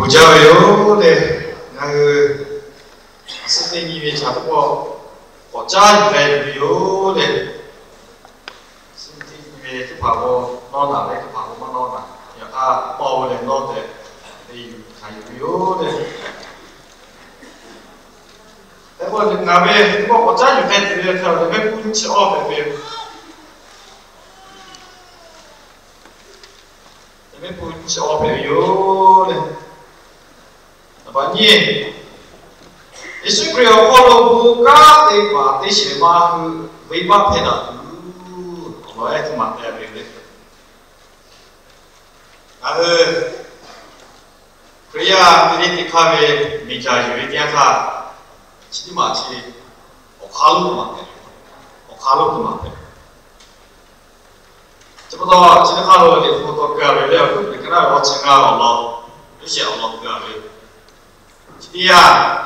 Uˬ jaˇ ve yoˬ le. Ngaˬ hui a suhˉ teˇ nyi ve chaꞈ k'awꞈ caˉ yuˬ k'ai tuˬ ve yoˬ le. Suhˉ teˇ nyi ve teˇ hpaˍ k'o nawˇ naˍ ve, teˇ hpaˍ k'o maˇ nawˇ naˍ. Yaꞈ hk'aˇ nawˇ ve lehˬ nawˇ tehꞈ te yuˬ hkanˍ yuˬ ve yoˬ le. Hk'e k'o ngaˬ ve teˇ pawˆ k'awꞈ caˉ yuˬ k'ai tuˬ ve hk'e le, mehˆ hpu nyiˇ chi awˇ hpehꞈ ve yoˬ. Mehˆ hpu nyiˇ chi awˇ hpehꞈ ve yoˬ le. Naˍ baꞈ nyi, Yeˍsuˆ Hkriꞈ awˬ hk'aw lo bon kanˉ te paˍ teˇ shehˍ ma hui venˇ baˆ hpehˇ daꞈ tuˬ, awˬ lawn ehˉ teˇ maˬ te ve yoˬ le. Ngaˬ hui Hkriꞈ yaˇ teˇ g'aˇ teˇ hk'aˇ ve miˬ jaˬ yuˬ ve teˇ yanˇ htaˇ, chi teˇ maˬ chi awˬ hk'aˇ lonˉ teˇ maˬ hpehꞈ ve, awˬ hk'aˇ lonˉ teˇ maˬ hpehꞈ ve. Chi pa taw chi teˇ hk'aˇ lo Liꞈ hpu taw keu a ve le, awˬ hkuiˉ puiˍ hk'e naˉ ve awˬ chi ngaˇ awˬ lawn, Yoˇ shehˍ awˬ lawn keu a ve, chi teˇ yanˇ,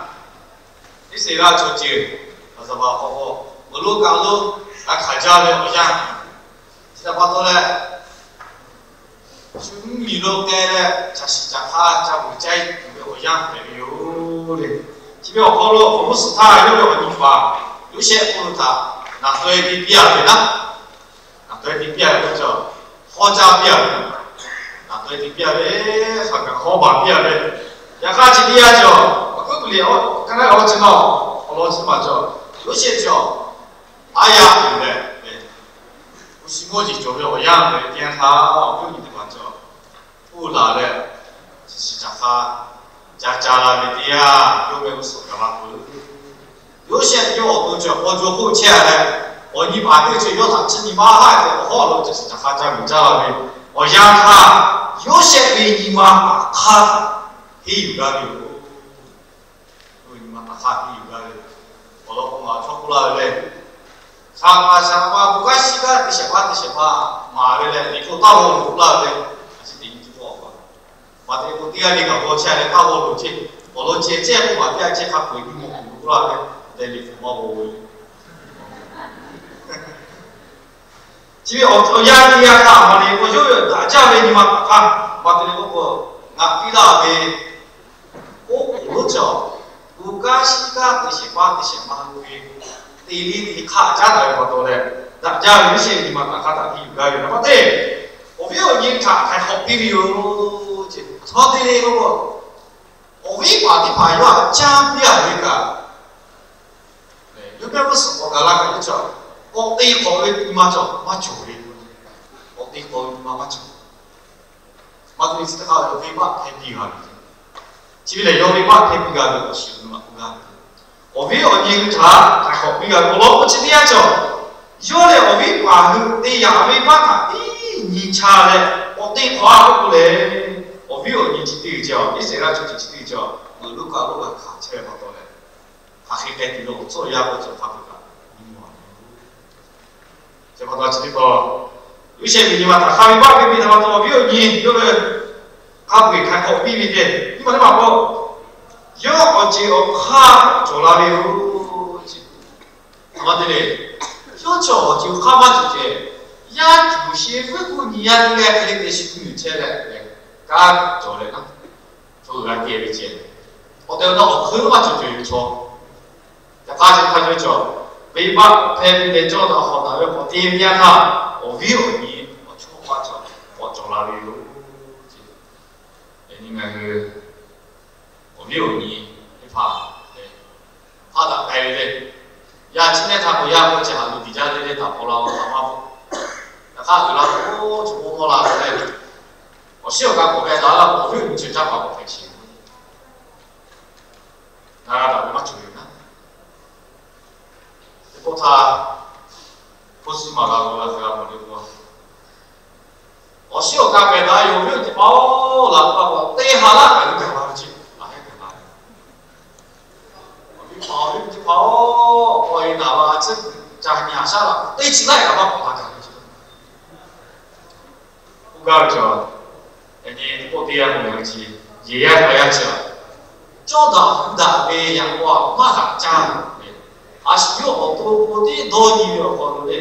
Iˉsaˍreˍlaˆ chaw ceuˬ, aˬ zaˍ baˬ k'awꞈ k'o, meuꞈ lonˉ kaꞈ lonˉ g'a hkanˍ jaˇ ve awˬ yanˇ, chi htaꞈ pa taw leh, shu mvuhˇ miˬ lo k'ai leh, caˬ shiˍ caˬ hk'aˇ ca vuiˬ caˇ tuˬ ve awˬ yanˇ hpehꞈ ve yoˬ le. Chi ve awˬ hk'aw lo awˬ g'uˇ suhˍ htaˇ yawˇ ve awˬ nyi paˍ Yoˇsehꞈ k'oˆ lo htaꞈ naˬ taweh te piˇ a ve naˉ, naˬ taweh te piˇ a ve k'o cawˬ, hawˉ caˇ piˇ a ve, naˬ taweh te piˇ a ve, hk'aˬ kaꞈ hawˉ baˬ piˇ a ve. Yaꞈ hk'aˇ chi teˇ yanˇ cawˬ, awˬ hkuiˉ puiˍ liꞈ ka naˉ ve awˬ chi ngaˇ awˬ lawn chi maˬ cawˬ, Yoˇsehꞈ cawˬ, aˉ yaˇ tuˬ leh, hpu shi mawˇ jeˬ cawˬ ve awˬ yanˇ hpehꞈ ve teˇ yanˇ htaˇ, awˬ viˉ awˬ nyi teˇ hpaˍ cawˬ, hpuˇ laˬ leh, caˬ shiˍ caˬ hk'aˇ ca ca la ve teˇ yanˇ, yawˇ meh uˉ suhˍ gaˬ la peuˬ. Yoˇsehꞈ yawˇ awˬ to cawˬ k'aw jaw hk'oˆ chehˇ a leh, awˬ nyi paˍ teˇ ceuˬ yawˇ htaꞈ chiˇ nyi maˇ haˆ tehꞈ awˬ hawˉ lo caˬ shiˍ caˬ hk'aˇ ca vuiˬ caˇ la ve awˬ yanˇ htaˇ, Yoˇsehꞈ ve nyi ma taˍ hk'aˇ htaꞈ henˇ yuˬ gaˇ ve yoˬ. Nyi ma taˍ hk'aˇ henˇ yuˬ gaˇ ve, awˬ lawn k'o ngaˬ chaw k'oˆ laˇ ve le, shaˍ paˍ shaˍ ma bon kanˉ shiˉ kanˉ teˇ shehˍ hpaˇ teˇ shehˍ hpaˇ maˍ ve leh, Liꞈ hpu taˇ g'aw loˬ k'oˆ laˇ ve le. A ciˉ teꞈ nyi tuˬ k'oˆ a pa, maˇ te k'o teˇ g'aˇ le kaꞈ g'aw chehˇ leh taˇ g'aw loˬ ceˇ, awˬ lawn ceh cehˇ k'oˆ maˍ teˇ g'aˇ chehˇ hk'a peu-eˬ nyi mawˬ k'oˆ laˇ ve, te Liꞈ hpu maˇ g'aw ve le. Chi ve awˬ yanˇ teˇ yanˇ htaˇ maˇ te k'o yawˇ ve daꞈ jaˇ ve nyi ma taˍ hk'aˇ, maˇ te le k'oˆ k'o, ngaˬ piˇ laˇ ve, oˉ k'oˍ lonˉ cawˬ, bon kanˉ shiˉ kanˉ teˇ shehˍ hpaˇ teˇ shehˍ ma lo ve, te liˇ te hk'aˇ caˉ taˍ ve pa taw leh, daꞈ jaˇ ve Yoˇsehꞈ nyi ma taˍ hk'aˇ htaꞈ henˇ yuˬ gaˇ ve naˍ baꞈ teˇ, awˬ viˉ awˬ nyi htaꞈ htaiˍ hk'awꞈ piˇ ve yoˬ. Chi htaꞈ te le k'oˆ k'o, awˬ viˉ paˍ teˇ hpaˍ yawˇ htaꞈ caˇ piˇ a ve kaꞈ, yawˇ meh uˉ suhˍ k'awꞈ gaˬ la kaꞈ yawˇ cawˬ, k'awꞈ te hk'awꞈ ve nyi ma cawˬ maˇ cawˬ ve, k'awꞈ te hk'awꞈ ve nyi ma maˇ cawˬ. Maˇ te ve chi teˇ hk'aˇ ve venˇ baˆ hpehˇ piˇ g'a ve ce. Chi ve lehˬ yawˇ venˇ baˆ hpehˇ piˇ g'a ve awˬ shiˍ nyi ma k'oˆ gaˇ ve, awˬ viˉ awˬ nyi hui htaꞈ htaiˍ hk'awꞈ piˇ g'a ve awˬ lawn k'o chi teˇ yanˇ cawˬ, yawˇ lehˬ awˬ viˉ paˍ hui te yaꞈ ve venˇ baˆ htaꞈ tiˉ nyi chaˇ leh k'awꞈ te hk'awꞈ a k'oˆ k'o lehˬ, awˬ viˉ awˬ nyi chi teˇ g'uiˬ cawˬ, Iˉsaˍreˍlaˆ chaw ceuˬ chi teˇ g'uiˬ cawˬ, meuꞈ lonˉ kaꞈ lonˉ g'a hkanˍ chehˇ ve pa taw leh, hk'aˬ hk'e k'ai tuˬ ve awˬ tcuhˉ yaˇ k'o cawˬ hk'a peu-eˬ kaꞈ nyi mawˬ a ve yoˬ. Chi pa taw chi teˇ taw, Yoˇsehꞈ ve nyi ma taˍ hk'aˇ ve baˆ ve piˇ htaꞈ pa taw awˬ viˉ awˬ nyi yawˇ ve hk'a peu-eˬ htaiˍ hk'awꞈ piˇ ve ce. Nyi ma teˇ maˬ k'o, yawˇ awˬ ceuˬ awˬ hk'aˇ cawˬ la ve yoˬ. Aˬ ma te le, yawˇ cawˬ awˬ ceuˬ hk'aˇ maˇ cawˬ ceh, yaˇ cuˬ shehˍ hpuiˉ hkuˇ nyi yaˇ teˇ g'aˇ hk'e le te shi tuˬ yuˬ chehˇ leh, kanˉ cawˬ leh naˉ, chaw g'a kehˬ ve ceh, awˬ tehˬ awˬ na awˬ hk'eun maˇ cawˬ cawˬ ve chaw. Yaꞈ hk'aˇ chi hk'a cawˬ, venˇ baˆ hpehˇ piˇ leh cawˇ daꞈ hawˍ daꞈ ve k'awꞈ te ve teˇ yanˇ htaˇ, awˬ viˉ awˬ nyi awˬ chawˇ paˇ cawˬ k'awꞈ cawˬ la ve yoˬ. Yaꞈ nyi ngaˬ hui awˬ viˉ awˬ nyi teˇ hpaˍ lehˬ, hpaˇ daꞈ k'ai ve le. Yaˇ chi nehˇ htaˇ k'o yaˇ k'o chi haꞈ lo tiꞈ jaˇ le le taˍ paw la k'o htaꞈ maˇ k'oˆ, yaꞈ hk'aˇ uiˍ la k'o, chaw k'o mawˇ la ve le. Awˬ shiˉ awˬ ka k'awꞈ k'ai daꞈ la k'o, awˬ viˉ awˬ nyi chi caˇ paˍ k'awꞈ hpehꞈ sheˍ. Ngaˬ g'a daꞈ ve maˇ cawˬ ve naˉ. Teˇ pawˆ htaˇ, hpu shi maˍ g'a k'o g'a hk'e g'a mawˬ le k'o, awˬ shiˉ awˬ ka pehˬ daꞈ yoˬ, awˬ viˉ awˬ nyi teˇ hpaˍ-oˬ, laꞈ k'o teˇ ha laˇ kaꞈ g'a gaˬ la ve ce, laꞈ heˉ gaˬ la ve. Awˬ viˉ hpaˍ awˬ viˉ teˇ hpaˍ-oˬ, k'awꞈ e daꞈ la tcuhˉ kuiˬ ca nyi a shaˉ la k'o teˇ chi laˇ kaꞈ maˇ k'awꞈ la gaˬ ve ce. K'oˆ gaˇ ve cawˬ, yaꞈ nyi teˇ pawˆ teˇ yanˇ k'o ngaˬ hui chi, yehˬ yaˇ hk'a yaˇ chi, cawˇ daꞈ hui daꞈ ve yaꞈ k'aw maˇ haꞈ caˇ ve, a shu yawˇ awˬ to k'o teˇ dawˇ nyi ve awˬ hk'aw lo le,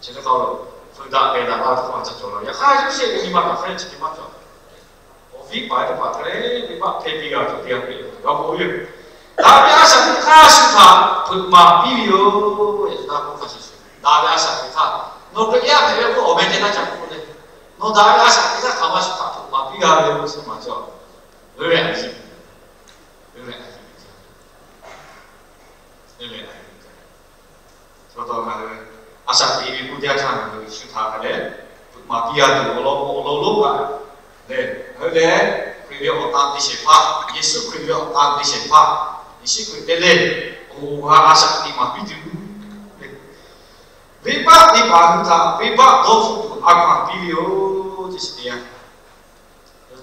chi teˇ hk'aˇ lo, hpu daꞈ pehˬ daꞈ la teˇ hpaˍ ca cawˬ la ve. Yaꞈ hk'aˇ Yoˇsehꞈ ve nyi ma kaꞈ hk'e chi hk'e maˇ cawˬ. Awˬ Liˇ paˍ teˇ hpaˍ hk'a leh venˇbaˆ hpehˇ piˇ g'a tuˬ teˇ g'aˇ hpehꞈ ve. G'a k'oˆ ve, daꞈ ve a shaꞈ teꞈ hk'aˇ shu htaꞈ hpeuꞈ maˍ piˇ ve yoˬ. Daꞈ ve a shaꞈ teꞈ hk'aˇ, nawˬ hk'e yaˇ hpehꞈ ve k'o, awˬ meh ceh taˇ ca k'oˆ leh, nawˬ daꞈ ve a shaꞈ teꞈ hk'aˇ hk'aˬ ma shu htaꞈ hpeuꞈ maˍ piˇ g'a ve yoˬ. Chi ma cawˬ, ve ve a ve a ve a shaꞈ teꞈ ve k'oˆ teˇ g'aˇ htaˇ, ngaˬ hui shu htaꞈ hk'a leh hpeuꞈ maˍ piˇ g'a tuˬ awˬ lawn k'o, awˬ lawn lonˉ kaꞈ lehˬ, ngaˬ hui lehˬ Hkriꞈ ve awˬ tan te shehˍ hpaˇ, Yeˍsuˆ Hkriꞈ ve awˬ tan te shehˍ hpaˇ, Yeˍsuˆ Hkriꞈ te leh, awˬ ha a shaꞈ teꞈ maˍ piˇ tuˬ, venˇbaˆ teˇ hpaˍ hui htaꞈ venˇbaˆ dawˇ hpfuhˆ tuˬ a hkaw-anˬ piˇ ve yoˬ. Chi teˇ yanˇ,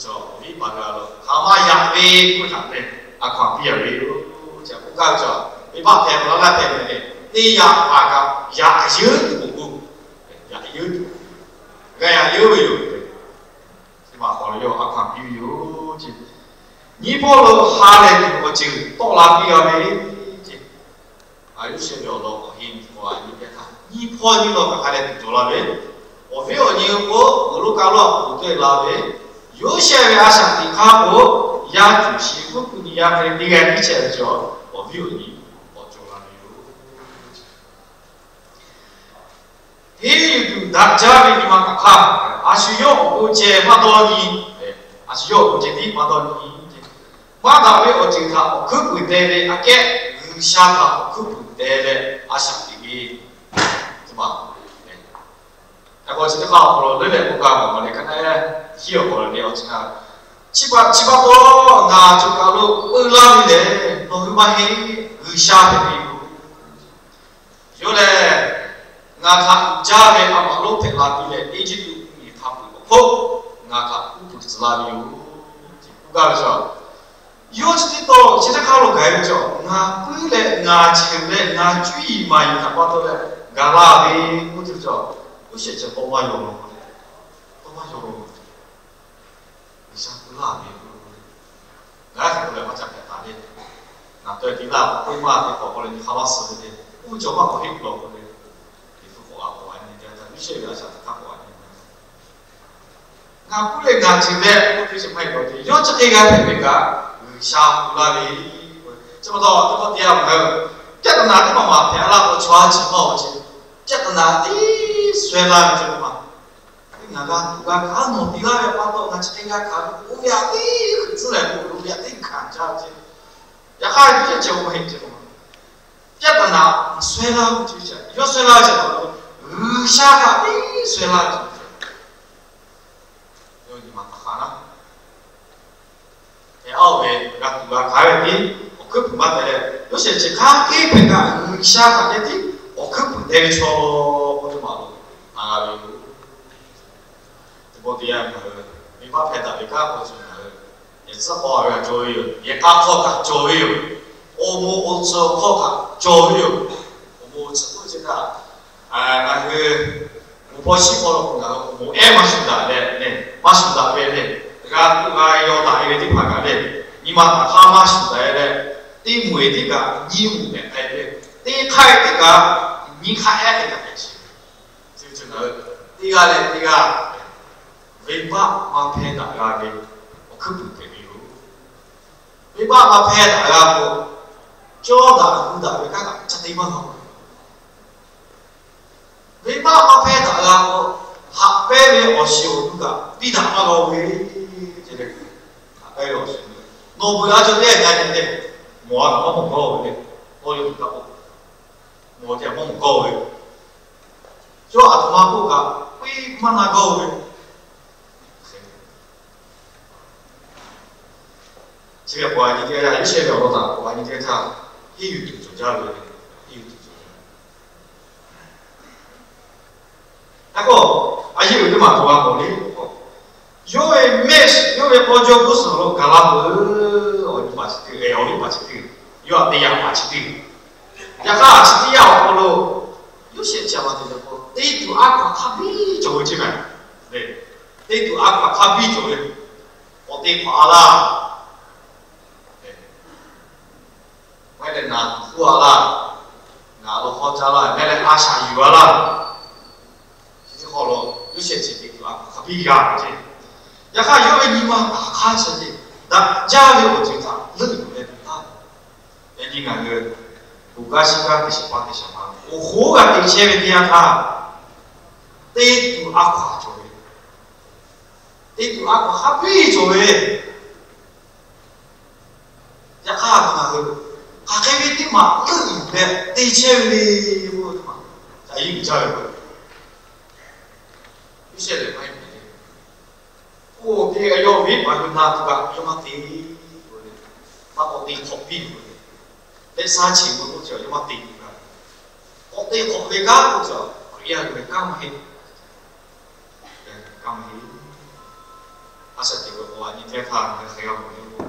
awˬ viˉ paˍ hui a lo hk'aˬ ma yaꞈ ve k'oˆ ve htaꞈ lehˬ, a hkaw-anˬ piˇ a ve yoˬ. Chi k'oˆ gaˇ ve cawˬ, venˇbaˆ hpehˇ ve laˇ laˇ hpehˇ ve lehˬ, teˇ yaꞈ paˍ kaꞈ yaꞈ yeuˉ tuˬ k'oˍ k'o, yaꞈ yeuˉ tuˬ, g'a yaꞈ yeuˉ ve yoˬ. Chi ma hk'aw lo yawˇ a hkaw-anˬ piˇ ve yoˬ. Nyiˇ hpawˇ lo ha lehˬ tuˬ awˬ ceuˬ tawˆ la piˇ g'a ve, Yoˇsehꞈ ve awˬ lawn k'awꞈ henˇ k'o, a nyi teˇ htaˇ nyiˇ hpawˇ nyiˇ law kaꞈ ha lehˬ tuˬ cawˬ la ve, awˬ viˉ awˬ nyi k'o, awˬ lo ka lo a poˬ teˇ la ve, Yoˇsehꞈ ve a shaꞈ teꞈ hk'aˇ k'o, yaˇ tuˬ shiˍ hkuiˉ puiˍ nyi yaˇ hk'e teˇ g'aˇ tiˉ chehˇ ve cawˬ, awˬ viˉ awˬ nyi k'awꞈ cawˬ la ve yoˬ. Henˇ yuˬ tuˬ daꞈ jaˇ ve nyi ma htaꞈ hk'aˇ, a shu yawˇ awˬ bon ceh maˇ dawˇ nyi, a shu yawˇ awˬ bon ceh tiˉ maˇ dawˇ nyi. Maˇ daꞈ ve awˬ ceuˬ htaꞈ awˬ hkuiˉ puiˍ teh ve aꞈ kehˉ, G'uiˬsha htaꞈ awˬ hkuiˉ puiˍ teh leh a shaꞈ teꞈ ve, teˇ ma Hk'e k'o, chi teˇ hk'aˇ awˬ hk'aw lo leuˉ leh k'oˆ gaˇ ve awˬ hk'aw lo leh, ka naˆ hiˉ awˬ hk'aw lo leh awˬ chi ngaˬ, chi pa taw ngaˬ cawˬ kaˬ lo peu laˇ ve lehˬ, nawˬ hui maˇ heˆ, G'uiˬsha hpehꞈ ve yoˬ. Yawˇ lehˬ, ngaˬ htaꞈ uiˍ jaˇ ve a maꞈ lonˉ hpehꞈ la piˇ leh, Eˇjiˇtuꞈ mvuhˇmiˬ hk'a peu-eˬ awˬ hk'oˆ ngaˬ htaꞈ uˉ peunˍ tcuh laˇ ve yoˬ. K'oˆ gaˇ ve cawˬ, yawˇ chi teˇ taw chi teˇ hk'aˇ lo gaˬ ve cawˬ, ngaˬ puiˉ leh ngaˬ ceuˬ leh ngaˬ cuˇ yiˍ maˍ yiˍ htaꞈ pa taw leh gaˬ la ve k'oˆ ve cawˬ, Yoˇsehꞈ ceh tawˇ maˇ yaw lo, tawˇ maˇ yaw lo, G'uiˬsha puiˉ laˇ ve k'oˆ ve, ngaˬ hk'e k'oˆ leh maˇ ca hpehꞈ taˍ le. Ngaˬ taweh tiˉ laˇ k'oˆ maˇ te k'awꞈ k'oˆ leh nyi hk'a laˇ suh ve le. Uˇ cawˬ maˇ k'awꞈ heˆ lawˬ k'oˆ ve, Liꞈ hpu k'awꞈ a k'awꞈ a nyi te htaˇ, Yoˇsehꞈ ve a shaꞈ teꞈ hk'aˇ k'awꞈ a nyi, ngaˬ puiˉ leh ngaˬ ceuˬ leh k'oˆ ve chi maˇ heˆ k'awꞈ te, yawˇ chi hk'e g'a hpehꞈ ve kaꞈ G'uiˬsha puiˉ laˇ ve. Chi pa taw teˇ pawˆ teˇ yanˇ ngaˬ hui ပြဿနာ teˇ maˬ maˍ hpehꁣ laˇ k'o, chaw ha chi maˇ awˬ ceuˬ ပြဿနာ teˇ suh laˇ ve cawˬ teˇ maˬ. Teˇ ngaˬ g'a tuˬ g'a hkanˍ nawˬ te laˇ ve pa taw, ngaˬ chi hk'e g'a hkanˍ ve k'oˆ ve aꞈ teˇ hkui tcuhˉ leh k'oˆ ve aꞈ teˇ hkanˍ jaˇ ve ce. Yaꞈ hk'aˇ, Yoˇsehꞈ ceh awˬ maˇ heˆ ce. ပြဿနာ suh laˇ ve ce, yawˇ suh laˇ ve ce, G'uiˬsha htaꞈ teˇ suh laˇ ve ce. Yawˇ nyi ma hk'aˬ hk'aˬ naˉ, hpehꞈ aˉ ve g'a tuˬ g'a hkanˍ ve tiˉ awˬ hkuiˉ puiˍ maˇ te leh, Yoˇsehꞈ chi hk'aˇ teˇ hpehꞈ kaꞈ G'uiˬsha htaꞈ yehˇ tiˉ awˬ hkuiˉ puiˍ te ve chaw k'oˆ ve maˬ lo na g'a ve yoˬ. Teˇ pawˆ teˇ yanˇ ngaˬ hui venˇbaˆ hpehˇ daꞈ ve kanˉ k'aw cawˬ ngaˬ hui, yehˬ tcuhˉ k'aw ve g'a cawˬ ve yoˬ. Yehˬ k'a hk'aw kaꞈ cawˬ ve yoˬ. Awˬ moˍ awˬ tcuhˍ hk'aw kaꞈ cawˬ ve yoˬ. Awˬ moˍ awˬ tcuhˍ k'oˆ ve chi htaꞈ ngaˬ hui moˍ hpaw shiˉ hk'aw lo ngaˬ hui awˬ moˍ ehˉ maˇ shuˍ daꞈ leh, maˇ shuˍ daꞈ ve leh, g'a tuꞈ g'a yaw daꞈ ve teˇ hpaˍ kaꞈ leh, nyi ma htaꞈ hk'aˇ maˇ shuˍ daꞈ leh, teˇ moˍ ehˉ teˇ kaꞈ nyiˇ moˍ pehꞈ k'ai ve, teˇ hk'aˇ ehˉ teˇ kaꞈ nyiˇ hk'aˇ ehˉ teˇ kaꞈ pehꞈ sheˍ. Chi ceuˬ ngaˬ hui teˇ g'aˇ leh teˇ g'aˇ venˇbaˆ maˇ hpehˇ daꞈ g'a ve awˬ hkuiˉ puiˍ hpehꞈ ve yoˬ. Venˇbaˆ maˇ hpehˇ daꞈ g'a k'o, cawˇ daꞈ gu daꞈ ve kanˉ kaꞈ ca te maˇ g'a-o. Venˇbaˆ maˇ hpehˇ daꞈ g'a k'o, haꞈ pehnˇ ve awˬ shiˍ awˬ nu kaꞈ piˇ daꞈ maˇ g'a-o ve. Haꞈ pehnˇ ve awˬ shiˍ, nawˬ beuꞈ a cawˬ teˇ g'aˇ nyi a nyi te, mawˬ a kaꞈ maˇ mawˬ g'awˇ ve le. K'aw le tuˬ taˇ k'o, mawˬ te a maˇ mawˬ g'awˇ ve. Yawˇ aˬ htoꞈ ma k'oˆ kaꞈ piˇ maˇ na g'awˇ ve. Chi ve k'awꞈ a nyi teˇ g'aˇ, Yoˇsehꞈ ve awˬ lawn htaꞈ k'awꞈ a nyi teˇ g'aˇ htaˇ, henˇ yuˬ tuˬ cawˬ jaˇ ve, henˇ yuˬ tuˬ cawˬ jaˇ. Hk'e k'o, a yehˬ uiˍ teˇ maˬ k'awꞈ g'a mawˬ le k'o, yawˇ ve mehˆ shiˍ, yawˇ ve k'aw jawˇ g'uˇ suhˍ lo gaˬ la peuˬ. Awˬ nyi paˍ chi teˇ, awˬ viˉ paˍ chi teˇ, yawˇ htaꞈ te yaꞈ paˍ chi teˇ. Yaꞈ hk'aˇ chi teˇ yanˇ awˬ hk'aw lo, Yoˇsehꞈ chi a ma te yaꞈ k'o, teˇ tuˬ a hkaw aˬ hk'a biˇ cawˬ ve ce mehˍ. Teˇ tuˬ a hkaw aˬ hk'a biˇ cawˬ ve, awˬ te hk'awꞈ a laˇ. Maˇ heˆ leh ngaˬ tuˬ hk'oˆ a laˇ, ngaˬ lo hawˇ caˇ laˇ, maˇ heˆ leh a shaꞈ yuˬ a laˇ. Chi teˇ hk'aw lo Yoˇsehꞈ chi teˇ tuˬ a hkaw aˬ hk'a biˇ g'a ve ce. Yaꞈ hk'aˇ, yawˇ ve nyi ma taˍ hk'aˇ chi ve daꞈ jaˇ ve awˬ ceuˬ htaꞈ leuˆ yuˬ leh taˍ. Yaꞈ nyi ngaˬ hui, oˇ kaˇ shiˉ kaˇ teˇ shiˍ paˇ teˇ shiˍ ma, awˬ hoˉ g'a te chehˇ ve teˇ yanˇ htaˇ, teˇ tuˬ a hkaw-anˬ cawˬ ve, teˇ tuˬ a hkaw-anˬ hk'a piˇ cawˬ ve, yaꞈ hk'aˇ ngaˬ hui hk'aˬ hk'e ve teˇ maˬ leuˆ yuˬ leh te chehˇ ve le k'oˆ ve teˇ maˬ, ca yuˬ jaˇ ve k'o, Iˉsaˍreˍlaˆ maˇ heˆ ve le. Oˇ ve yawˇ ve paˍ hui na tuˬ kaꞈ yawˇ maˇ te. Maˇ k'awꞈ te hk'awꞈ piˇ ve le. Leh shaˉ cheꞈ ve k'oˆ cawˬ yawˇ maˇ te tuˬ kaꞈ, k'awꞈ te hk'awꞈ ve kanˉ k'oˆ cawˬ Hkriꞈ yaˇ hui ve kanˉ maˇ heˆ. Kanˉ maˇ heˆ. A shaꞈ teꞈ ve k'o, a nyi teˇ htaˇ ngaˬ hui hk'e g'a mawˬ ve k'o,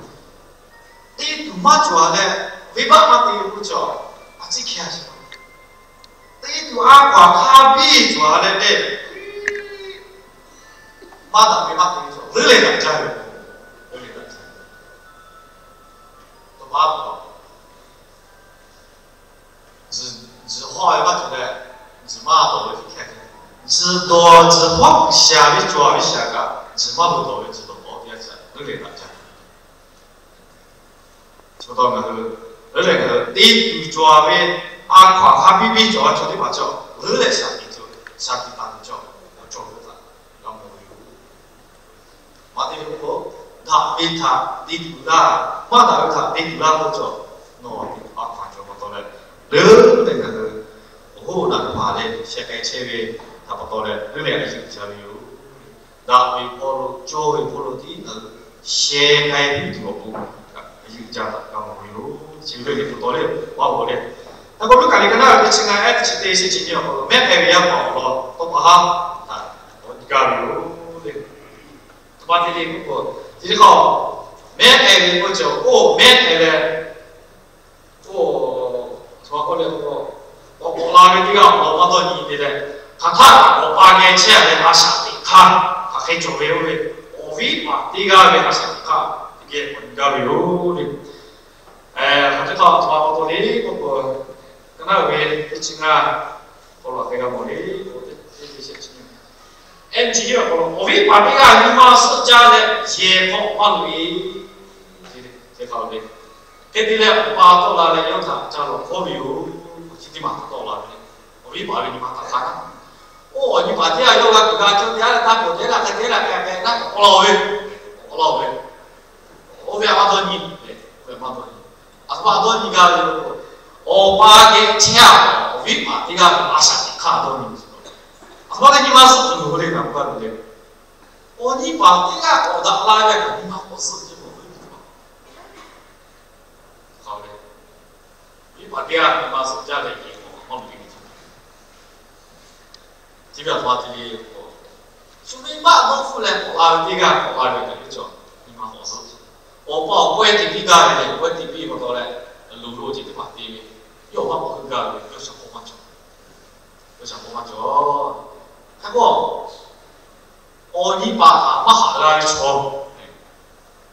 teˇ tuˬ maˇ cawˬ leh, venˇbaˆ maˇ te ve k'oˆ cawˬ, a ciˉ hkehˇ a shaˍ. Teˇ tuˬ a hkaw-anˬ hk'a piˇ cawˬ leh te, maˇ daꞈ ve maˇ te ve cawˬ, leuˉ leh daꞈ jaˇ ve, leuˉ leh daꞈ jaˇ ve. Tawˇ pa taw, tzuhˬ hawˇ ve maˇ cawˬ leh, tzuhˬ maˇ dawˬ ve hk'e, tzuhˬ dawˬ tzuhˬ hawˇ G'uiˬsha ve cawˬ ve shaˍ kaꞈ, tzuhˬ maˇ lo dawˬ ve tzuhˬ dawˬ k'awꞈ te a shaꞈ leuˉ leh daꞈ jaˇ ve. Chi pa taw ngaˬ hui leuˉ leh ngaˬ hui teˇ tuˬ cawˬ ve a hkaw-anˬ hk'a piˇ piˇ cawˬ ve chaw teˇ hpaˍ cawˬ leuˉ leh shaˍ tiꞈ cawˬ, shaˍ tiꞈ taˍ tuˬ cawˬ, awˬ cawˬ ve htaꞈ g'a mawˬ ve yoˬ. Maˇ te ve k'o, daꞈ ve htaꞈ te tuˬ laˇ, maˇ daꞈ ve htaꞈ te tuˬ laˇ k'oˆ cawˬ, nawˬ teˇ tuˬ a hkaw-anˬ cawˬ pa taw leh, leuˉ leh ngaˬ hui awˬ hoˉ awˬ naˬ teˇ hpaˍ leh sheh k'ai chehˇ ve htaꞈ pa taw leh leuˉ leh a yuˬ jaˇ ve yoˬ. Daꞈ ve hpawˇ lo, cawˇ ve hpawˇ lo tiˉ ngaˬ hui sheh k'ai piˇ tuˬ awˬ pon a yuˬ jaˇ htaꞈ g'a mawˬ ve yoˬ. Chi ve teˇ hpaˍ taw leh maˇ g'aw leh, hk'e k'o Luˉkaꞈ liꞈ ka naˉ ve teˇ chi ngaˇ ehˉ teˇ chi teˇ shehˆ chi nyiˇ awˬ hk'aw lo mehˉ k'ai ve yaˇ paˍ awˬ lawn tawˇ pa haˉ htaꞈ k'awꞈ nyi gaˇ ve yoˬ le. Tawˇ pa te le k'oˆ k'o, chi teˇ hk'aˇ mehˉ k'ai ve k'oˆ cawˬ, oˇ mehˉ k'ai leh, oˇ, tawˇ pa k'oˆ leh k'o, k'awꞈ k'awꞈ la ve teˇ g'aˇ awˬ lawn maˇ dawˇ nyi te leh, hk'aˬ htaˇ kaꞈ k'awꞈ pa geh chehˇ ve a shaꞈ teꞈ hk'aˇ hk'aˬ hk'e cawˬ ve oˇ ve, awˬ viˉ paˍ teˇ g'aˇ ve a shaꞈ teꞈ hk'aˇ teˇ geh k'awꞈ nyi gaˇ ve yoˬ le. Hk'aˬ hk'e taw tawˇ pa taw le k'oˆ k'o, ka naˉ ve teˇ chi ngaˇ hk'aw lo hk'e g'a mawˬ le k'o, teˇ chi nyi, awˬ viˉ paˍ teˇ g'aˇ nyi ma suhˆ jaˇ leh yehˬ hk'aw maˇ loꞈ e. Hk'e te leh awˬ pa tawˆ la leh yawˇ htaꞈ ca lawˬ hkawˉ ve yoˬ. Awˬ chi teˇ maˬ htaꞈ tawˆ la ve le. Awˬ viˉ paˍ ve nyi ma htaꞈ hk'a naˉ, oˇ awˬ nyi paˍ teˇ g'aˇ yawˇ g'a kuˬ g'a cawˇ te a leh taˇ k'awꞈ te laˇ hk'e te laˇ k'ai k'ai naˉ k'awꞈ k'aw la ve, k'awꞈ k'aw la ve, oˇ ve a maˇ dawˇ nyi, oˇ ve a maˇ dawˇ nyi. A htoꞈ ma dawˇ nyi gaˇ ve le k'o, awˬ pa geh chehˇ a, awˬ viˉ paˍ teˇ g'aˇ ve a shaꞈ teꞈ hk'aˇ dawˇ nyi ve. A htoꞈ ma teˇ nyi ma suhˆ tuˬ loˍ le ngaˬ hui g'a ve le. Awˬ nyi paˍ teˇ g'aˇ k'awꞈ daꞈ la ve a kaꞈ nyi ma k'awꞈ suhˆ ve ce mawˬ ve teˇ hpaˍ. Hk'a le, viˉ paˍ teˇ g'aˇ nyi ma suhˆ jaˇ leh yehˬ k'awꞈ maˇ loꞈ e ve ce. Chi ve a htoꞈ ma te le k'o, shu venˇbaˆ dawˇ hpfuhˆ leh k'awꞈ la ve teˇ g'aˇ k'awꞈ la ve kaꞈ teˇ cawˬ, nyi ma k'awꞈ suhˆ. Awˬ pa awˬ pawehˇ te piˇ gaˇ ve le, pawehˇ te piˇ pa taw leh, loˍ ve awˬ ceuˬ teˇ hpaˍ te ve, yawˇ awˬ maˇ k'awꞈ heuˆ gaˇ ve, yawˇ shaˍ k'awꞈ maˇ cawˬ. Yawˇ shaˍ k'awꞈ maˇ cawˬ. Hk'e k'o, awˬ nyi paˍ htaꞈ maˇ haꞈ g'a ve chaw,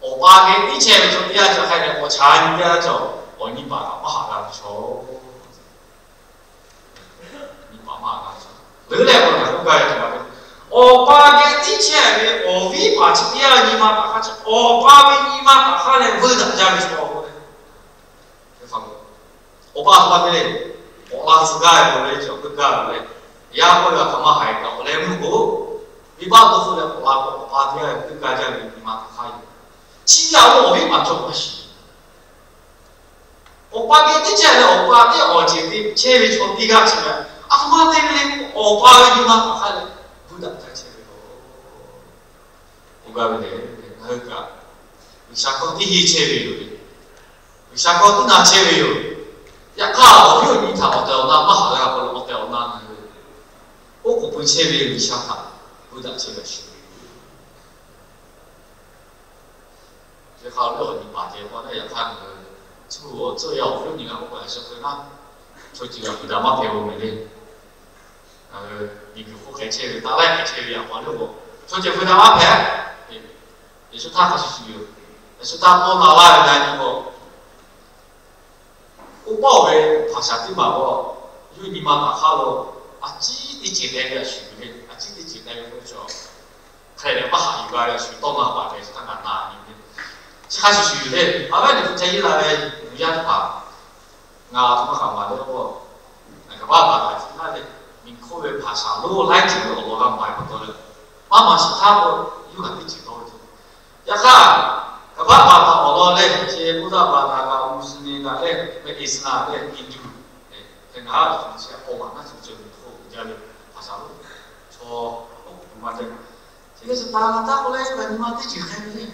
awˬ pa geh tiˉ chehˇ ve chaw teˇ g'aˇ cawˬ hk'a dehꞈ k'awꞈ cha nyi teˇ g'aˇ cawˬ, awˬ nyi paˍ htaꞈ maˇ haꞈ g'a ve chaw. Nyi paˍ maˇ haꞈ g'a ve chaw, leuˉ leh k'awꞈ gaˬ k'oˆ gaˇ ve chaw, awˬ pa geh tiˉ chehˇ ve awˬ viˉ paˍ chi teˇ g'aˇ nyi ma htaꞈ hk'a, awˬ pa ve nyi ma htaꞈ hk'a leh veuˇ daꞈ jaˇ ve chaw. Awˬ pa htaꞈ pa te le, k'awꞈ la tcuh gaˇ ve k'o le, cawˬ keuˆ gaˇ ve le. Yaˇ k'oˆ ve a htoꞈ ma haiˬ kaꞈ k'awꞈ leh mvuhˇ k'o, venˇbaˆ dawˇ hpfuhˆ leh k'awꞈ la k'o, awˬ pa teˇ g'aˇ keuˆ gaˇ jaˇ ve nyi ma htaꞈ hk'a yoˬ. Chi a lo awˬ viˉ paˍ cawˬ maˇ shiˍ. Awˬ pa geh tiˉ chehˇ leh awˬ pa teˇ awˬ ceuˬ te chehˇ ve chaw teˇ g'aˇ chi lehˬ, a htoꞈ ma te ve le, awˬ pa ve nyi ma htaꞈ hk'a leh veuˇ daꞈ jaˇ chehˇ ve yoˬ. K'oˆ gaˇ ve le, ngaˬ hui kaꞈ G'uiˬsha hkawˇ teˇ heˆ chehˇ ve yoˬ le. G'uiˬsha hkawˇ teˇ na chehˇ ve yoˬ. Yaꞈ hk'aˇ, awˬ viˉ awˬ nyi htaꞈ awˬ tehˬ awˬ na maˇ haꞈ g'a k'o, awˬ tehˬ awˬ na ngaˬ hui oˉ k'oˍ pui chehˇ ve G'uiˬsha htaꞈ veuˇ daꞈ chehˇ ve a shuˍ ve yoˬ. Chi hk'a lehˬ, awˬ nyi paˍ ceh pa taw, yaꞈ hk'aˇ ngaˬ hui tcuh awˬ tcuhˇ yaˇ awˬ viˉ awˬ nyi g'a k'oˆ k'o, a shu hk'e naˉ, chaw ceuˬ g'a pu daꞈ maˇ hpehꞈ-o mehˍ le. Ngaˬ hui miˬguiˬ hk'oˆ hk'e chehˇ ve, taˇ laiˉ hk'e chehˇ ve yaꞈ k'aw lehˬ k'o, chaw ceuˬ pu daꞈ maˇ hpehꞈ. Yeˍsuˆ htaˇ hk'a shuˍ shuˍ yoˬ. Yeˍsuˆ htaˇ tawˇ na laˇ ve na nyi k'o, oˇ paˆ-oˬ ve hpaˍ shaˍ teˇ hpaˍ k'o, yawˇ nyi ma htaꞈ hk'aˇ lo a ciˉ teˇ ceuˬ k'ai ve a shuˍ le. A ciˉ teˇ ceuˬ k'ai ve k'oˆ ve cawˬ, Hk'e leh maˇ haꞈ yuˬ g'a ve shu tawˇ maˇ baˬ leh htaˇ ngaˬ na nyi ve, chi hk'a shuˍ shuˍ leh a ve le hpu ca yeˇ la ve Hkriꞈ yaˇ teˇ hpaˍ, ngaˬ a htoꞈ ma kaꞈ maˍ leh k'o, kaˍ paˆ baˬ taˍ chi naˇ leh, miˬ hk'oˆ ve hpaˍ shaˍ lonˉ laiˉ ceuˬ ve awˬ lawn g'a maˍ ve pa taw leh, maˇ maˍ shiˍ htaˇ k'o, yawˇ kaꞈ teˇ ceuˬ dawˇ ve ceˇ. Yaꞈ hk'aˇ, kaˍ paˆ baˬ taˍ awˬ lawn leh chi Buddha baˬ taˍ kaꞈ, Muslim kaꞈ leh, Islam leh, Hindu leh, hk'e ngaˬ ha tuˬ chi awˬ maˬ naˇ tuˬ ceuˬ miˬ hk'oˆ jaˇ ve hpaˍ shaˍ lonˉ chaw, oˇ ma te chi ve chi taˍ g'a taˇ k'oˆ leh, kaꞈ nyi ma teˇ ceuˬ hk'e ve le.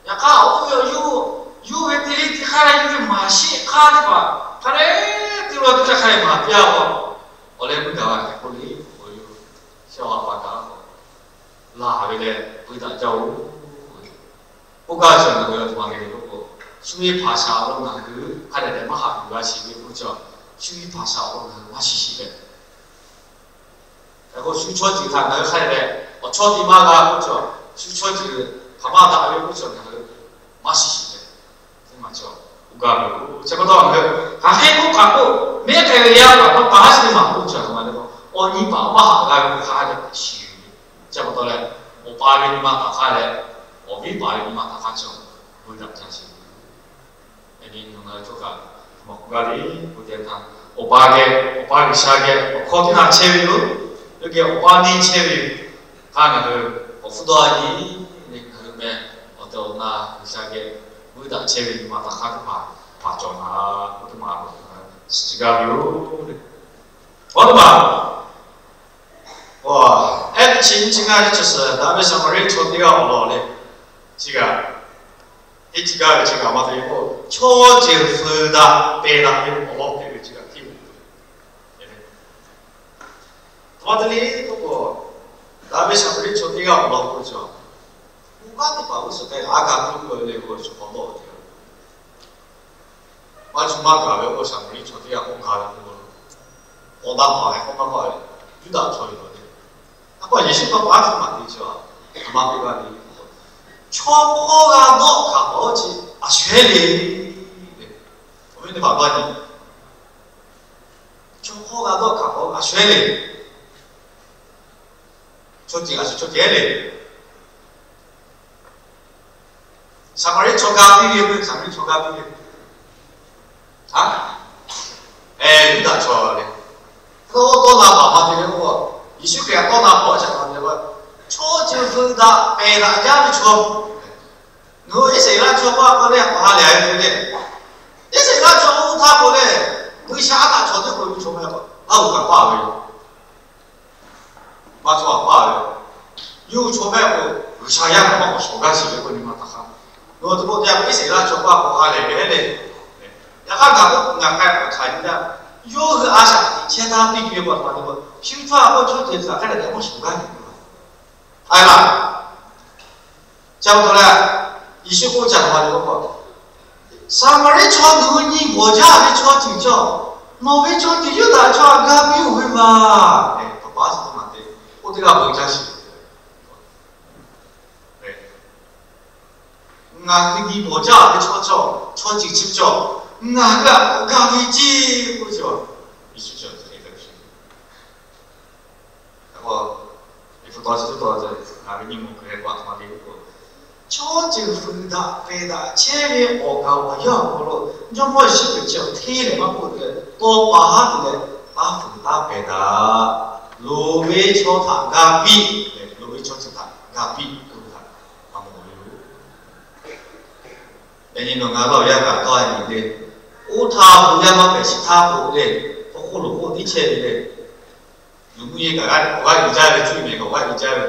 Yaꞈ hk'aˇ, oˇ ve awˬ yawˇ, yawˇ ve teˇ leˇ teˇ hk'aˇ leh yawˇ ve maˍ sheˆ hk'aˇ teˇ hpaˍ hk'a leh, teˇ lawˇ teˇ caˇ hk'a leh maˍ piˇ-a k'o, awˬ leh meuˇ gaˬ la hk'e k'oˆ le, awˬ yawˇ, chi awˬ ha pa kaꞈ k'o, laˬ ve leh peu daꞈ jaˇ-oˬ. Oˇ gaˇ cawˬ ngaˬ hui a htoꞈ ma geh le k'oˆ k'o, shu ve hpaˍ shaˍ awˬ lawn ngaˬ hui hk'a dehꞈ dehꞈ maˇ haꞈ yuˬ g'a shiˍ ve k'oˆ cawˬ, shu ve hpaˍ shaˍ awˬ lawn ngaˬ hui maˇ shiˍ shiˍ leh, hk'e k'o shu chaw ceuˬ htaꞈ ngaˬ hui hk'a dehꞈ dehꞈ awˬ chawˇ te maˇ g'a k'oˆ cawˬ, shu chaw ceuˬ hk'aˬ ma daꞈ ve k'oˆ cawˬ ngaˬ hui maˇ shiˍ shiˍ leh, teˇ maˬ cawˬ. Oˇ gaˇ ve k'o, chi pa taw ngaˬ hui hk'aˬ hk'e k'oˆ kaꞈ k'o, mehˉ hk'e ve yaˇ kaꞈ k'oˆ kaꞈ ha chi teˇ maˬ k'oˆ cawˬ hk'e ma le k'o, awˬ nyi paˍ maˇ haꞈ g'a ve hk'aˬ hk'e shiˍ ve. Chi pa taw leh, awˬ pa ve nyi ma htaꞈ hk'a leh, awˬ viˉ paˍ ve nyi ma htaꞈ hk'a cawˬ, beuꞈ daꞈ ca shiˍ ve. Yaꞈ nyi nawˬ ngaˬ hui cawˬ kaꞈ, maꞈ k'oˆ g'a le k'o te htaˇ, awˬ pa geh, awˬ pa G'uiˬsha geh awˬ hkawˇ teˇ naˆ chehˇ ve yoˬ. Yawˇ geh awˬ pa neˇ chehˇ ve yoˬ. Hk'a ngaˬ hui awˬ hpfuhˇ dawˇ a nyi le, ngaˬ hui meh awˬ tehˬ awˬ na G'uiˬsha geh beuꞈ daꞈ chehˇ ve nyi ma htaꞈ hk'a teˇ hpaˍ hpaˍ cawˬ naˍ k'oˆ teˇ maˬ k'o, chi gaˇ ve yoˬ le. Awˬ teˇ maˬ, ehˉ teˇ chi nyiˇ chi ngaˇ chi cawˬ suhˍ daꞈ ve Saˍmaˍriˆ chaw teˇ g'aˇ awˬ lawn le, chi kaꞈ, teˇ chi gaˇ ve chi kaꞈ maˇ te k'o, chaw ceuˬ fuiˍ daꞈ pehˬ daꞈ ve awˬ lawn hpehꞈ ve chi kaꞈ htiˇ ve. Aˬ ma te le k'oˆ k'o, daꞈ ve Saˍmaˍriˆ chaw teˇ g'aˇ awˬ lawn k'oˆ cawˬ, bon kanˉ teˇ hpaˍ g'uˇ suhˍ hk'e a gaˬ k'oˆ ve le k'o, chaw hk'aw dawˇ ve teˇ g'aˇ maˇ chu maˇ gaˬ ve k'o, Saˍmaˍriˆ chaw teˇ g'aˇ k'oˆ gaˬ ve k'o, awˬ daˇ paˍ hk'e k'oˆ maˇ paˇ ve, Yuˇdaꞈ chaw yoˬ le. A pa Yeˍsuˆ pa pa htaꞈ maˍ te chi a, a ma k'oˆ g'a le, chaw hk'aw g'a dawˆ hkanˍ paˍ chi a shehˉ le. Awˬ viˉ teˇ hpaˍ pa nyi, chaw hk'aw g'a dawˆ hkanˍ paˍ a shehˉ le. Chaw ceuˬ a shu chaw ceuˬ le. Saˍmaˍriˆ chaw ga piˇ ve, Saˍmaˍriˆ chaw ga piˇ ve. A, Yuˇdaꞈ chaw le. Tawˇ tawˇ na paˍ ma te ve k'o, Yeˍsuˆ Hkriꞈ tawˇ na paˍ a shaꞈ ma te ve, chaw ceuˬ fuiˍ daꞈ pehˬ daꞈ jaˇ ve chaw. Nawˬ hui Iˉsaˍreˍlaˆ chaw paˇ k'o leh awˬ ha lehˬ a ve le. Iˉsaˍreˍlaˆ chaw oˇ htaˇ k'o leh, G'uiˬsha a htaꞈ chaw teˇ k'oˍ ve chaw meh a, a oˍ kaꞈ paˇ ve maˇ chaw a paˇ ve. Yawˇ hui chaw meh k'o, G'uiˬsha yaˇ kaꞈ maˇ k'awꞈ shawˍ gaˇ shiˍ ve k'oˆ nyi ma htaꞈ hk'a, nawˬ hui te k'o te a k'o Iˉsaˍreˍlaˆ chaw paˇ k'o ha lehˬ ve le. Yaꞈ hk'aˇ ngaˬ k'o ngaˬ k'ai k'awꞈ hkanˍ nyi gaˇ, yawˇ hui a shaꞈ tiꞈ chehˇ taˇ piˇ ve pa taw, shu htaˇ k'o chaw ceuˬ htaꞈ hk'a dehꞈ dehꞈ maˇ shawˍ gaˇ nyi ve. Aˬ laˬ, chi pa taw leh, Yeˍsuˆ k'oˆ caˇ ma le k'o, Saˍmaˍriˆ chaw nawˬ hui nyi bawˬ jaˇ ve chaw ceuˬ cawˬ, nawˬ ve chaw ceuˬ Yuˇdaꞈ chaw htaꞈ ga piˇ-oˬ ve maˬ. Eˬ, pa pa suh maˬ te, oˇ teˇ g'aˇ beuꞈ jaˇ shiˍ. Ngaˬ hui nyi bawˬ jaˇ ve chaw cawˬ, chaw ceuˬ chi cawˬ, ngaˬ hui htaꞈ ga ve ceˇ k'oˆ ve chi, Yeˍsuˆ chi hk'e shiˍ. Aˬ, liꞈ hpu taw chi teˇ taw, ngaˬ ve nyi mawˬ kuiˬ hk'e k'o a htoꞈ ma te k'oˆ k'o, chaw ceuˬ fuiˍ daꞈ pehˬ daꞈ chehˇ ve awˬ kaˍ awˬ yanˇ awˬ hk'aw lo, Jawˇmawˇ Yeˍsuˆ Hkriꞈ chi awˬ hteˇ lehˬ maˇ k'oˆ te leh, tawˇ pa haˉ te leh, taˇ fuiˍ taˇ pehˬ daꞈ, loˍ ve chaw htaꞈ ga piˇ, loˍ ve chaw ceuˬ htaꞈ ga piˇ k'oˆ ve htaꞈ a mawˬ ve yoˬ. Yaꞈ nyi nawˬ ngaˬ laˇ awˬ yanˇ kaꞈ tawˇ a nyi le, oˇ htaˇ bon yaˇ maˇ pehˬ chi htaˇ k'o le, hk'aw hk'oˆ lo k'oˆ tiˉ chehˇ ve le. Yuˬ mvuhˇ yeˬ kaꞈ g'a, awˬ g'aˇ yuˬ jaˇ ve, cuˇ yiˍ mehˍ kaꞈ awˬ g'aˇ yuˬ jaˇ ve.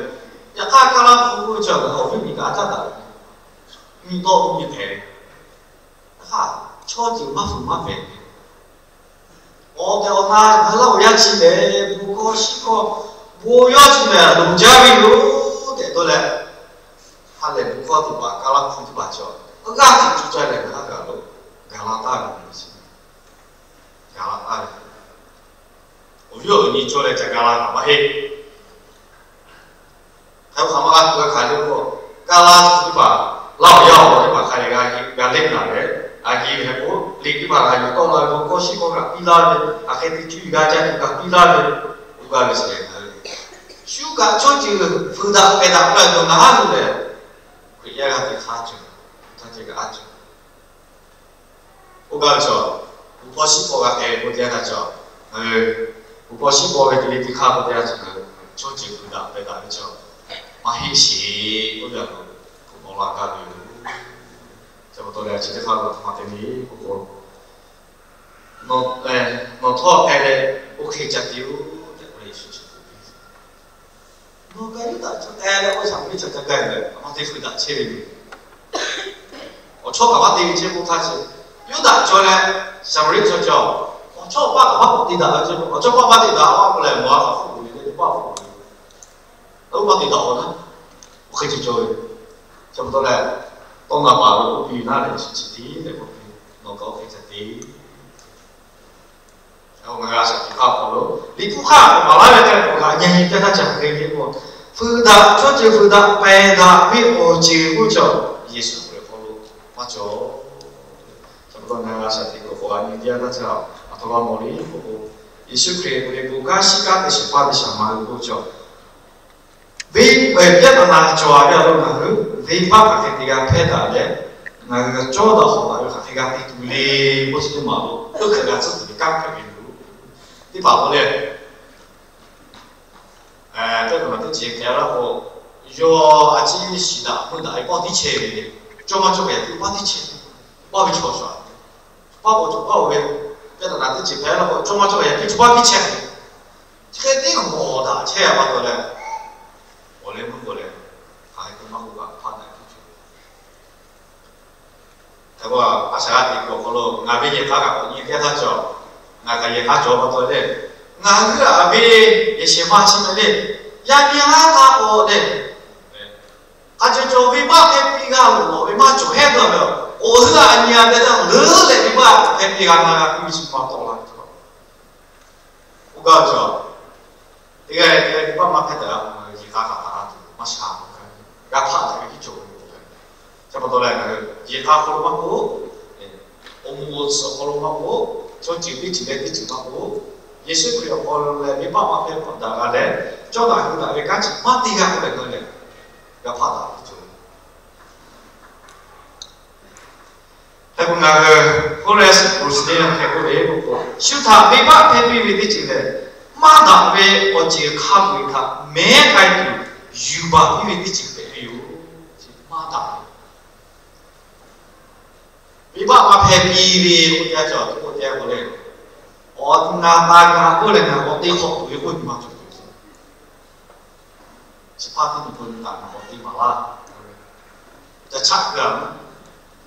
Yaꞈ hk'aˇ, Kaˇlaˇ hpu k'oˆ ve chi awˬ viˉ miˬ kaꞈ a caˉ daꞈ ve, nyi tawˆ mvuhˇ yeˬ hpehꞈ ve. Yaꞈ hk'aˇ, chaw ceuˬ maˇ fuiˍ maˇ pehˬ ve, awˬ tehˬ awˬ na ngaˬ hui laˇ awˬ yanˇ chi lehˬ, bon hkawˇ shiˉ hkawˇ, bon yawˇ chi lehˬ loˍ jaˇ ve yoˬ tehꞈ dawˇ leh, ha lehˬ bon hkawˇ teˇ hpaˍ, Kaˇlaˇ hpu teˇ hpaˍ cawˬ, g'aˇ hteꞈ cuˇ caˇ leh ngaˬ hk'aˇ gaˬ lo, gaˬ la taˍ ve, gaˬ la taˍ ve. Awˬ viˉ awˬ nyi cawˇ leh ca ga la kaꞈ maˇ heˆ. Hk'e k'o hk'aˬ ma g'a tuˬ g'a hkanˍ le k'o, Kaˇlaˇ hpu teˇ hpaˍ, laˇ awˬ yanˇ awˬ lawn teˇ hpaˍ hk'a lehˬ g'a lehˬ naˍ leh, a nyi ve hk'e k'o, liꞈ teˇ hpaˍ hk'a yuˬ tawˆ la ve bon hkawˇ shiˉ hkawˇ kaꞈ piˇ laˇ ve, aˬ hk'e te cuˇ yiˍ g'a caˇ tuˬ kaꞈ piˇ laˇ ve, oˇ g'aˇ ve chi lehˬ ngaˬ hui shu kaꞈ chaw ceuˬ fuiˍ daꞈ pehˬ daꞈ k'oˆ leh nawˬ ngaˬ haˉ lo lehˬ, Hkriꞈ yaˇ g'a teꞈ hk'aˇ cawˬ, hk'aˇ ceh kaꞈ a cawˬ. Oˇ gaˇ ve chaw, gu hpawˇ shiˉ hpawˇ g'a k'ai ve k'oˆ teˇ g'aˇ cawˬ. Ngaˬ hui gu hpawˇ shiˉ hpawˇ ve teꞈ le teˇ hk'aˇ k'oˆ teˇ g'aˇ cawˬ, ngaˬ hui chaw ceuˬ fuiˍ daꞈ pehˬ daꞈ ve chaw maˇ heˆ sheˍ k'oˆ ve a lo, k'oˆ nawˬ la gaˇ ve yoˬ. Chi pa taw leh chi teˇ hk'aˇ lo hk'aˬ ma te ve k'oˆ k'o, nawˬ htawˇ k'ai leh oˇ hk'e ca te-oˬ tehꞈ k'oˆ leh Yeˍsuˆ chi k'oˆ ve. Nawˬ kaꞈ Yuˇdaꞈ chaw k'ai leh k'o, Saˍmaˍriˆ chaw ca gaˬ leh a ma te fuiˍ daꞈ chehˇ ve yoˬ. Awˬ chawˇ kaꞈ maˇ te ve chehˇ k'oˆ htaˇ chi, Yuˇdaꞈ chaw leh Saˍmaˍriˆ chaw cawˬ, awˬ chawˇ paˆ kaꞈ maˇ k'awꞈ te daꞈ ve, awˬ chawˇ paˆ maˇ te daꞈ a k'o lehˬ, nawˬ a kaꞈ hpfuhˆ k'oꞈ ve leh teˇ paˆ hpfuhˆ k'oꞈ ve, a maˇ te daꞈ awˬ na, oˇ hk'e cawˬ ve. Chi pa taw leh, tawˇ na paˍ lo k'oˆ piˇ ve naˉ lehˬ, chi chi te leh k'oˆ piˇ, nawˬ kaꞈ oˇ hk'e ca te. Ngaˬ hui a shaꞈ teꞈ hk'aˇ awˬ hk'aw lo, Liꞈ hpu hk'aˇ k'awꞈ maˍ laˇ ve htaˇ k'awꞈ g'a nyi nyi teˇ htaˇ ca hk'e ve k'o, fuiˍ daꞈ, chaw ceuˬ fuiˍ daꞈ pehˬ daꞈ ve awˬ ceuˬ k'oˆ cawˬ, Yeˍsuˆ Hkriꞈ awˬ hk'aw lo maˇ cawˬ. Chi pa taw ngaˬ hui a shaꞈ teꞈ kuiˬ k'awꞈ g'a nyi teˇ yanˇ htaˇ ca, a htoꞈ ma mawˬ le k'oˆ k'o, Yeˍsuˆ Hkriꞈ ve bon kanˉ shiˉ kanˉ te shehˍ hpaˇ ve shaˍ ma ve k'oˆ cawˬ. Venˇ baˆ pehˇ taˍ naˍ cawˬ ve a lo ngaˬ hui venˇ baˆ hk'aˬ hk'e te g'a hpehˇ daꞈ leh, ngaˬ hui cawˇ daꞈ hawˍ daꞈ ve hk'aˬ hk'e g'a te tuˬ le k'oˆ chi teˇ maˬ lo, oˇ hk'e g'a tcuhˉ tuˬ ve kanˉ hpehꞈ ve yoˬ. Teˇ hpaˍ k'o lehˬ, pehˇ taˍ naˍ teˇ ceuˬ hk'e laˇ k'o, yawˇ a ciˉ shiˍ daꞈ meuˇ daꞈ ve pawˆ tiˉ chehˇ ve le. Cawˇ maˇ cawˇ ve yaꞈ hk'aˇ pawˆ tiˉ chehˇ ve, pawˆ ve chaw shuˍ, pawˆ k'o cawˬ pawˆ ve, pehˇ taˍ naˍ teˇ ceuˬ hk'e laˇ k'o, cawˇ maˇ cawˇ ve yaꞈ hk'aˇ chaw pawˆ tiˉ chehˇ ve, chi hk'e teˇ g'awˬ daꞈ chehˇ pa taw leh, awˬ leh meuˇ k'o lehˬ, hk'aˬ hk'e k'o maˇ k'oˆ kaꞈ hpaˇ daꞈ tuˬ cawˬ. Hk'e k'o, a shaꞈ g'a teꞈ kuiˬ awˬ hk'aw lo ngaˬ ve yehˬ k'a kaꞈ k'awꞈ nyi teˇ htaˇ cawˬ. Ngaˬ kaꞈ yehˬ k'a cawˬ pa taw le, ngaˬ hui a ve yehˬ shehˍ ma chi meh le, yaˇ miˇ haˉ htaˇ k'o le, hk'a cawˬ cawˬ venˇ baˆ hpehˇ piˇ g'a lawˬ lawˬ ve maˇ cawˬ hehˉ dawˇ ve, awˬ hui a nyi a ve htaˇ leuˉ leh venˇ baˆ hpehˇ piˇ g'a na g'a piˇ ve chi ma tawˆ la ve htawˇ, oˇ gaˇ cawˬ. Teˇ g'aˇ teˇ g'aˇ venˇ baˆ maˇ hpehˇ daꞈ g'a k'o, ngaˬ hui yehˬ k'a kaꞈ taˍ a tuˬ maˇ sha k'o, g'a hpaˆ daꞈ ve kiˇ cawˬ ve k'o, chi pa taw leh ngaˬ hui yehˬ k'a hk'aw lo maˇ k'oˆ, awˬ moˍ awˬ tsuhꞈ awˬ hk'aw lo maˇ k'oˆ, chaw ceuˬ teˇ ceuˬ leh teˇ ceuˬ maˇ k'oˆ, Yeˍsuˆ Hkriꞈ awˬ hk'aw lo leh venˇ baˆ maˇ hpehˇ daꞈ g'a leh, cawˇ daꞈ hui daꞈ ve kanˉ chi maˇ te g'a k'oˆ leh ngaˬ hui lehˬ, g'a hpaˆ daꞈ ve kiˇ cawˬ ve. Hk'e k'o ngaˬ hui Kawˇrenˍhtuˆ suhˍ hk'e k'oˆ ve k'o, shu htaꞈ venˇ baˆ hpehˇ piˇ ve teˇ ceuˬ lehˬ, maˇ daꞈ ve awˬ ceuˬ hk'a peu-eˬ htaꞈ mehˉ k'ai tuˬ yuˬ baˬ piˇ ve teˇ ceuˬ hpehꞈ ve yoˬ. Maˇ daꞈ ve venˇ baˆ maˇ hpehˇ piˇ ve k'oˆ teˇ g'aˇ cawˬ, k'oˆ teˇ g'aˇ k'o le, awˬ naˍ baˬ gaˬ k'oˆ leh ngaˬ awˬ te hk'awꞈ tuˬ ve k'oˆ nyi ma cawˬ tuˬ chi hpaˇ teˇ nyi k'o nyi taˍ ngaˬ k'awꞈ te maˍ laˇ. Ca chaˆ keu a,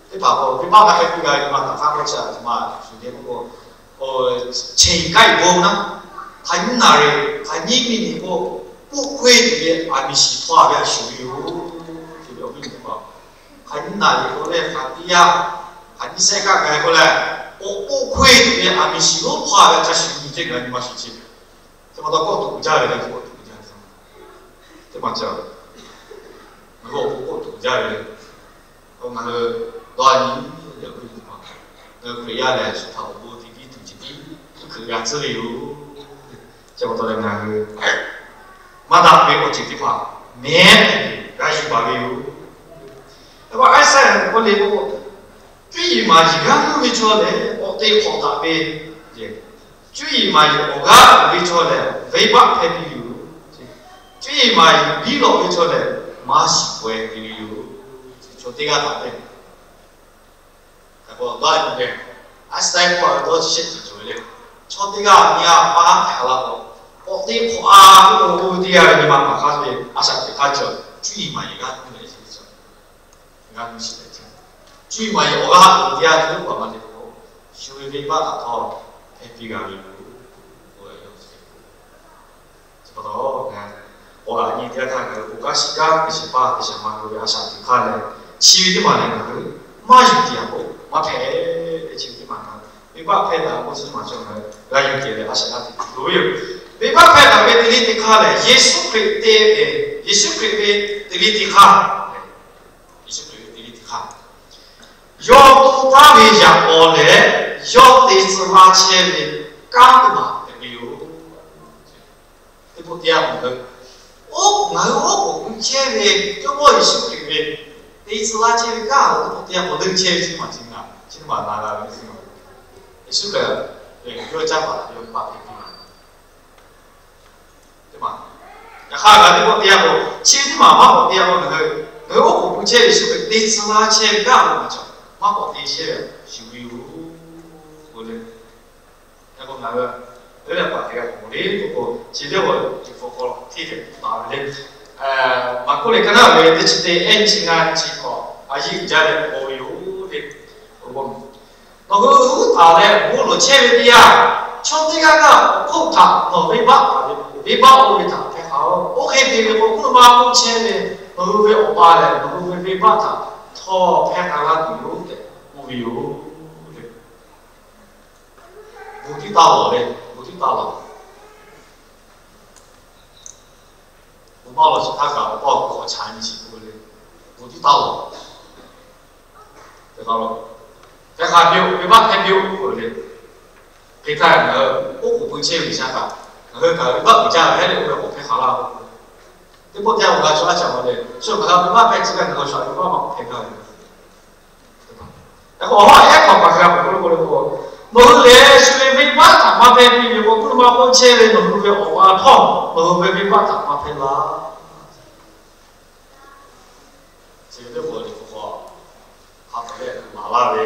teˇ hpaˍ k'o venˇ baˆ maˇ hpehˇ piˇ g'a ve nyi ma htaꞈ hk'aˇ k'oˆ chi a htoꞈ ma shuˍ le k'oˆ k'o, chehˇ kaˆ iˍ bon naˉ, hk'aˬ nyiˇ naˍ riˍ hk'aˬ nyiˇ miˬ niꞈ k'o, k'oˆ hk'oˆ e tuˬ ve aˬ miˍ shiˍ hpaw ve a shuˍ ve yoˬ. Te ve awˬ viˉ nyi teˇ hpaˍ, hk'aˬ nyiˇ naˍ riˍ k'o leh hk'aˬ teˇ yanˇ, hk'aˬ nyiˇ sehˉ kaˆ ga k'o leh, k'oˆ hk'oˆ e tuˬ ve aˬ miˍ shiˍ lonˉ hpaw ve a shuˍ nyi teˇ ngaˬ nyi ma shuˍ chi. Chi pa taw kawˆ tuˬ uiˍ jaˇ ve le, kawˆ tuˬ uiˍ jaˇ ve teˇ maˬ ca, ngaˬ hui awˬ pon kawˆ tuˬ uiˍ jaˇ ve le. Ngaˬ hui dawˇ nyi, ngaˬ hui Hkriꞈ yaˇ lehˬ shu htaꞈ awˬ bon te piˇ tuˬ ceh tiˉ hkui g'a tcuhˉ ve yoˬ. Chi pa taw leh ngaˬ hui maˇ daꞈ ve awˬ ceuˬ teˇ hpaˍ mehˉ g'a yuˬ baˬ ve yoˬ. Eˇ, Aˉsaˍyaꞈ k'oˆ le k'o, cuˇ yiˍ maˍ yiˍ g'aˇ nuˇ ve chaw lehˬ, awˬ te hk'awꞈ daꞈ ve, cuˇ yiˍ maˍ yiˍ awˬ g'aˇ uiˍ ve chaw lehˬ, venˇ baˆ hpehˇ piˇ ve yoˬ. Cuˇ yiˍ maˍ yiˍ biˇ lawꞈ ve chaw lehˬ, maˇ shiˍ paweh te ve yoˬ. Chaw teˇ g'aˇ htaꞈ te Aˉsaˍyaꞈ k'oˆ ve, Aˉsaˍyaꞈ k'oˆ ve dawˇ chi shehˆ ceuˬ cawˬ ve le. Chaw teˇ g'aˇ nyi a pa htaꞈ la k'o, k'awꞈ te hk'awꞈ a k'oˆ k'o, teˇ g'aˇ ve nyi ma hk'aˬ hk'aˇ ve a shaꞈ teꞈ hk'aˇ cawˬ, cuˇ yiˍ maˍ yiˍ g'aˇ nuˇ leh, g'aˇ nuˇ shiˍ leh, cuˇ yiˍ maˍ yiˍ awˬ g'aˇ uiˍ teˇ g'aˇ tuˬ k'oˆ a ma le k'o, shu ve venˇ baˆ htaꞈ htawˇ hpehˇ piˇ g'a ve yoˬ. Chi pa taw, awˬ laꞈ nyi teˇ g'aˇ htaˇ ngaˬ hui bon kanˉ shiˉ kanˉ te shehˍ hpaˇ te shehˍ ma k'oˆ ve a shaꞈ teꞈ hk'aˇ leh, chi ve teˇ maˬ leh ngaˬ hui maˇ yuˬ tiˍ a k'o, maˇ hpehꞈ ve chi ve teˇ maˬ ngaˬ hui venˇ baˆ hpehˇ daꞈ k'oˆ chi maˬ cawˬ ngaˬ hui g'a yuˬ tiˍ leh a shaꞈ g'a teꞈ tuˬ loˍ ve yoˬ. Venˇ baˆ hpehˇ daꞈ ve teꞈ le teꞈ hk'aˇ lehˬ, Yeˍsuˆ Hkriꞈ te, Yeˍsuˆ Hkriꞈ ve teꞈ le teꞈ hk'aˇ, Yeˍsuˆ Hkriꞈ ve teꞈ le teꞈ hk'aˇ, yawˇ to taˉ ve yaꞈ k'aw leh, yawˇ te tcuh laˇ chehˇ ve kanˉ teˇ maˬ hpehꞈ ve yoˬ. Teˇ pawˆ teˇ yanˇ ngaˬ hui Oˉ, ngaˬ hui oˉ k'oˍ pui chehˇ ve Jawˇmawˇ Yeˍsuˆ Hkriꞈ ve te tcuh laˇ chehˇ ve kanˉ awˬ hk'aw teˇ g'aˇ k'awꞈ leuˆ chehˇ ve chi maˬ chi ngaˬ chi teˇ maˬ na g'a ve, Yeˍsuˆ Hkriꞈ yawˇ caˇ paˍ yawˇ ve paˆ hpehˇ piˇ ve. Yaꞈ hk'aˇ ngaˬ teˇ pawˆ teˇ yanˇ k'o, chi teˇ maˬ maˇ k'awꞈ te-a k'o, ngaˬ hui, ngaˬ hui oˉ k'oˍ pui chehˇ ve Yeˍsuˆ Hkriꞈ te tcuh laˇ chehˇ ve kanˉ awˬ hk'aw maˬ cawˬ maˇ k'awꞈ te chehˇ ve shuˍ ve yoˬ. K'o le, yaꞈ k'o ngaˬ hui leuˉ leh paˍ hk'e g'a k'oˍ le k'oˆ k'o, chi teˇ g'aˇ awˬ ceuˬ hk'aw hk'aw lo hteˇ hk'e taˍ ve le. Maˍkuˆ liꞈ ka naˉ ve teˇ chi teˇ ehˉ nyiˇ chi ngaˇ chi hk'awꞈ a yiˇ uiˍ jaˇ leh k'oˆ ve yoˬ le. Awˬ bon Nawˬ hui uˉ taˍ leh bon lawˬ chehˇ ve teˇ yanˇ, chaw teˇ g'aˇ g'aˇ awˬ hk'oˆ htaꞈ nawˬ venˇbaˆ taˍ ve k'o, venˇbaˆ oˇ ve htaꞈ hpehˇ k'aoˍ. Oˇ hk'e te ve k'o, mvuhˇ naw ma hk'oˆ chehˇ ve nawˬ hui ve Awˬ pa lehˬ, nawˬ hui ve venˇbaˆ htaꞈ htawˇ hpehˇ k'ai laˇ tuˬ yoˬ tehꞈ k'oˆ ve yoˬ. Bon tiˉ taˇ lawˬ le, bon tiˉ taˇ lawˬ. Bon maˇ lawˬ chi htaˇ kaꞈ awˬ pa awˬ hk'aw chaꞈ nyi chi k'oˆ ve le, bon tiˉ taˇ lawˬ. Hk'e hk'a piˇ-oˆ, venˇbaˆ hpehˇ piˇ-oˆ k'oˆ ve le. Hk'e htaˇ ngaˬ hui oˉ k'oˍ pui chehˇ ve G'uiˬsha kaꞈ, ngaˬ hui kaꞈ venˇbaˆ uiˍ jaˇ ve hehˉ le k'oˆ ve k'awꞈ hpehˇ hk'a laˇ k'o, teˇ pawˆ teˇ yanˇ awˬ g'a chaw a caꞈ ma le, shu ngaˬ hui venˇbaˆ hpehˇ chi kaꞈ ngaˬ hui shu venˇbaˆ maˇ k'awꞈ hpehˇ gaˇ ve. Hk'e k'o, awˬ ha ehˉ hk'awꞈ paˍ hk'a k'oˆ k'oˆ le k'o, nawˬ hui lehˬ shu ve venˇbaˆ htaꞈ maˇ hpehˇ piˇ ve k'o, mvuhˇ naw ma hk'oˆ chehˇ ve nawˬ hui ve Awˬ pa htawˇ nawˬ hui ve venˇbaˆ htaꞈ maˇ hpehˇ laˇ. Chi ve teˇ hk'awꞈ le k'o, hk'a tawˍ leh maˍ laˇ ve,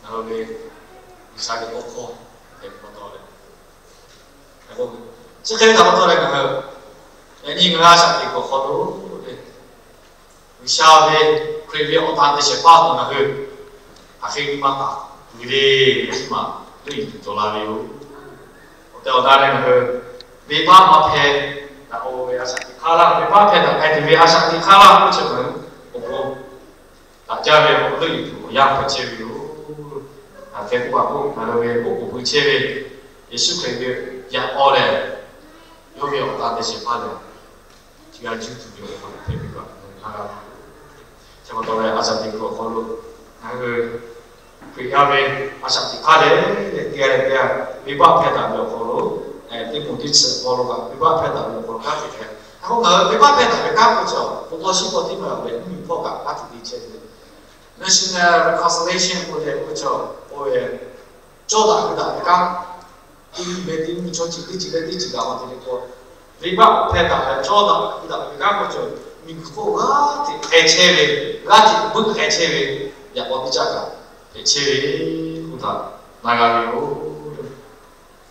ngaˬ hui ve G'uiˬsha ve tawˇ hkawˇ hpehꞈ pa taw leh, chi hk'e ve htaꞈ pa taw leh ngaˬ hui yaꞈ nyi ngaˬ hui a shaꞈ teꞈ kuiˬ awˬ hk'aw lo le, G'uiˬsha ve Hkriꞈ ve awˬ tan te shehˍ hpaˇ htaꞈ ngaˬ hui hk'aˬ hk'e nyi ma taˍ tuˬ le, ve teˇ maˬ leuˆ yuˬ tuˬ cawˬ la ve yoˬ. Awˬ tehˬ awˬ na leh ngaˬ hui venˇbaˆ maˇ hpehˇ, daꞈ-o ve a shaꞈ teꞈ hk'aˇ laˇ, venˇbaˆ hpehˇ daꞈ k'ai tuˬ ve a shaꞈ teꞈ hk'aˇ laˇ k'oˆ chi ngaˬ hui awˬ pon daꞈ jaˇ ve awˬ hk'aw lo leuˆ yuˬ tuˬ awˬ yanˇ hpehꞈ chehˇ ve yoˬ. Hk'e k'oˆ kaꞈ k'o, ngaˬ hui ve oˉ k'oˍ pui chehˇ ve Yeˍsuˆ Hkriꞈ ve yaꞈ k'aw lehˬ, yawˇ ve awˬ tan te shehˍ hpaˇ lehˬ, chi g'a juˇ tuˬ ve awˬ hk'aw lo hpehꞈ piˇ kaꞈ, ngaˬ hui na g'a ve yoˬ. Chi pa taw leh a shaꞈ teꞈ kuiˬ awˬ hk'aw lo ngaˬ hui Hkriꞈ yaˇ ve a shaꞈ teꞈ hk'aˇ lehˬ, teˇ g'aˇ leh teˇ g'aˇ venˇbaˆ hpehˇ daꞈ ve awˬ hk'aw lo, teˇ moˍ teˇ chi awˬ hk'aw lo kaꞈ venˇbaˆ hpehˇ daꞈ ve awˬ hk'aw lo kanˉ te hpehꞈ. Hk'e k'o ngaˬ hui venˇbaˆ hpehˇ daꞈ ve kanˉ k'oˆ chi, bon lawˇ shiˉ paw teˇ maˬ ve mvuhˇmiˬ hpawˇ kaꞈ kanˉ te te chehˇ ve National Reconciliation k'oˆ leh k'oˆ ve chaw, oˇ ve cawˇ daꞈ hui daꞈ ve kanˉ, teˇ nyi ve teˇ nyi chaw ceuˬ teˇ ceuˬ leh teˇ ceuˬ kaꞈ maˇ te leh k'o, venˇbaˆ hpehˇ daꞈ leh cawˇ daꞈ hui daꞈ ve kanˉ k'oˆ chi, miˬguiˬ hk'oˆ g'aˇ hteꞈ hk'e chehˇ ve, g'aˇ hteꞈ beuˆ hk'e chehˇ ve, yaꞈ k'aw teˇ caˇ kaꞈ hpehꞈ chehˇ ve k'oˆ htaꞈ na g'a ve yoˬ.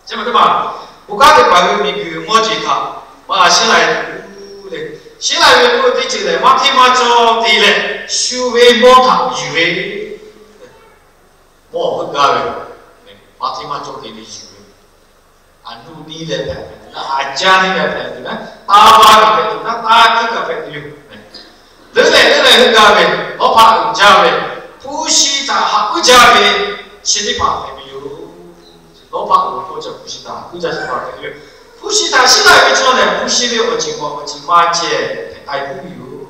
Chi ma teˇ maˬ, bon kanˉ te paˍ ve miˬguiˬ mawˇ jeˬ htaꞈ maˇ g'a shiˉ la-e tuˬ le. Shiˉ la ve k'oˆ ve teˇ ceuˬ lehˬ, maˇ hteˇ maˇ cawˇ te leh shu ve mawˇ htaꞈ yuˬ ve, mawˇ heuˆ gaˇ ve, maˇ hteˇ maˇ cawˇ te leh yuˬ ve, a nuˇ niˇ leh hpehꞈ tuˬ naˉ, a jaˇ niˇ leh hpehꞈ tuˬ naˉ, taˇ vaˇ kaꞈ hpehꞈ tuˬ naˉ, taˇ kuiˉ kaꞈ hpehꞈ tuˬ yoˬ. Leuˉ leh leuˉ leh heuˆ gaˇ ve, nawˉ hpaˆ uiˍ jaˇ ve, hpu shi htaꞈ haꞈ puiˉ jaˇ ve, chi teˇ hpaˍ hpehꞈ ve yoˬ. Nawˉ hpaˆ uiˍ k'oˆ chi hpu shi htaꞈ haꞈ puiˉ jaˇ chi hpaˍ hpehꞈ ve yoˬ. Hpu shi htaꞈ shiˉ la ve chaw lehˬ, hpu shi ve awˬ ceuˬ k'awꞈ awˬ ceuˬ maˇ ceh hpehꞈ k'ai puiˉ ve yoˬ.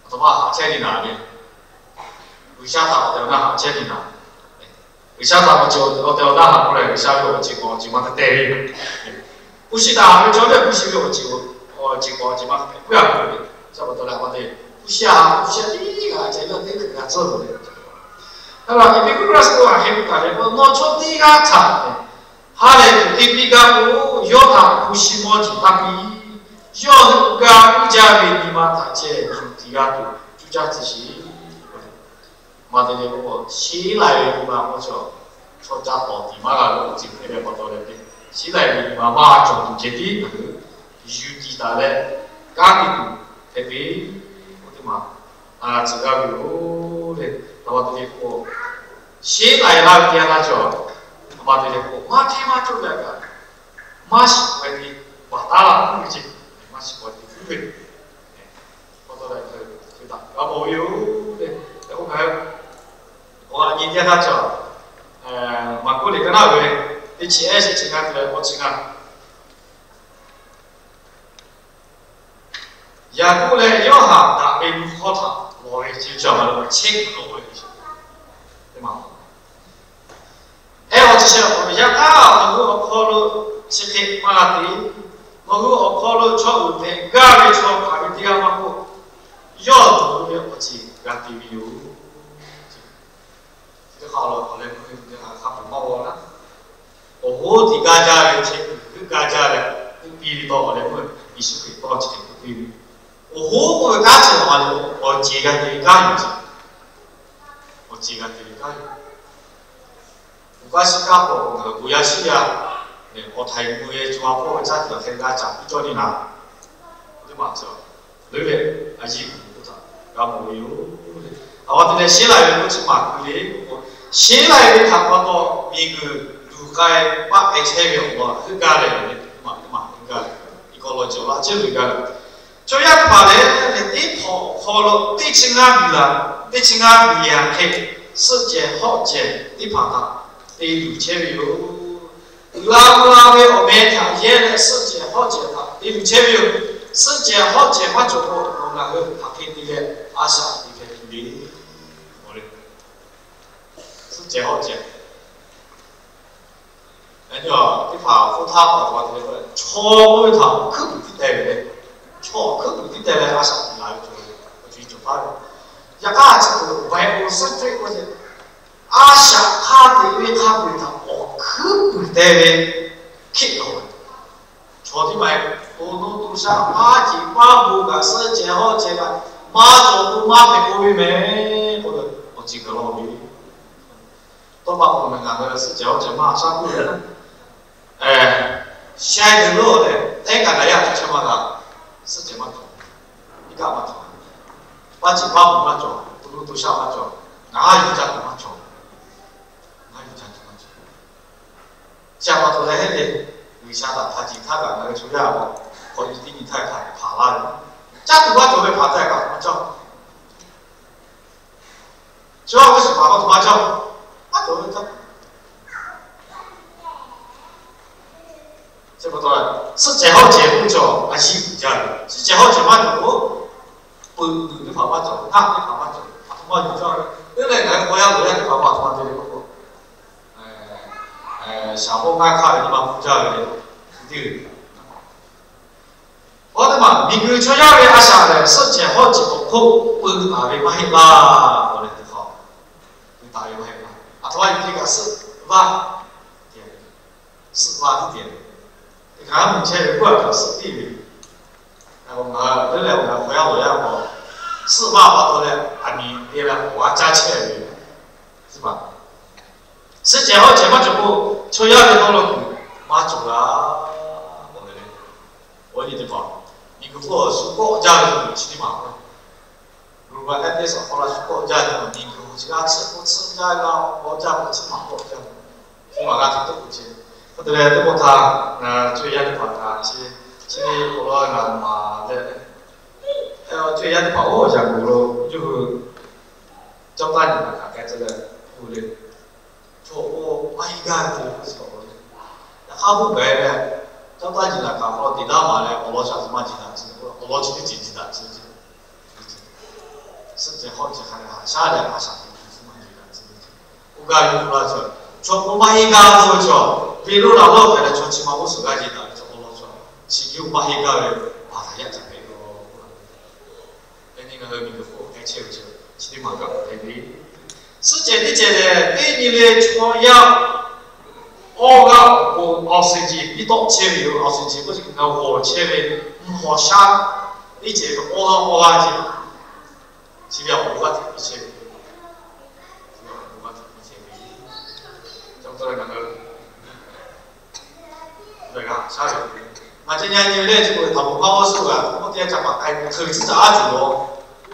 Aˬ htoꞈ ma haꞈ chehˇ ve naˍ le. G'uiˬsha htaꞈ awˬ tehˬ awˬ na haꞈ chehˇ ve naˍ. G'uiˬsha htaꞈ awˬ tehˬ awˬ na haꞈ k'oˆ leh, G'uiˬsha ve awˬ ceuˬ k'awꞈ awˬ ceuˬ maˇ te te ve. Hpu shi htaꞈ haꞈ ve chaw lehˬ, hpu shi ve awˬ ceuˬ, awˬ ceuˬ k'awꞈ awˬ ceuˬ maˇ te puiˉ a ve. Chi pa taw leh a ma te, hpu shi a, hpu shi a tiˉ g'a ceh yawˇ teˇ hkui g'a tcuhˉ loˬ le. Aˬ, Epicurus k'oˆ a hk'e k'oˆ taˍ ve k'o, nawˬ chaw teˇ g'aˇ htaꞈ ha lehˬ tuˬ te piˇ gaˇ k'o, yawˇ htaꞈ hpu shi mawˇ jeˬ taˇ piˇ. Yawˇ hui ga puiˉ jaˇ ve nyi ma htaꞈ ceh yuˬ tiˍ g'a tuˬ cuˇ caˇ tcuh sheˍ. Maˇ te leh k'o, shiˉ lai ve nyi ma k'oˆ chaw, chaw ca tawˍ tiˍ maˇ g'a ve awˬ ceuˬ hpehꞈ ve pa taw leh te, shiˉ lai ve nyi ma maˇ cawˬ tuˬ ceh tiˉ yuˬ tiˍ taˍ leh, kanˉ te tuˬ hpehꞈ ve, k'oˆ teˇ maˬ a g'a tcuh gaˇ ve yoˬ le. Aˬ ma te leh k'o, shiˉ lai laˇ ve teˇ yanˇ laˇ cawˬ. Aˬ ma te leh k'o, maˇ hteˇ maˇ cawˇ ve a kaꞈ, maˇ shiˍ k'ai ve baˬ taˉ laˇ k'oˆ ve ceh, maˇ shiˍ k'ai ve k'oˆ ve pa taw leh, hk'e htaꞈ g'a mawˬ ve yoˬ le. K'o ngaˬ hui awˬ nyi teˇ yanˇ htaˇ cawˬ, Maˍkuˆ liꞈ ka naˉ ve teˇ chi ehˉ chi chi ngaˇ te leh awˬ chi ngaˇ, Yaˍkoˆ leh Yoˇhanˬ daꞈ ve mvuhˇ hawˉ htaꞈ lawˬ ve chi cawˬ ma lo chehˇ kuiˬ lawˬ ve, teˇ maˬ ehˉ awˬ chi sheh awˬ hk'aw lo, yaꞈ hk'aˇ awˬ hk'aw lo chi hk'e maˇ g'a te. Nawˬ hui awˬ hk'aw lo chaw uiˍ hpehꞈ gaˇ ve chaw hk'aˬ ve teˇ g'aˇ maˇ k'oˆ, yawˇ nawˬ hui ve awˬ ceˬ g'a te ve yoˬ. Chi teˇ hk'aˇ lo awˬ leh meuˇ ve teˇ hk'aˇ hk'a peu-eˬ maˇ g'aw laˇ. Awˬ hoˉ tiꞈ gaˇ jaˇ ve, chehˇ kuiˬ heuˆ gaˇ jaˇ leh, teˇ piˇ ve tawˇ awˬ leh meuˇ Yeˍsuˆ Hkriꞈ tawˇ chi hk'e k'oˆ piˇ ve, awˬ hoˉ k'oˆ ve kanˉ chi awˬ ma le, awˬ ceˬ g'a te ve kanˉ yoˬ ce. Awˬ ceˬ g'a te ve kanˉ yoˬ. Awˬ kaˇ shiˉ kaˇ paw ngaˬ hui bon yaˇ shiˉ yaˇ, awˬ htaiˍ mvuh ve co ha hpawˇ ve caˇ tuˬ hk'e g'a caˍ piˇ cawˇ le naˍ, teˇ maˬ cawˬ leuˉ leh, a yiˇ kuˬ k'oˆ htaꞈ g'a mawˬ ve yoˬ. Aˬ ma te leh sheˉ lai ve k'oˆ chi maˬ kuˬ le k'oˆ k'o, sheˉ lai ve htaꞈ pa taw miˬguiˬ luˬ k'ai paˆ k'ai chehˇ ve awˬ lawn heuˆ gaˇ leh, teˇ maˬ teˇ maˬ heuˆ gaˇ leh, ecology awˬ lawn a ciˉ ve gaˇ leh, chaw yaˇ teˇ hpaˍ lehˬ, teˇ hpaˍ awˬ hk'aw lo teˇ chi ngaˇ miˬ laˬ, teˇ chi ngaˇ miˬ yaꞈ hk'e, suhˆ cehˬ hawˆ cehˬ teˇ hpaˍ htaꞈ te luˬ chehˇ ve yoˬ. Uiˍ la mvuh la ve awˬ meh htaꞈ yehˇ leh suhˆ cehˬ hawˆ cehˬ htaꞈ te luˬ chehˇ ve yoˬ. Suhˆ cehˬ hawˆ cehˬ maˇ cawˬ k'o, nawˬ ngaˬ hui hk'aˬ hk'e te leh a shaꞈ teꞈ hpehꞈ tuˬ le. Suhˆ cehˬ hawˆ cehˬ teˇ hpaˍ hk'oˆ htaˇ pa taw te leh, chaw oˇ ve htaꞈ hkuiˉ puiˍ tiˉ teh ve le. Chaw hkuiˉ puiˍ tiˉ teh leh a shaꞈ teꞈ la ve cawˬ ve, awˬ ceuˬ cawˬ taˉ ve. Yaꞈ hk'aˇ chi hk'e biological k'oˆ ce, a shaꞈ hk'a teꞈ ve hk'a peu-eˬ htaꞈ awˬ hkuiˉ puiˍ teh ve hkiˆ lawˬ ve. Chaw teˇ maˬ to nuˇ to shaˆ maˇ ceˬ maˇ bon kaꞈ, suhˆ cehˬ hawˆ cehˬ kaꞈ maˇ cawˬ k'o, maˇ hpehꞈ k'oˆ ve mehˍ k'oˆ ve, awˬ ceuˬ gaˬ la ve. Tawˇ pa taw ngaˬ hui suhˆ cehˬ hawˆ cehˬ maˇ shaˉ k'oˆ ve, shai deuˬ lo lehˬ, teˇ kaꞈ daꞈ yaˇ cawˬ chehˇ maˇ g'a. Suhˆ cehˬ maˇ cawˬ, iˉ kaˆ maˇ cawˬ, maˇ ceˬ maˇ bon maˇ cawˬ, to nuˇ to shaˆ maˇ cawˬ, ngaˬ haˉ yuˬ caˇ tuˬ maˇ cawˬ. Ngaˬ haˉ yuˬ caˇ tuˬ maˇ cawˬ. Chi pa taw leh, G'uiˬsha htaꞈ hk'a ceˬ htaˇ kaꞈ ngaˬ hui chaw yaˇ k'awꞈ k'awꞈ nyi teˇ nyi htaˇ htaꞈ hpanˍ laˇ ve, caˇ tuˬ maˇ cawˬ ve hpanˍ htaˇ kaꞈ maˇ cawˬ. Chi a ve suhˍ hpaˍ maˇ cawˬ, maˇ cawˬ ve caˇ tuˬ. Chi pa taw, suhˆ cehˬ hawˆ cehˬ k'oˆ ve chaw a yiˇ uiˍ jaˇ ve. Suhˆ cehˬ hawˆ cehˬ maˇ cawˬ k'o, peuˬ tuˬ teˇ hpaˍ maˇ cawˬ, ngaˆ teˇ hpaˍ maˇ cawˬ, a htoꞈ ma yuˬ jaˇ ve. Teˇ lehˬ ngaˬ hui k'awꞈ yaˇ loꞈ yaˇ teˇ hpaˍ maˇ a htoꞈ ma te ve k'oˆ k'o, shaˍ hawˆ ngaˇ hk'aˇ ve nyi ma hpu jaˇ ve le. Awˬ teˇ maˬ miˬguiˬ chaw yaˇ ve a shaꞈ lehˬ, suhˆ cehˬ hawˆ cehˬ awˬ hk'oˆ peu taˍ ve maˇ heˆ laˇ. Awˬ leh teˇ hk'aw peu taˍ ve maˇ heˆ laˇ. A htoꞈ ma yuˬ te kaꞈ suhˆ vaˇ, suhˆ vaˇ tiˉ te ve. Teˇ hk'aˇ mvuhˇ chehˇ ve k'oˆ a kaꞈ suhˆ tiˉ ve. Ngaˬ hui lehˬ, ngaˬ hk'aw yaˇ loꞈ yaˇ k'o, suhˆ vaˇ pa taw leh a miˍ te leh awˬ g'aˇ caˇ chehˇ ve, suhˆ cehˬ hawˆ cehˬ maˇ cawˬ k'o, chaw yaˇ ve tawˇ law kuiˬ maˇ cawˬ g'a. Awˬ leh, awˬ nyi teˇ hpaˍ, miˬguiˬ hk'oˆ shu kawˆ jaˇ ve chi teˇ maˬ k'o, Global Atlas awˬ hk'aw lo shu kawˆ jaˇ ve miˬguiˬ chi g'a tsuhꞈ k'oˆ tsuhꞈ jaˇ g'a, kawˆ jaˇ k'o chi maˬ kawˆ jaˇ ve, chi maˬ g'a tuˬ tawˆ k'oˆ ce. Hk'e te leh teˇ pawˆ htaˇ, ngaˬ cuˇ yaˇ teˇ hpaˍ htaꞈ chi, chi awˬ lawn ngaˬ maˍ leh, cuˇ yaˇ teˇ hpaˍ oˇ yaꞈ k'oˍ lo yawˇ hui cawˇ taˇ nyi ma kaꞈ k'ai tcuh leh, oˇ le, chaw k'o maˇ heˆ gaˇ ve te ve k'oˆ chi awˬ lawn le. Yaꞈ hk'aˇ k'oˆ gaˬ leh, cawˇ taˇ nyi la kaꞈ awˬ lawn te daˇ maˍ leh awˬ lawn shaˍ tcuh maˇ nyi daꞈ tcuh, awˬ lawn chi teˇ ceuˬ nyi daꞈ tcuh ce. Suhˆ cehˬ hawˆ cehˬ hk'a leh haꞈ shaˉ leh a shaꞈ teꞈ tuˬ maˇ nyi daꞈ tcuh ve ce. Oˇ gaˇ ve k'oˆ laˇ chaw, chaw k'o maˇ heˆ gaˇ ve chaw, ve lo laˬ lawˇ hpehꞈ leh chaw chi ma g'uˇ suhˍ g'a nyi daꞈ ve chaw awˬ lawn chaw, chi ve oˇ maˇ heˆ gaˇ ve, baˬ htaꞈ yaˇ caꞈ hpehꞈ ve. Yaꞈ nyi ngaˬ hui miˬguiˬ hk'oˆ k'ai chehˇ ve chi, chi teˇ maˬ kaꞈ hpehꞈ ve. Suhˆ cehˬ teˇ cehˬ lehˬ, teˇ nyi le chaw yaˇ awˇ g'aˇ awˬ pon oxygen piˇ tawˆ chehˇ ve yoˬ. Oxygen k'oˆ chi ngaˬ hui g'awˬ chehˇ ve, mvuhˇ hawˬ shaˉ teˇ cehˬ ve awˇ g'aˇ awˇ g'aˇ ce, chi ve awˬ bon g'aˇ hteꞈ piˇ chehˇ ve, awˬ bon g'aˇ hteꞈ piˇ chehˇ ve, ca taw leh ngaˬ hui Ngaˬ ca nyi leh chi k'o, htaꞈ bvuhꞈ maˇ g'awˇ suhˉ g'a, k'oˆ teˇ g'aˇ ca paˍ k'ai, hk'eˬ tcuhˉ caꞈ a tuˬ law,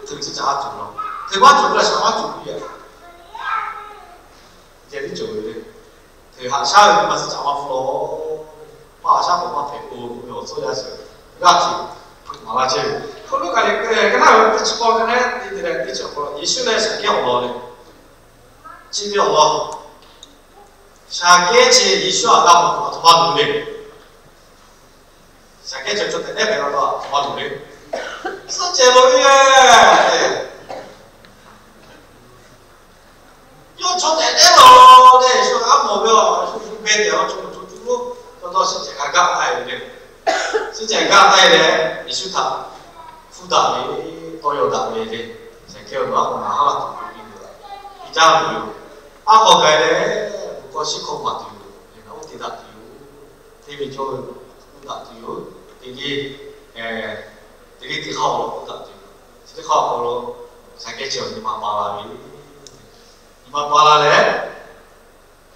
hk'eˬ tcuhˉ caꞈ a tuˬ law, hk'eˬ maˇ cawˬ leh shaˍ maˇ cawˬ piˇ a. Ceh tiˉ cawˬ ve le. Hk'eˬ haꞈ shaˉ ve maˇ tcuhˉ caꞈ maˇ hpfuhˇ law, maˇ haꞈ shaˉ k'o maˇ hpehꞈ k'o, ve awˬ tcuhˉ yaˇ suhˍ g'aˇ hteꞈ hpeuꞈ maˍ laˇ chehˇ ve. Hk'aw lo kaꞈ leh, ka naˉ ve teˇ chi k'aw ka naˉ te te leh teˇ chi k'aw Yeˍsuˆ leh shaˍ kehˉ awˬ lawn leh, chi ve awˬ lawn shaˍ kehˉ chi Yeˍsuˆ htaꞈ g'a mawˬ tuˬ a htoꞈ ma loˍ le. Shaˍ kehˉ chi chaw tehꞈ nehˉ hpehꞈ la tuˬ a htoꞈ ma loˍ le. Suhˆ cehˬ loˍ ve, yawˇ chaw tehꞈ nehˉ la leh Yeˍsuˆ htaꞈ g'a mawˬ ve a, shu shu beh tehꞈ a, chaw mawˬ chaw cuˇ lo, chaw dawˇ suhˆ cehˬ g'a gaˆ k'ai ve le. Suhˆ cehˬ gaˆ k'ai leh, Yeˍsuˆ htaꞈ hpuˇ daꞈ ve, tawˇ yaw daꞈ ve le. Saˍkehˇ-oˬ, nawˬ aˉ k'o ngaˬ haˉ laˇ tuˬ k'oˆ piˇ ve, i jaˇ ve yoˬ. Aˉ hk'aw gaˬ leh, bon hkawˇ shiˉ hkawˇ maˍ tuˬ yoˬ. Oˇ te daꞈ tuˬ yoˬ. Hteˇ ve cawˇ ve hpuˇ daꞈ tuˬ yoˬ. Teˇ g'aˇ, teˇ g'aˇ teˇ hk'aˇ awˬ lawn hpuˇ daꞈ tuˬ yoˬ. Chi teˇ hk'aˇ awˬ hk'aw lo Saˍkehˇ chi awˬ nyi ma pa la ve, nyi ma pa la leh,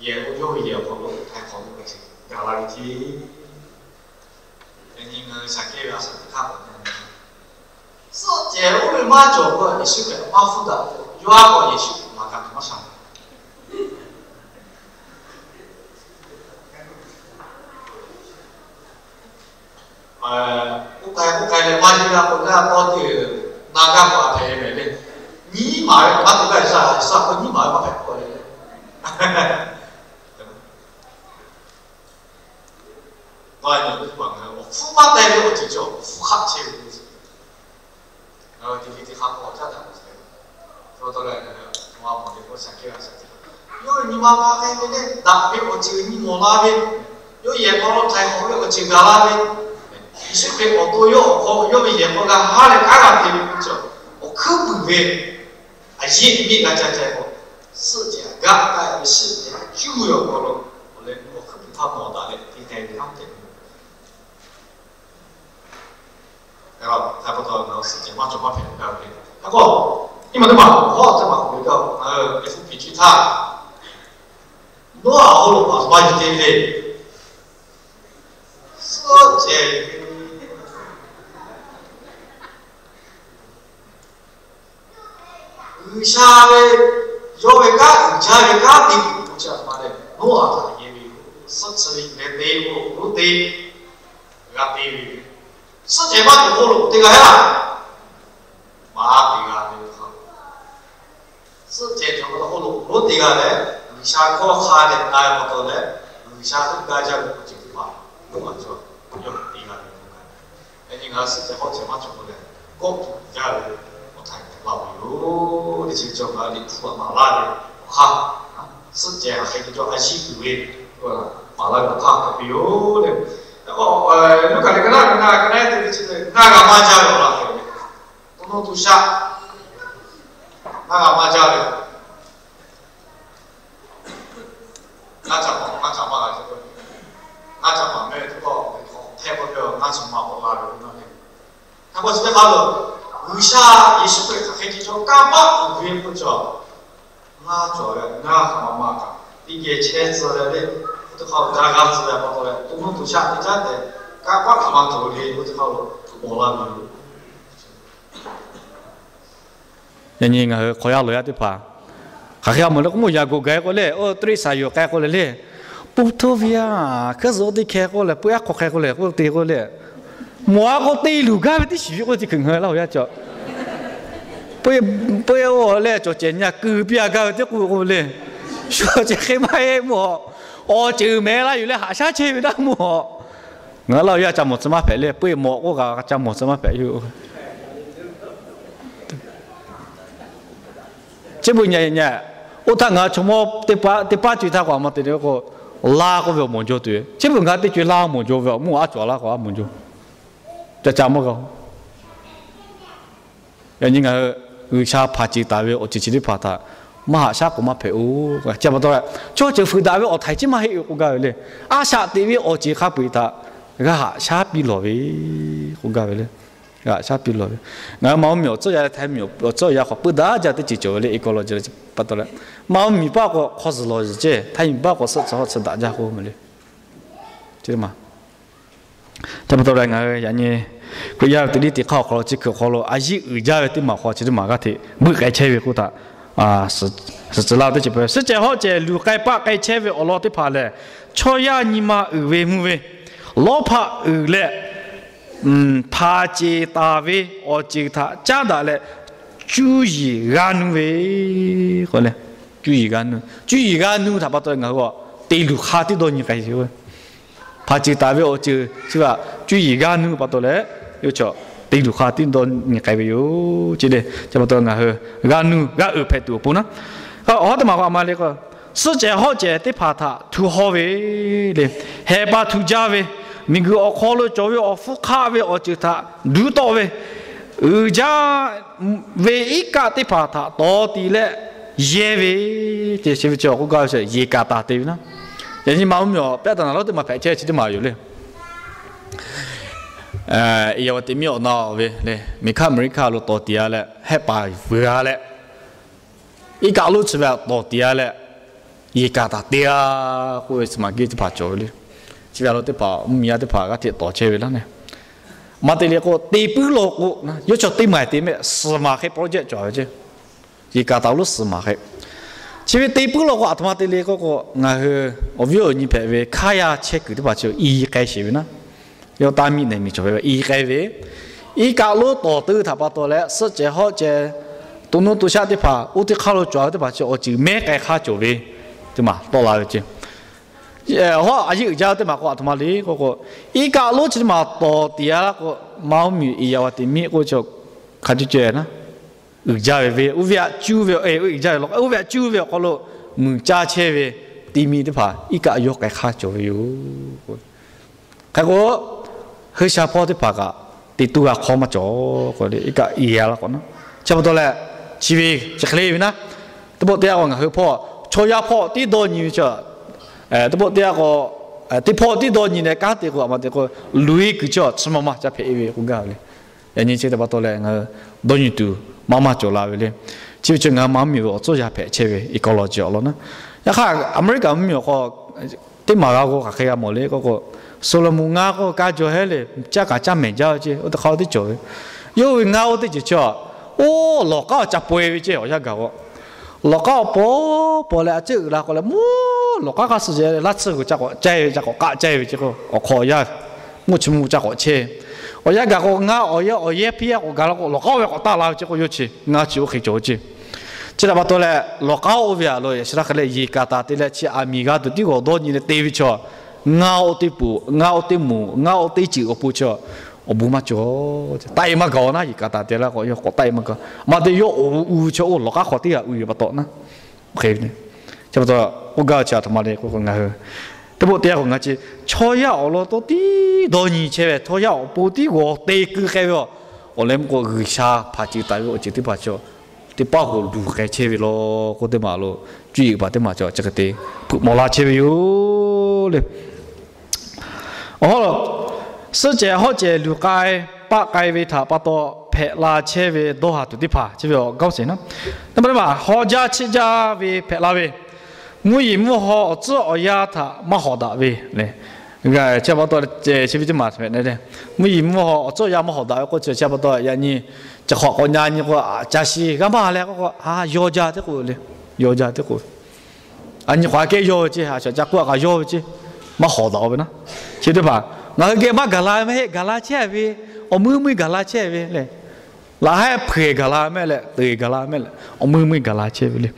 yehˬ k'o yawˇ ve yehˬ awˬ hk'aw lo htaiˍ hk'awꞈ ve awˬ ceuˬ gaˬ la ve ceˇ. Yaꞈ nyi ngaˬ hui Saˍkehˇ ve a shaꞈ teˇ hk'aˇ k'awꞈ na ve, suhˆ cehˬ oˇ ve maˇ cawˬ k'o, Yeˍsuˆ Hkriꞈ maˇ hpuˇ daꞈ k'o, yawˇ aˉ k'aw Yeˍsuˆ Hkriꞈ maˍ kaꞈ tuˬ maˇ sha. K'oˆ k'ai k'oˆ k'ai leh maˇ jiˇ g'a k'o, naˇ tawˇ teˇ naˇ gaˇ k'o a hpehꞈ ve mehˍ le. Nyiˉ maˍ ve maˇ te gaˇ, Yeˍsuˆ k'o nyiˉ maˍ ve maˇ hpehꞈ k'oˆ le. Nawˬ a nyi teˇ hpaˍ ngaˬ hui awˬ hpfuhˇ maˇ teh ve awˬ ceuˬ cawˬ, awˬ hpfuhˇ hk'aˆ chehˇ ve k'o, ngaˬ hui teˇ hk'aˇ hk'aw caˉ daꞈ ve. Hk'e te leh, nawˬ a mawˬ teˇ k'o Saˍkehˇ a shaꞈ teˇ hpaˍ, yawˇ ve nyi ma pa k'ai ve leh, daꞈ ve awˬ ceuˬ nyi mawˬ la ve, yawˇ yehˬ hk'aw lo htaiˍ hk'awꞈ ve awˬ ceuˬ gaˬ la ve, Yeˍsuˆ Hkriꞈ awˬ to yawˇ awˬ hk'aw yawˇ ve yehˬ hk'aw g'a haˉ leh kanˉ g'a te ve k'o, cawˬ awˬ hkuiˉ puiˍ ve a yeˇ miˇ g'a ca ca k'o, suhˆ cehˬ gaˆ k'ai ve, suhˆ cehˬ cuˇ ve awˬ hk'aw lo, awˬ leh awˬ hkuiˉ puiˍ htaˇ mawˬ daꞈ leh te k'ai ve kanˉ te ve. Hk'e pa taw, suhˆ cehˬ maˇ cawˬ maˇ hpehꞈ gaˇ ve. Hk'e k'o, nyi ma teˇ maˬ awˬ hawˉ teˇ maˬ k'oˆ ve gaˇ, Eˇfeˇsuꞈ chi htaˇ, Noˉaꞈ hk'aw lo paˍ maˇ yuˬ te ve le. Suhˆ cehˬ G'uiˬsha ve yawˇ ve kanˉ uiˍ jaˇ ve kanˉ te tuˬ k'o, chi a ma leh Noˉaꞈ htaꞈ yehˬ ve yoˬ. Suhˆ chi ve leh te k'o, roˉ te g'a te ve. Suhˆ cehˬ maˇ cawˬ hk'aw lo te g'a laˇ, maˇ te g'a ve hk'a. Suhˆ cehˬ cawˬ pa taw hk'aw lo roˉ te g'a leh, G'uiˬsha hkawˇ hk'a dehꞈ na ve pa taw leh, G'uiˬsha heuˆ gaˇ jaˇ ve awˬ ceuˬ teˇ hpaˍ Noˉaꞈ cawˬ yawˇ te g'a ve. Yaꞈ nyi ngaˬ hui suhˆ cehˬ hawˉ cehˬ maˇ cawˬ k'o leh, kawˆ tuˬ jaˇ ve awˬ htaiˍ hk'awꞈ laˇ ve yoˬ. Teˇ chi cawˬ ngaˬ hui liꞈ hpu maˍ laˇ ve awˬ hk'aˇ, suhˆ cehˬ hk'aˬ hk'e te cawˬ a yiˇ uiˍ ve, maˍ laˇ ve awˬ hk'aˇ hk'e ve yoˬ le. Luˉkaꞈ liꞈ ka naˉ ka naˉ ka naˉ te ve chi te ngaˇ g'a maˇ jaˇ ve awˬ laꞈ hk'e ve, to nuˇ to shaˆ ngaˇ g'a maˇ jaˇ ve Ngaˇ ca paˍ, ngaˇ ca maˇ g'a cawˬ k'o, ngaˇ ca paˍ mehˆ teˇ pawˆ hpehˇ k'oˆ ve, ngaˇ ca maˇ k'awꞈ la ve k'o naˇ ve. Hk'a k'o chi teˇ hk'a lo, G'uiˬsha Yeˍsuˆ Hkriꞈ hk'aˬ hk'e te cawˬ kanˇ paˆ uiˍ ve k'oˆ cawˬ, ngaˇ cawˬ ve ngaˇ hk'aˬ ma maˇ kaꞈ teˇ geh chehˇ tcuh leh le, k'oˆ teˇ hk'a lo ca g'a tcuh leh pa taw leh, to nuˇ to shaˆ teˇ caˉ tehꞈ kanˇ paˆ hk'aˬ ma cawˬ le k'oˆ teˇ hk'a lo awˬ laˇ ve yoˬ. Yaꞈ nyi ngaˬ hui hk'aw yaˇ lawˬ yaˇ teˇ hpaˍ hk'aˬ hk'e g'a mawˬ le k'o, mvuhˇ yaꞈ g'awˬ gaˬ k'o le, oˇ turiˆ saˍ yoˬ k'ai k'oˆ leh le, puˇ htoˇ ve a, hk'e zuhꞈ teˇ hkeh k'oˆ leh, puˇ aˉ hk'aw hk'e k'oˆ leh k'oˆ te k'oˆ le, mawˬ a k'o te luˬ gaˇ ve teˇ shiˍ ve k'oˆ chi hk'e ngaˬ hui Laˇ huˍ yaˇ cawˬ, peuˇ, peuˇ oˇ leh cawˬ cehˬ nyi a keu piˇ a gaˇ ve teˇ k'oˆ k'oˆ le, shu cehˬ hk'e maˇ heˆ mawˬ, awˬ ceuˬ mehˍ la yuˬ leh haꞈ shaˉ chehˇ ve daˇ mawˬ. Ngaˬ hui Laˇ huˍ yaˇ ca mawˬ tcuh maˇ hpehꞈ le, peuˇ mawˬ k'oˆ kaꞈ ca mawˬ tcuh maˇ hpehꞈ yoˬ. Chi beuꞈ nyi nyi, oˇ htaˇ ngaˬ hui chaw mawˇ teˇ paˉ co e htaˇ k'o, a ma te k'o, laˇ k'oˆ ve awˬ mawˬ jaw tuˬ, chi beuꞈ ngaˬ hui teˇ co e laˇ mawˬ jaw ve awˬ mawˇ aˉ cawˬ laˇ k'o, a mawˬ jaw ca ca maˇ g'a. Yaꞈ nyi ngaˬ hui G'uiˬsha hpanˍ ceˬ taˍ ve awˬ ceuˬ chi teˇ hpaˍ htaꞈ maˇ haꞈ shaˉ k'oˆ maˇ hpehꞈ-oˬ. Chi pa taw, chaw ceuˬ fuiˍ daꞈ ve awˬ htaiˍ chi maˇ heˆ ve k'oˆ gaˇ ve le. A shaꞈ teꞈ ve awˬ ceuˬ hk'a peu eˬ htaꞈ g'a haꞈ shaˉ piˇ lawˬ ve k'oˆ gaˇ ve le. G'a haꞈ shaˉ piˇ lawˬ ve. Ngaˬ hui Manˇ mvuhˇ miˬ awˬ tcuhˉ yaˇ leh Htaiˇ mvuhˇ miˬ awˬ tcuhˉ yaˇ hk'aw puiˉ daꞈ jaˇ teˇ ceuˬ cawˬ ve le. Eˬ k'aw law jaˇ pa taw leh, Manˇ mvuhˇ miˬ paˆ k'o hk'aw zuhˬ lawˬ zuhˬ ceˇ, Htaiˇ miˬ paˆ k'o suhˆ tcuh hawˉ tcuh daꞈ jaˇ k'oˆ ve le. Chi ma Hk'e pa taw leh ngaˬ hui yaꞈ nyi Hkriꞈ yaˇ ve teˇ liˇ teˇ hk'aˇ awˬ hk'aw lo chi hkui awˬ hk'aw lo a yiˇ uiˍ jaˇ ve teˇ maˬ awˬ hk'aw chi teˇ maˬ g'aˇ hteꞈ beuꞈ k'ai chehˇ ve k'oˆ htaꞈ suhˍ tcuh laˇ ve teˇ ceuˬ peuˬ. Suhˆ cehˬ hawˉ cehˬ luˬ k'ai paˆ k'ai chehˇ ve awˬ lawn teˇ hpaˍ lehˬ, chaw yaˇ nyi ma uiˍ ve mvuh ve, lawˇ hpaˆ uiˍ leh hpanˍ ceˬ taˍ ve awˬ ceuˬ htaꞈ caˉ daꞈ leh, cuˇ yiˍ g'a nuˇ ve k'o le, cuˇ yiˍ g'a nuˇ, cuˇ yiˍ g'a nuˇ htaꞈ pa taw ngaˬ hui te luˬ hk'a tiˉ dawˇ nyi k'ai ve yoˬ. Hpanˍ ceˬ taˍ ve awˬ ceuˬ chi htaꞈ cuˇ yiˍ g'a nuˇ pa taw leh, yawˇ chaw te luˬ hk'a tiˉ dawˇ nyi k'ai ve yoˬ. Chi le, chi pa taw ngaˬ hui g'a nuˇ g'a uiˍ hpehꞈ tuˬ awˬ pon naˉ, awˬ hawˉ teˇ maˬ k'o a ma le k'o, suhˆ cehˬ hawˉ cehˬ teˇ hpaˍ htaꞈ htu haw ve le, heh pa htu jaˇ ve, Miˬguiˬ awˬ hk'aw lo cawˬ ve awˬ hpfuhˇ hk'aˆ ve awˬ ceuˬ htaꞈ duˉ tawˆ ve, uiˍ jaˇ ve iˉ kaˆ teˇ hpaˍ htaꞈ tawˍ tiˍ leh yehˇ ve, ce chi ve chi awˬ k'oˆ gaˇ ve yeˬ kaˍ taˍ te ve naˉ. Yaꞈ nyi ma mvuhˇ miˬ awˬ pehˆ taˍ naˍ lawˉ teˇ maˬ hpehꞈ chehˇ chi teˇ maˬ yoˬ le. Yaꞈ nyi teˇ miˬ awˬ na ve le, miˬ hkaˇ Aˍmeˍriˆkaˆ lo tawˍ tiˍ a leh, hehˆ paˍ vuiˬ a leh, iˉ kaˆ lonˉ chi ve tawˍ tiˍ a leh, yeˬ kaˍ taˍ te a k'oˆ ve chi maˬ geh teˇ hpaˍ cawˬ ve le. Chi ve a lo teˇ hpaˍ mvuhˇ miˬ yaˇ teˇ hpaˍ g'aˇ hteꞈ tawˍ chehˇ ve laˇ ne. Maˇ te le k'o, te puiˉ law k'o, yawˇ chaw teˇ maˬ te mehˆ suhˍ maˬ hk'e project cawˬ ve ceˇ. Yeˬ kaˍ taˍ lonˉ suhˍ maˬ hk'e. Chi ve te puiˉ law k'o, aˬ htoꞈ ma te le k'oˆ k'o, ngaˬ hui awˬ viˉ awˬ nyi hpehꞈ ve hkaˇ yaˇ chehˇ kuiˬ teˇ hpaˍ chi i k'ai sheˍ ve naˉ. Yawˇ taˇ miˆ neˬ miˬ cawˬ ve i k'ai ve, iˉ kaˆ lonˉ tawˍ teuˇ htaꞈ pa taw leh, suhˆ cehˬ hawˆ cehˬ, to nuˇ to shaˆ teˇ hpaˍ, oˇ teˇ hk'aˇ lo cawˬ ve teˇ hpaˍ chi awˬ ceuˬ mehˉ k'ai hk'aˇ cawˬ ve teˇ maˬ tawˆ la ve ceˇ. Hawˉ a yeˉ uiˍ jaˇ teˇ maˬ k'o, aˬ htoꞈ ma le k'oˆ k'o, iˉ kaˆ lonˉ chi teˇ maˬ tawˍ tiˍ a laˇ k'o, ma oˇ miˬ e yaꞈ wa te miˆ k'oˆ chi hk'a cuˇ ceh naˉ, uiˍ jaˇ ve ve, oˇ ve aꞈ cuˇ ve, oˇ ve aꞈ cuˇ ve awˬ hk'aw lo muiˬ caˇ chehˇ ve ti mi teˇ hpaˍ iˉ kaˆ yawˇ k'ai hk'aˇ cawˬ ve yoˬ. Hk'e k'o, hui sha hpawˇ teˇ hpaˍ kaꞈ te tuˇ g'a hk'awˇ maˇ cawˬ k'o, iˉ kaˆ i a laˇ k'o naˉ. Chi pa taw leh, chi ve chi hk'e le ve naˉ, teˇ pawˆ teˇ yanˇ k'o ngaˬ hui hpawˇ chaw yaˇ hpawˇ tiˉ dawˇ nyi ve chi, teˇ pawˆ teˇ yanˇ k'o, teˇ hpawˇ tiˉ dawˇ nyi leh kanˉ te k'o, aˬ ma te k'o, luˬ e kuiˬ chi chi ma maˇ ca hpehꞈ e ve k'oˆ gaˇ ve le. Yaꞈ nyi chi teˇ pa taw leh ngaˬ hui dawˇ nyi tuˬ maˇ maˇ cawˬ la ve le. Chi ve chi ngaˬ hui ma mvuhˇ miˬ ve awˬ tcuhˉ yaˇ hpehꞈ chehˇ ve ecology awˬ lawn naˉ. Yaꞈ hk'aˇ, Aˍmeˍriˆkaꞈ mvuhˇ miˬ awˬ hk'aw teˇ maˬ g'a k'o hk'aˬ hk'e g'a mawˬ le k'oˆ k'o, Solomon ngaˇ k'oˆ kaˇ jaw hehˉ le, caˇ kaꞈ caˇ mehˍ jaˇ ve ceˇ, oˇ teˇ hk'aˇ oˇ teˇ cawˬ ve. Yawˇ ve ngaˇ oˇ teˇ ceuˬ chi, oˇ lawˬ k'aˉ awˬ ca paweh ve ceˇ, awˬ yanˇ gaˬ k'o. Lawˬ k'aˉ awˬ paw paw leh a ciˉ uiˍ la k'o leh, mvuhˇ lawˬ k'aˉ hk'aˇ suh yehˬ leh laˇ tsuhˇ g'uiˬ ca k'awꞈ caˇ ve, ca k'awꞈ k'aˆ caˇ ve ceˇ k'o, awˬ hk'aw awˬ yanˇ mvuhˇ chi mvuhˇ ca k'awꞈ chehˇ. Awˬ yanˇ gaˬ k'o ngaˇ awˬ yehˉ awˬ yehˉ piˇ a k'awꞈ gaˬ la k'o, lawˬ k'aˉ oˇ ve k'awꞈ taˆ la ve ceˇ k'o, yawˇ chi ngaˇ chi oˇ hk'e cawˬ ve ceˇ. Chi htaꞈ pa taw leh, lawˬ k'aˉ oˇ ve aꞈ lo yaꞈ shi laˇ hk'e leh yeˬ kaˍ taˍ te leh chi aˬ miˍ g'a tuˬ tiˉ g'awˬ dawˇ nyi leh te ve chaw, ngaˇ oˇ teˇ peuˬ, ngaˇ oˇ teˇ moˍ, ngaˇ oˇ teˇ ceuˬ awˬ pon chi awˬ bon maˇ cawˬ. Taˆ e maˇ gaˬ naˉ, yeˬ kaˍ taˍ te laˇ k'o yawˇ k'awꞈ taˆ e maˇ gaˬ. Maˇ te yawˇ awˬ uiˍ chi oˇ lawˬ k'aˉ hk'aw teˇ g'aˇ uiˍ ve pa taw naˉ. Hk'e ve, chi pa taw k'oˆ gaˇ ve chi aˬ htoꞈ ma le k'o, ngaˬ hui teˇ pawˆ teˇ yanˇ k'o ngaˬ chi chaw yaˇ awˬ lawn tawˇ tiˉ dawˇ nyi chehˇ ve, chaw yaˇ awˬ pon tiˉ g'awˬ te keu k'ai ve a. Awˬ leh mvuhˇ k'o G'uiˬsha hpanˍ ceuˬ taˍ ve awˬ ceuˬ teˇ hpaˍ chi teˇ paˆ k'o luˬ k'ai chehˇ ve law k'oˆ teˇ maˬ lo, cuˇ yiˍ paˍ teˇ maˬ chi chi hk'e te hpeuꞈ mawˬ la chehˇ ve yoˬ le. Awˬ hawˉ lo, suhˆ cehˬ hawˆ cehˬ luˬ k'ai paˆ k'ai ve htaꞈ pa taw hpehꞈ la chehˇ ve dawˇ haˍ tuˬ teˇ hpaˍ chi ve awˬ g'aˇ seˍ naˉ. Teˇ maˬ teˇ maˬ hawˍ jaˇ cheˆ jaˇ ve hpehꞈ la ve, mvuhˇ yeˬ mvuhˇ haw awˬ tcuhˉ awˬ yanˇ htaꞈ maˇ hawˍ daꞈ ve le. Chi pa taw chi ve teˇ maˬ hpehꞈ le, mvuhˇ yeˬ mvuhˇ haw awˬ tcuhˉ awˬ yanˇ maˇ hawˍ daꞈ ve k'oˆ chi, chi pa taw yaꞈ nyi chi hk'awꞈ k'awꞈ nyi nyi k'o, ca shi g'a maˇ leh k'o, a, yawˇ jaˇ teˇ k'o le, yawˇ jaˇ teˇ k'o a nyi k'awꞈ a kehˉ yawˇ ve ceˇ, a shaꞈ ca k'oˆ a k'a yawˇ ve ceˇ, maˇ hawˍ daꞈ ve naˉ. Chi teˇ hpaˍ ngaˬ hui geh maˇ gaˬ la ve maˇ heˆ, gaˬ la chehˇ ve, awˬ meuˇ meuˇ gaˬ la chehˇ ve le. Laꞈ haˉ hpeuꞈ gaˬ la mehˆ leh, te gaˬ la mehˆ leh, awˬ meuˇ meuˇ gaˬ la chehˇ ve le.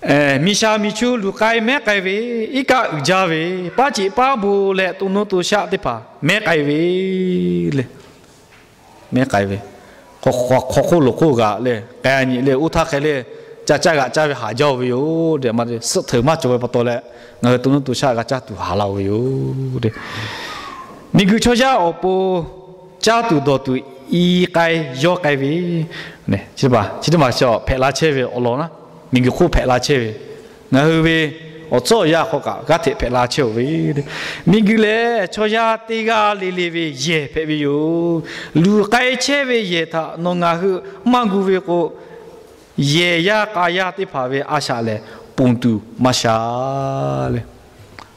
Miˬ shaˍ miˬ chu luˬ k'ai mehˉ k'ai ve, iˉ kaˆ uiˍ jaˇ ve, paˉ ceꞈ paˉ bon leh to nuˇ to shaˆ teˇ hpaˍ mehˉ k'ai ve le. Mehˉ k'ai ve, hk'aw hk'oˆ loˬ hk'oˆ g'aꞈ le, k'ai nyi le, oˇ htaˇ hk'e le, ca caˇ g'aꞈ caˇ ve haˍ jaˇ ve yoˬ. Suhˆ hteuꞈ maˇ cawˬ ve pa taw leh, ngaˬ hui to nuˇ to shaˆ g'a caˇ tuˬ haˍ la ve yoˬ. Miˬguiˬ chaw yaˇ awˬ pon caˇ tuˬ dawˬ tuˬ i k'ai yawˇ k'ai ve, chi teˇ maˬ chi hpehꞈ la chehˇ ve awˬ lawn naˉ, miˬguiˬ hk'oˆ hpehꞈ la chehˇ ve, ngaˬ hui ve awˬ tcuhˉ awˬ yanˇ hk'aw kaꞈ g'aˇ hteꞈ hpehꞈ la chehˇ-oˬ ve. Miˬguiˬ lehˬ, chaw yaˇ teˇ g'aˇ le le ve yehˬ hpehꞈ ve yoˬ. Luˬ k'ai chehˇ ve yehˬ htaꞈ nawˬ ngaˬ hui maˇ gu ve k'o, yehˬ yaˇ k'a yaˇ teˇ hpaˍ ve a shaꞈ lehˬ ponˬ tuˬ maˇ sha le.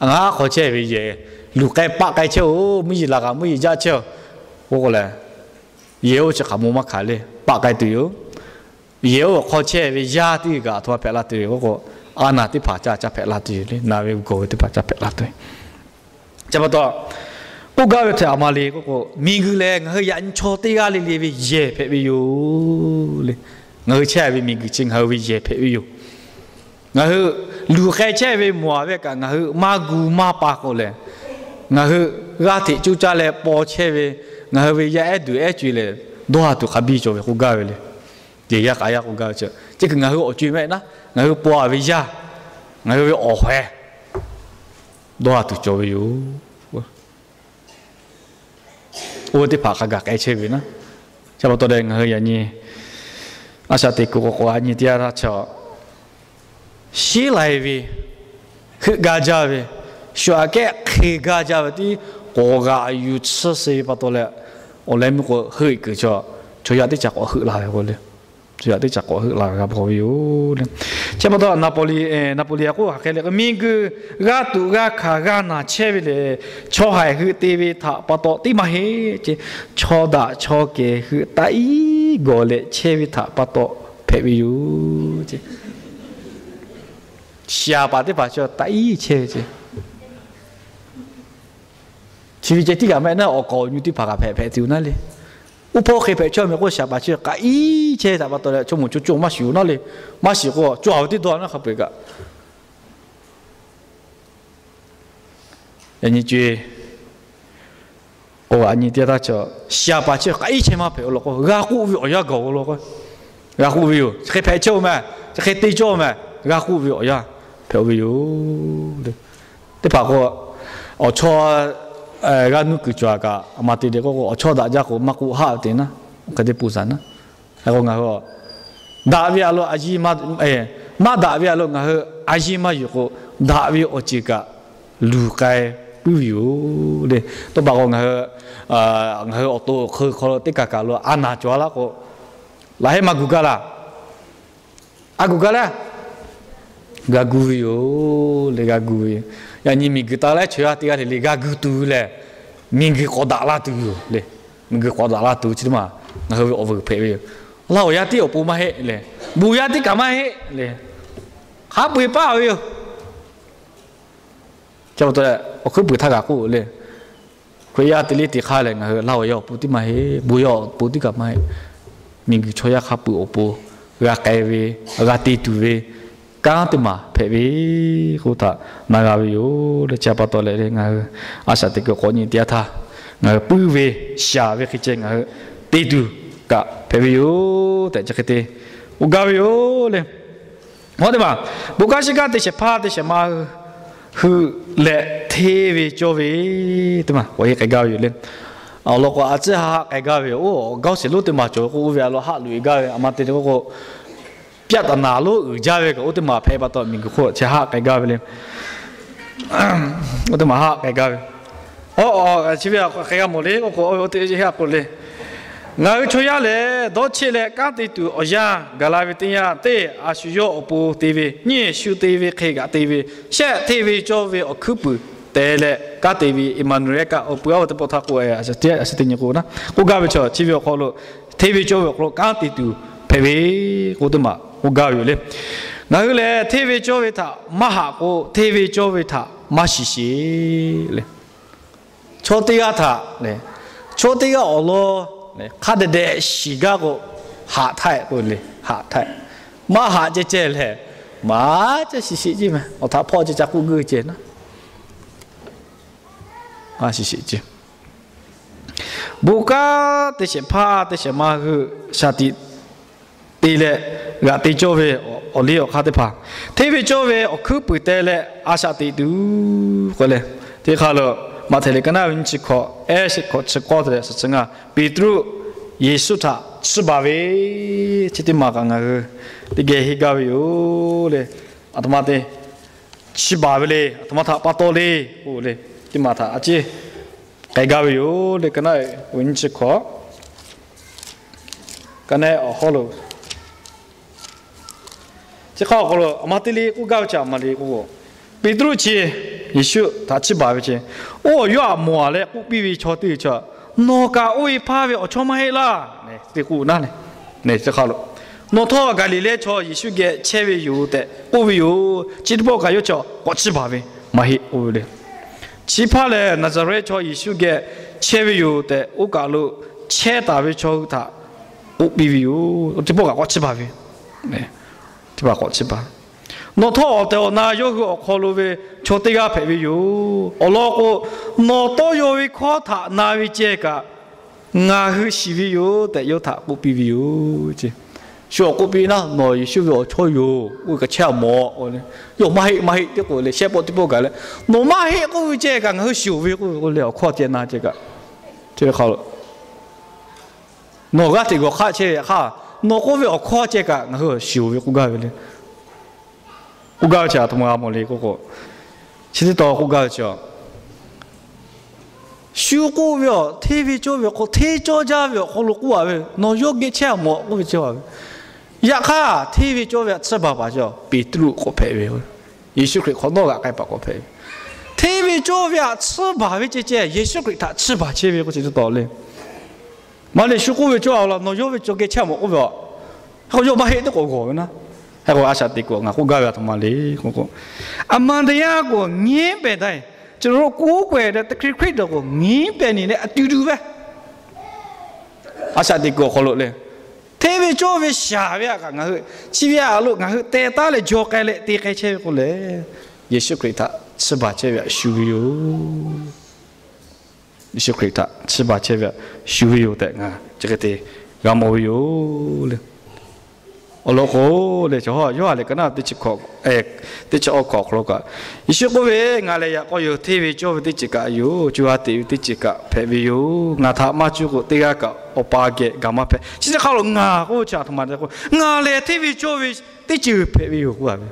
Ngaˬ hk'aw chehˇ ve yehˬ, luˬ k'ai paˆ k'ai chehˇ-oˬ, mvuhˇ yeˬ laˬ kaꞈ mvuhˇ yeˬ jaˇ chehˇ-oˬ k'oˆ k'o lehˬ, yehˬ oˇ chi hk'aˬ mo maˇ hkanˍ le, paˆ k'ai tuˬ yoˬ. Yehˬ oˇ hk'aw chehˇ ve yaˇ teˇ g'aˇ aˬ htoꞈ ma hpehꞈ la tuˬ yoˬ k'oˆ k'o, a naˬ teˇ hpaˍ ca ca hpehꞈ la tuˬ yoˬ le, na ve gawˬ ve teˇ hpaˍ ca hpehꞈ la tuˬ yoˬ. Chi pa taw, k'oˆ gaˇ ve htaꞈ aˬ ma le k'oˆ k'o, miˬguiˬ lehˬ ngaˬ hui yaꞈ nyi chaw teˇ g'aˇ le le ve yehˬ hpehꞈ ve yoˬ le. Ngaˬ hui chehˇ ve miˬguiˬ chi ngaˬ hui ve yehˬ hpehꞈ ve yoˬ. Ngaˬ hui luˬ k'ai chehˇ ve mawˬ a ve kaꞈ ngaˬ hui maˇ gu maˇ pa k'o lehˬ, ngaˬ hui g'aˇ hteꞈ coˇ caˇ leh paw chehˇ ve, ngaˬ hui ve yaˇ ehˉ duˬ ehˉ co-e lehˬ, dawˇ haˍ tuˬ hk'a biˇ cawˬ ve k'oˆ gaˇ ve le. Yehˬ yaˇ k'a yaˇ k'oˆ gaˇ ve chi, chi kuiˬ ngaˬ hui awˬ co-e mehˆ naˉ, ngaˬ hui paw a ve yaˇ, ngaˬ hui ve awˬ hawehˇ dawˇ haˍ tuˬ cawˬ ve yoˬ. oˇ ve teˇ hpaˍ hk'a gaˬ k'ai chehˇ ve naˉ. Chi pa taw leh ngaˬ hui yaꞈ nyi a shaꞈ teꞈ kuiˬ k'awꞈ k'awꞈ a nyi teˇ yanˇ htaˇ chaw shinˉ lai ve heuˆ gaˇ jaˇ ve, shu aꞈ kehˉ hk'e gaˇ jaˇ ve tiˉ k'awꞈ g'aꞈ yuˬ tsuhˇ suh ve pa taw leh, awˬ leh meuˇ k'o heuˆ kuiˬ chaw, chaw yaˇ teˇ caꞈ k'awꞈ heuˆ la ve k'o le. Chaw yaˇ teˇ caꞈ k'awꞈ heuˆ la ve g'a bvuhꞈ ve yoˬ le. Chi pa taw Naˍpoˍleˍlaˆ k'oˆ hk'aˬ hk'e le, miˬguiˬ g'a tuꞈ g'a hkanˍ g'a naˬ chehˇ ve lehˬ, chaw haiˬ hui te ve htaꞈ pa taw tiˉ maˇ heˆ ce, chaw daꞈ chaw kehˬ hui taꞈ iˉ gawˬ leh chehˇ ve htaꞈ pa taw hpehꞈ ve yoˬ ce. Shaˍ paˍ teˇ hpaˍ chaw taꞈ iˉ chehˇ ve ce. Chi ve ceh tiˉ kaꞈ maˇ heˆ naˉ, awˬ k'awꞈ awˬ nyi teˇ hpaˍ kaꞈ hpehꞈ hpehꞈ tuˬ naˉ le. Oˇ hpawˇ hk'e hpehꞈ chehˇ ve k'o, shaˍ paˍ chi k'aꞈ iˉ chehˇ ve htaꞈ pa taw leh, chaw moˍ chaw coˇ maˇ shuˍ naˉ le. Maˇ shiˍ k'o, cawˬ ve teˇ dawˇ naˉ hk'a peu-eˬ kaꞈ. Yaꞈ nyi co-e k'o, a nyi teˇ yanˇ htaˇ chaw, shaˍ paˍ chi k'aꞈ iˉ chehˇ maˇ hpehꞈ-o law k'o, g'a k'oˆ ve awˬ yanˇ gaˬ-o law k'o, g'a k'oˆ ve yoˬ. Chi hk'e hpehꞈ chehˇ-oˬ meh, chi hk'e te cawˇ meh, g'a k'oˆ ve awˬ yanˇ hpehꞈ-o ve yoˬ. Teˇ hpaˍ k'o, awˬ chawˇ g'aˇ nuˇ kuiˬ cawˬ kaꞈ, a ma te le k'oˆ k'o, awˬ chawˇ daꞈ jaˇ k'o maˇ k'oˆ haˆ ve te naˉ, hk'e te peuˬ shaˍ naˉ. K'o ngaˬ hui daꞈ ve a lo, maˇ daꞈ ve a lo ngaˬ hui a yiˇ maˇ yuˬ k'o, daꞈ ve awˬ ceuˬ kaꞈ luˬ k'ai puiˉ ve yoˬ le. Teˇ hpaˍ k'o ngaˬ hui, ngaˬ hui awˬ to awˬ hk'eun hk'aw lo teˇ kaˬ kaˬ lo a naˬ cawˬ laˇ k'o, laꞈ heˆ maˇ gu gaˇ laˇ. A gu gaˇ laˇ. G'a gu ve yoˬ le, g'a gu ve yoˬ. Yaꞈ nyi miˬguiˬ taˍ leh chaw yaˇ teˇ g'aˇ le le g'a gu tuˬ lehˬ, miˬguiˬ k'awꞈ daꞈ la tuˬ yoˬ le. Miˬguiˬ k'awꞈ daꞈ la tuˬ chi teˇ maˬ ngaˬ hui ve awˬ vuiˬ hpehꞈ ve yoˬ. Laˇ awˬ yanˇ tiˉ awˬ pon maˇ heˆ le. Bon yaˇ tiˉ kaꞈ maˇ heˆ le. Hk'a peu-eˬ paˇ ve yoˬ. Chi pa taw leh awˬ hkuiˉ puiˍ htaˇ kaꞈ k'oˆ le, Hkriꞈ yaˇ te liˇ te hk'aˇ lehˬ, ngaˬ hui laˇ awˬ yanˇ awˬ pon tiˉ maˇ heˆ, bon yaˇ awˬ pon tiˉ kaꞈ maˇ heˆ. Miˬguiˬ chaw yaˇ hk'a peu-eˬ awˬ pon g'a k'ai ve, g'a te tuˬ ve kanˉ teˇ maˬ hpehꞈ ve k'oˆ htaꞈ na g'a ve yoˬ le. Chi pa taw leh le, ngaˬ hui a shaꞈ teꞈ kuiˬ k'awꞈ nyi teˇ yanˇ htaˇ, ngaˬ hui puiˉ ve shaˍ ve hk'e ceh ngaˬ hui te tuˬ kaꞈ hpehꞈ ve yoˬ tehꞈ chi hk'e te k'oˆ gaˇ ve yoˬ le. Hawˉ teˇ maˬ, bon kanˉ shiˉ kanˉ te shehˍ hpaˇ te shehˍ ma hui lehˬ hteˇ ve cawˇ ve teˇ maˬ k'awꞈ heˆ k'ai gaˇ ve yoˬ le. Awˬ lawn k'o, a ciˉ haˆ k'ai gaˇ ve yoˬ. Oˇ, g'aˇ sheˍ lonˉ teˇ maˬ cawˬ k'o, oˇ ve a lo haˆ loꞈ-e gaˇ ve, a ma te le k'oˆ k'o, pyaˆ taˍ naˍ lonˉ uiˍ jaˇ ve kaꞈ oˇ teˇ maˬ hpehꞈ pa taw, miˬguiˬ hk'oˆ chi haˆ k'ai gaˇ ve le. Oˇ teˇ maˬ haˆ k'ai gaˇ ve. Chi ve k'ai g'a mawˬ le k'oˆ k'o, oˇ ve oˇ teˇ haˆ k'oˆ le. Ngaˬ hui chaw yaˇ lehˬ, dawˇ cheˆ leh kanˉ te tuˬ awˬ yanˇ gaˬ la ve teˇ yanˇ, teˇ a shu yawˇ awˬ pon te ve, nyiˇ shu te ve hk'e kaꞈ te ve, shehˆ hteˇ ve cawˇ ve awˬ hkuiˉ puiˍ te leh kanˉ te ve, Eˍmaˍnuˍehˍ kaꞈ awˬ pui a ve teˇ pawˆ htaˇ k'oˆ, a shu teˇ nyi k'o na k'oˆ gaˇ ve chaw, chi ve awˬ hk'aw lo hteˇ ve cawˇ ve awˬ hk'aw lo kanˉ te tuˬ hpehꞈ ve k'oˆ teˇ maˬ k'oˆ gaˇ ve yoˬ le. Ngaˬ hui lehˬ hteˇ ve cawˇ ve htaꞈ maˇ haꞈ k'o, hteˇ ve cawˇ ve htaꞈ maˇ shiˍ sheˍ le. Chaw teˇ g'aˇ htaꞈ, chaw teˇ g'aˇ awˬ lawn hk'a dehꞈ dehꞈ shiˍ gaˇ k'o, haꞈ htaˇ k'o le, haꞈ htaˇ. Maˇ haꞈ ceh ceh lehˬ, maˇ ca shiˍ sheˍ ceˇ meh. Awˬ htaꞈ hpawˇ ceh ca k'oˆ geuˆ ceh na, maˇ shiˍ sheˍ ceˇ. Bon kanˉ te shehˍ hpaˇ te shehˍ ma hui shaˍ tiꞈ te leh g'aꞈ te cawˇ ve awˬ liˇ awˬ hk'aˇ teˇ hpaˍ, hteˇ ve cawˇ ve awˬ hkuiˉ puiˍ te leh a shaꞈ teꞈ tuˬ k'oˆ leh, teˇ hk'aˇ lo Maꞈhtehˍ liꞈ ka naˆ ve nyiˇ chi hkawꞈ, ehˉ chi hkawꞈ chi k'awˇ te leh suhˍ chi ngaˇ, Peˍtruˆ Yeˍsuˆ htaꞈ chiˇ baˬ ve, chi teˇ maˬ kaꞈ ngaˬ hui teˇ geh henˇ gaˇ ve yoˬ le. A htoꞈ ma te chiˇ baˬ ve le, a htoꞈ ma htaꞈ pa taw le k'oˆ le, teˇ maˬ htaꞈ a ciˉ k'ai gaˇ ve yoˬ le. Ka naˆ ve nyiˇ chi hkawꞈ, ka naˆ awˬ hawˉ lo chi hk'aˇ awˬ hk'aw lo a ma te le k'oˆ gaˇ ve chi a ma le k'o, Peˍtruˆ chi Yeˍsuˆ htaꞈ chiˇ baˬ ve chi, oˇ awˬ yawˇ htaꞈ mawˬ-a leh k'oˆ piˇ ve chaw teˇ g'aˇ, nawˬ kaꞈ oˇ ve hpaˇ ve awˬ chawˇ maˇ heˆ laˇ, te k'oˆ na le. Chi hk'aˇ lo, nawˬ htawˇ Gaˍliˍlehˇ chaw Yeˍsuˆ geh chehˇ ve yoˬ tehꞈ k'oˆ ve yoˬ. Chi teˇ pawˆ kaꞈ yawˇ chi k'awꞈ chiˇ baˬ ve maˇ heˆ k'oˆ ve le. Chi hpaˇ lehˬ Naˍzaˍrehˆ chaw Yeˍsuˆ geh chehˇ ve yoˬ tehꞈ oˇ kaˬ lo chehˇ taˍ ve chaw hui htaꞈ k'oˆ piˇ ve yoˬ. Teˇ pawˆ kaꞈ k'awꞈ chiˇ baˬ ve, teˇ pawˆ k'awꞈ chiˇ baˬ. Nawˬ htawˇ awˬ tehˬ awˬ na yawˇ hui awˬ hk'aw lo ve chaw teˇ g'aˇ hpehꞈ ve yoˬ. Awˬ lawn k'o, nawˬ tawˇ yaw ve hkawˇ htaꞈ na ve ceh kaꞈ ngaˬ hui shiˍ ve yoˬ tehꞈ yawˇ htaꞈ k'oˆ piˇ ve yoˬ ce. Shu awˬ k'oˆ piˇ naˉ, nawˬ Yeˍsuˆ ve awˬ chawˇ yoˬ k'oˆ ve kaꞈ chehˇ a mawˬ k'o le, yawˇ maˇ heˆ maˇ heˆ tehꞈ k'oˆ leh, shehˆ pawˆ teˇ pawˆ gaˬ leh, nawˬ maˇ heˆ k'oˆ ve ceh kaꞈ ngaˬ hui shiˍ-oˬ ve k'oˆ ve k'o le, awˬ hkawˇ ceh na ceh kaꞈ, chi ve hk'aw lo Nawˬ g'aˇ hteꞈ gawˬ hk'aˆ chehˇ ve htaꞈ hk'aˇ, nawˬ k'oˆ ve awˬ hkawˇ ceh kaꞈ ngaˬ hui shiˍ-oˬ ve k'oˆ gaˇ ve le. K'oˆ gaˇ ve chi a htoꞈ ma g'a mawˬ le k'oˆ k'o, chi teˇ tawn k'oˆ gaˇ ve chi, shu k'oˆ ve awˬ hteˇ ve cawˇ ve awˬ hk'aw, hteˇ cawˇ jaˇ ve awˬ hk'aw lo k'oˆ-a ve, nawˬ yawˇ geh chehˇ-a mawˬ k'oˆ ve cawˇ-a ve. Yaꞈ hk'aˇ hteˇ ve cawˇ ve htaꞈ tsuhˇ baˬ paˍ cawˬ Peˍtruˆ k'awꞈ hpehꞈ ve, Yeˍsuˆ Hkriꞈ hk'awꞈ nawˉ g'aꞈ k'ai paˍ k'awꞈ hpehꞈ ve. Hteˇ ve cawˇ ve htaꞈ tsuhˇ baˬ ve ceh ceh Yeˍsuˆ Hkriꞈ htaꞈ chiˇ baˬ chehˇ ve k'oˆ chi teˇ tawn le. Maˇ le, shu k'oˆ ve cawˇ-a laˇ, nawˬ yawˇ ve cawˬ geh chehˇ mawˬ k'oˆ ve a, hk'e k'o yawˇ maˇ heˆ teˇ k'awꞈ g'awˬ ve naˉ. Hk'e k'o a shaꞈ teꞈ kuˬ ngaˬ k'oˆ gaˇ ve a htoꞈ ma le k'oˆ k'o, အမှန်တရားကို ငြင်းပယ်တိုင်း ကျွန်တော်တို့ ကိုးကွယ်တဲ့ သခင်ခရစ်တော်ကို ငြင်းပယ်နေတဲ့အတူတူပဲ။ A shaꞈ teꞈ kuˬ awˬ hk'aw lo le, hteˇ ve cawˇ ve shaˍ ve htaꞈ kaꞈ ngaˬ hui chi ve a lo ngaˬ hui teh taˉ leh jaw k'ai leh te k'ai chehˇ ve k'o lehˬ, Yeˍsuˆ Hkriꞈ htaꞈ chiˇ baˬ chehˇ ve htaꞈ shu ve yoˬ. Yeˍsuˆ Hkriꞈ htaꞈ chiˇ baˬ chehˇ ve htaꞈ shu ve yoˬ tehꞈ ngaˬ chi hk'e te g'a mawˬ ve yoˬ le. Awˬ lawn k'o le, Yoˇhanˬ liꞈ ka naˉ teˇ chi awˇ hkawꞈ awˬ hk'aw lo kaꞈ, Yeˍsuˆ k'oˆ ve, Ngaˬ lehˬ yaꞈ k'aw yoˬ, hteˇ ve cawˇ ve teˇ ceuˬ kaꞈ yoˬ. Co ha teꞈ ve teˇ ceuˬ kaꞈ hpehꞈ ve yoˬ. Ngaˬ htaꞈ maˇ cuˇ k'o, teˇ g'aˇ kaꞈ Awˬ pa geh gaˬ maˇ hpehꞈ. Chi teˇ hk'aˇ lo ngaˬ k'oˆ ve chi a htoꞈ ma le k'o, ngaˬ lehˬ hteˇ ve cawˇ ve teˇ ceuˬ hpehꞈ ve yoˬ k'oˆ a ve.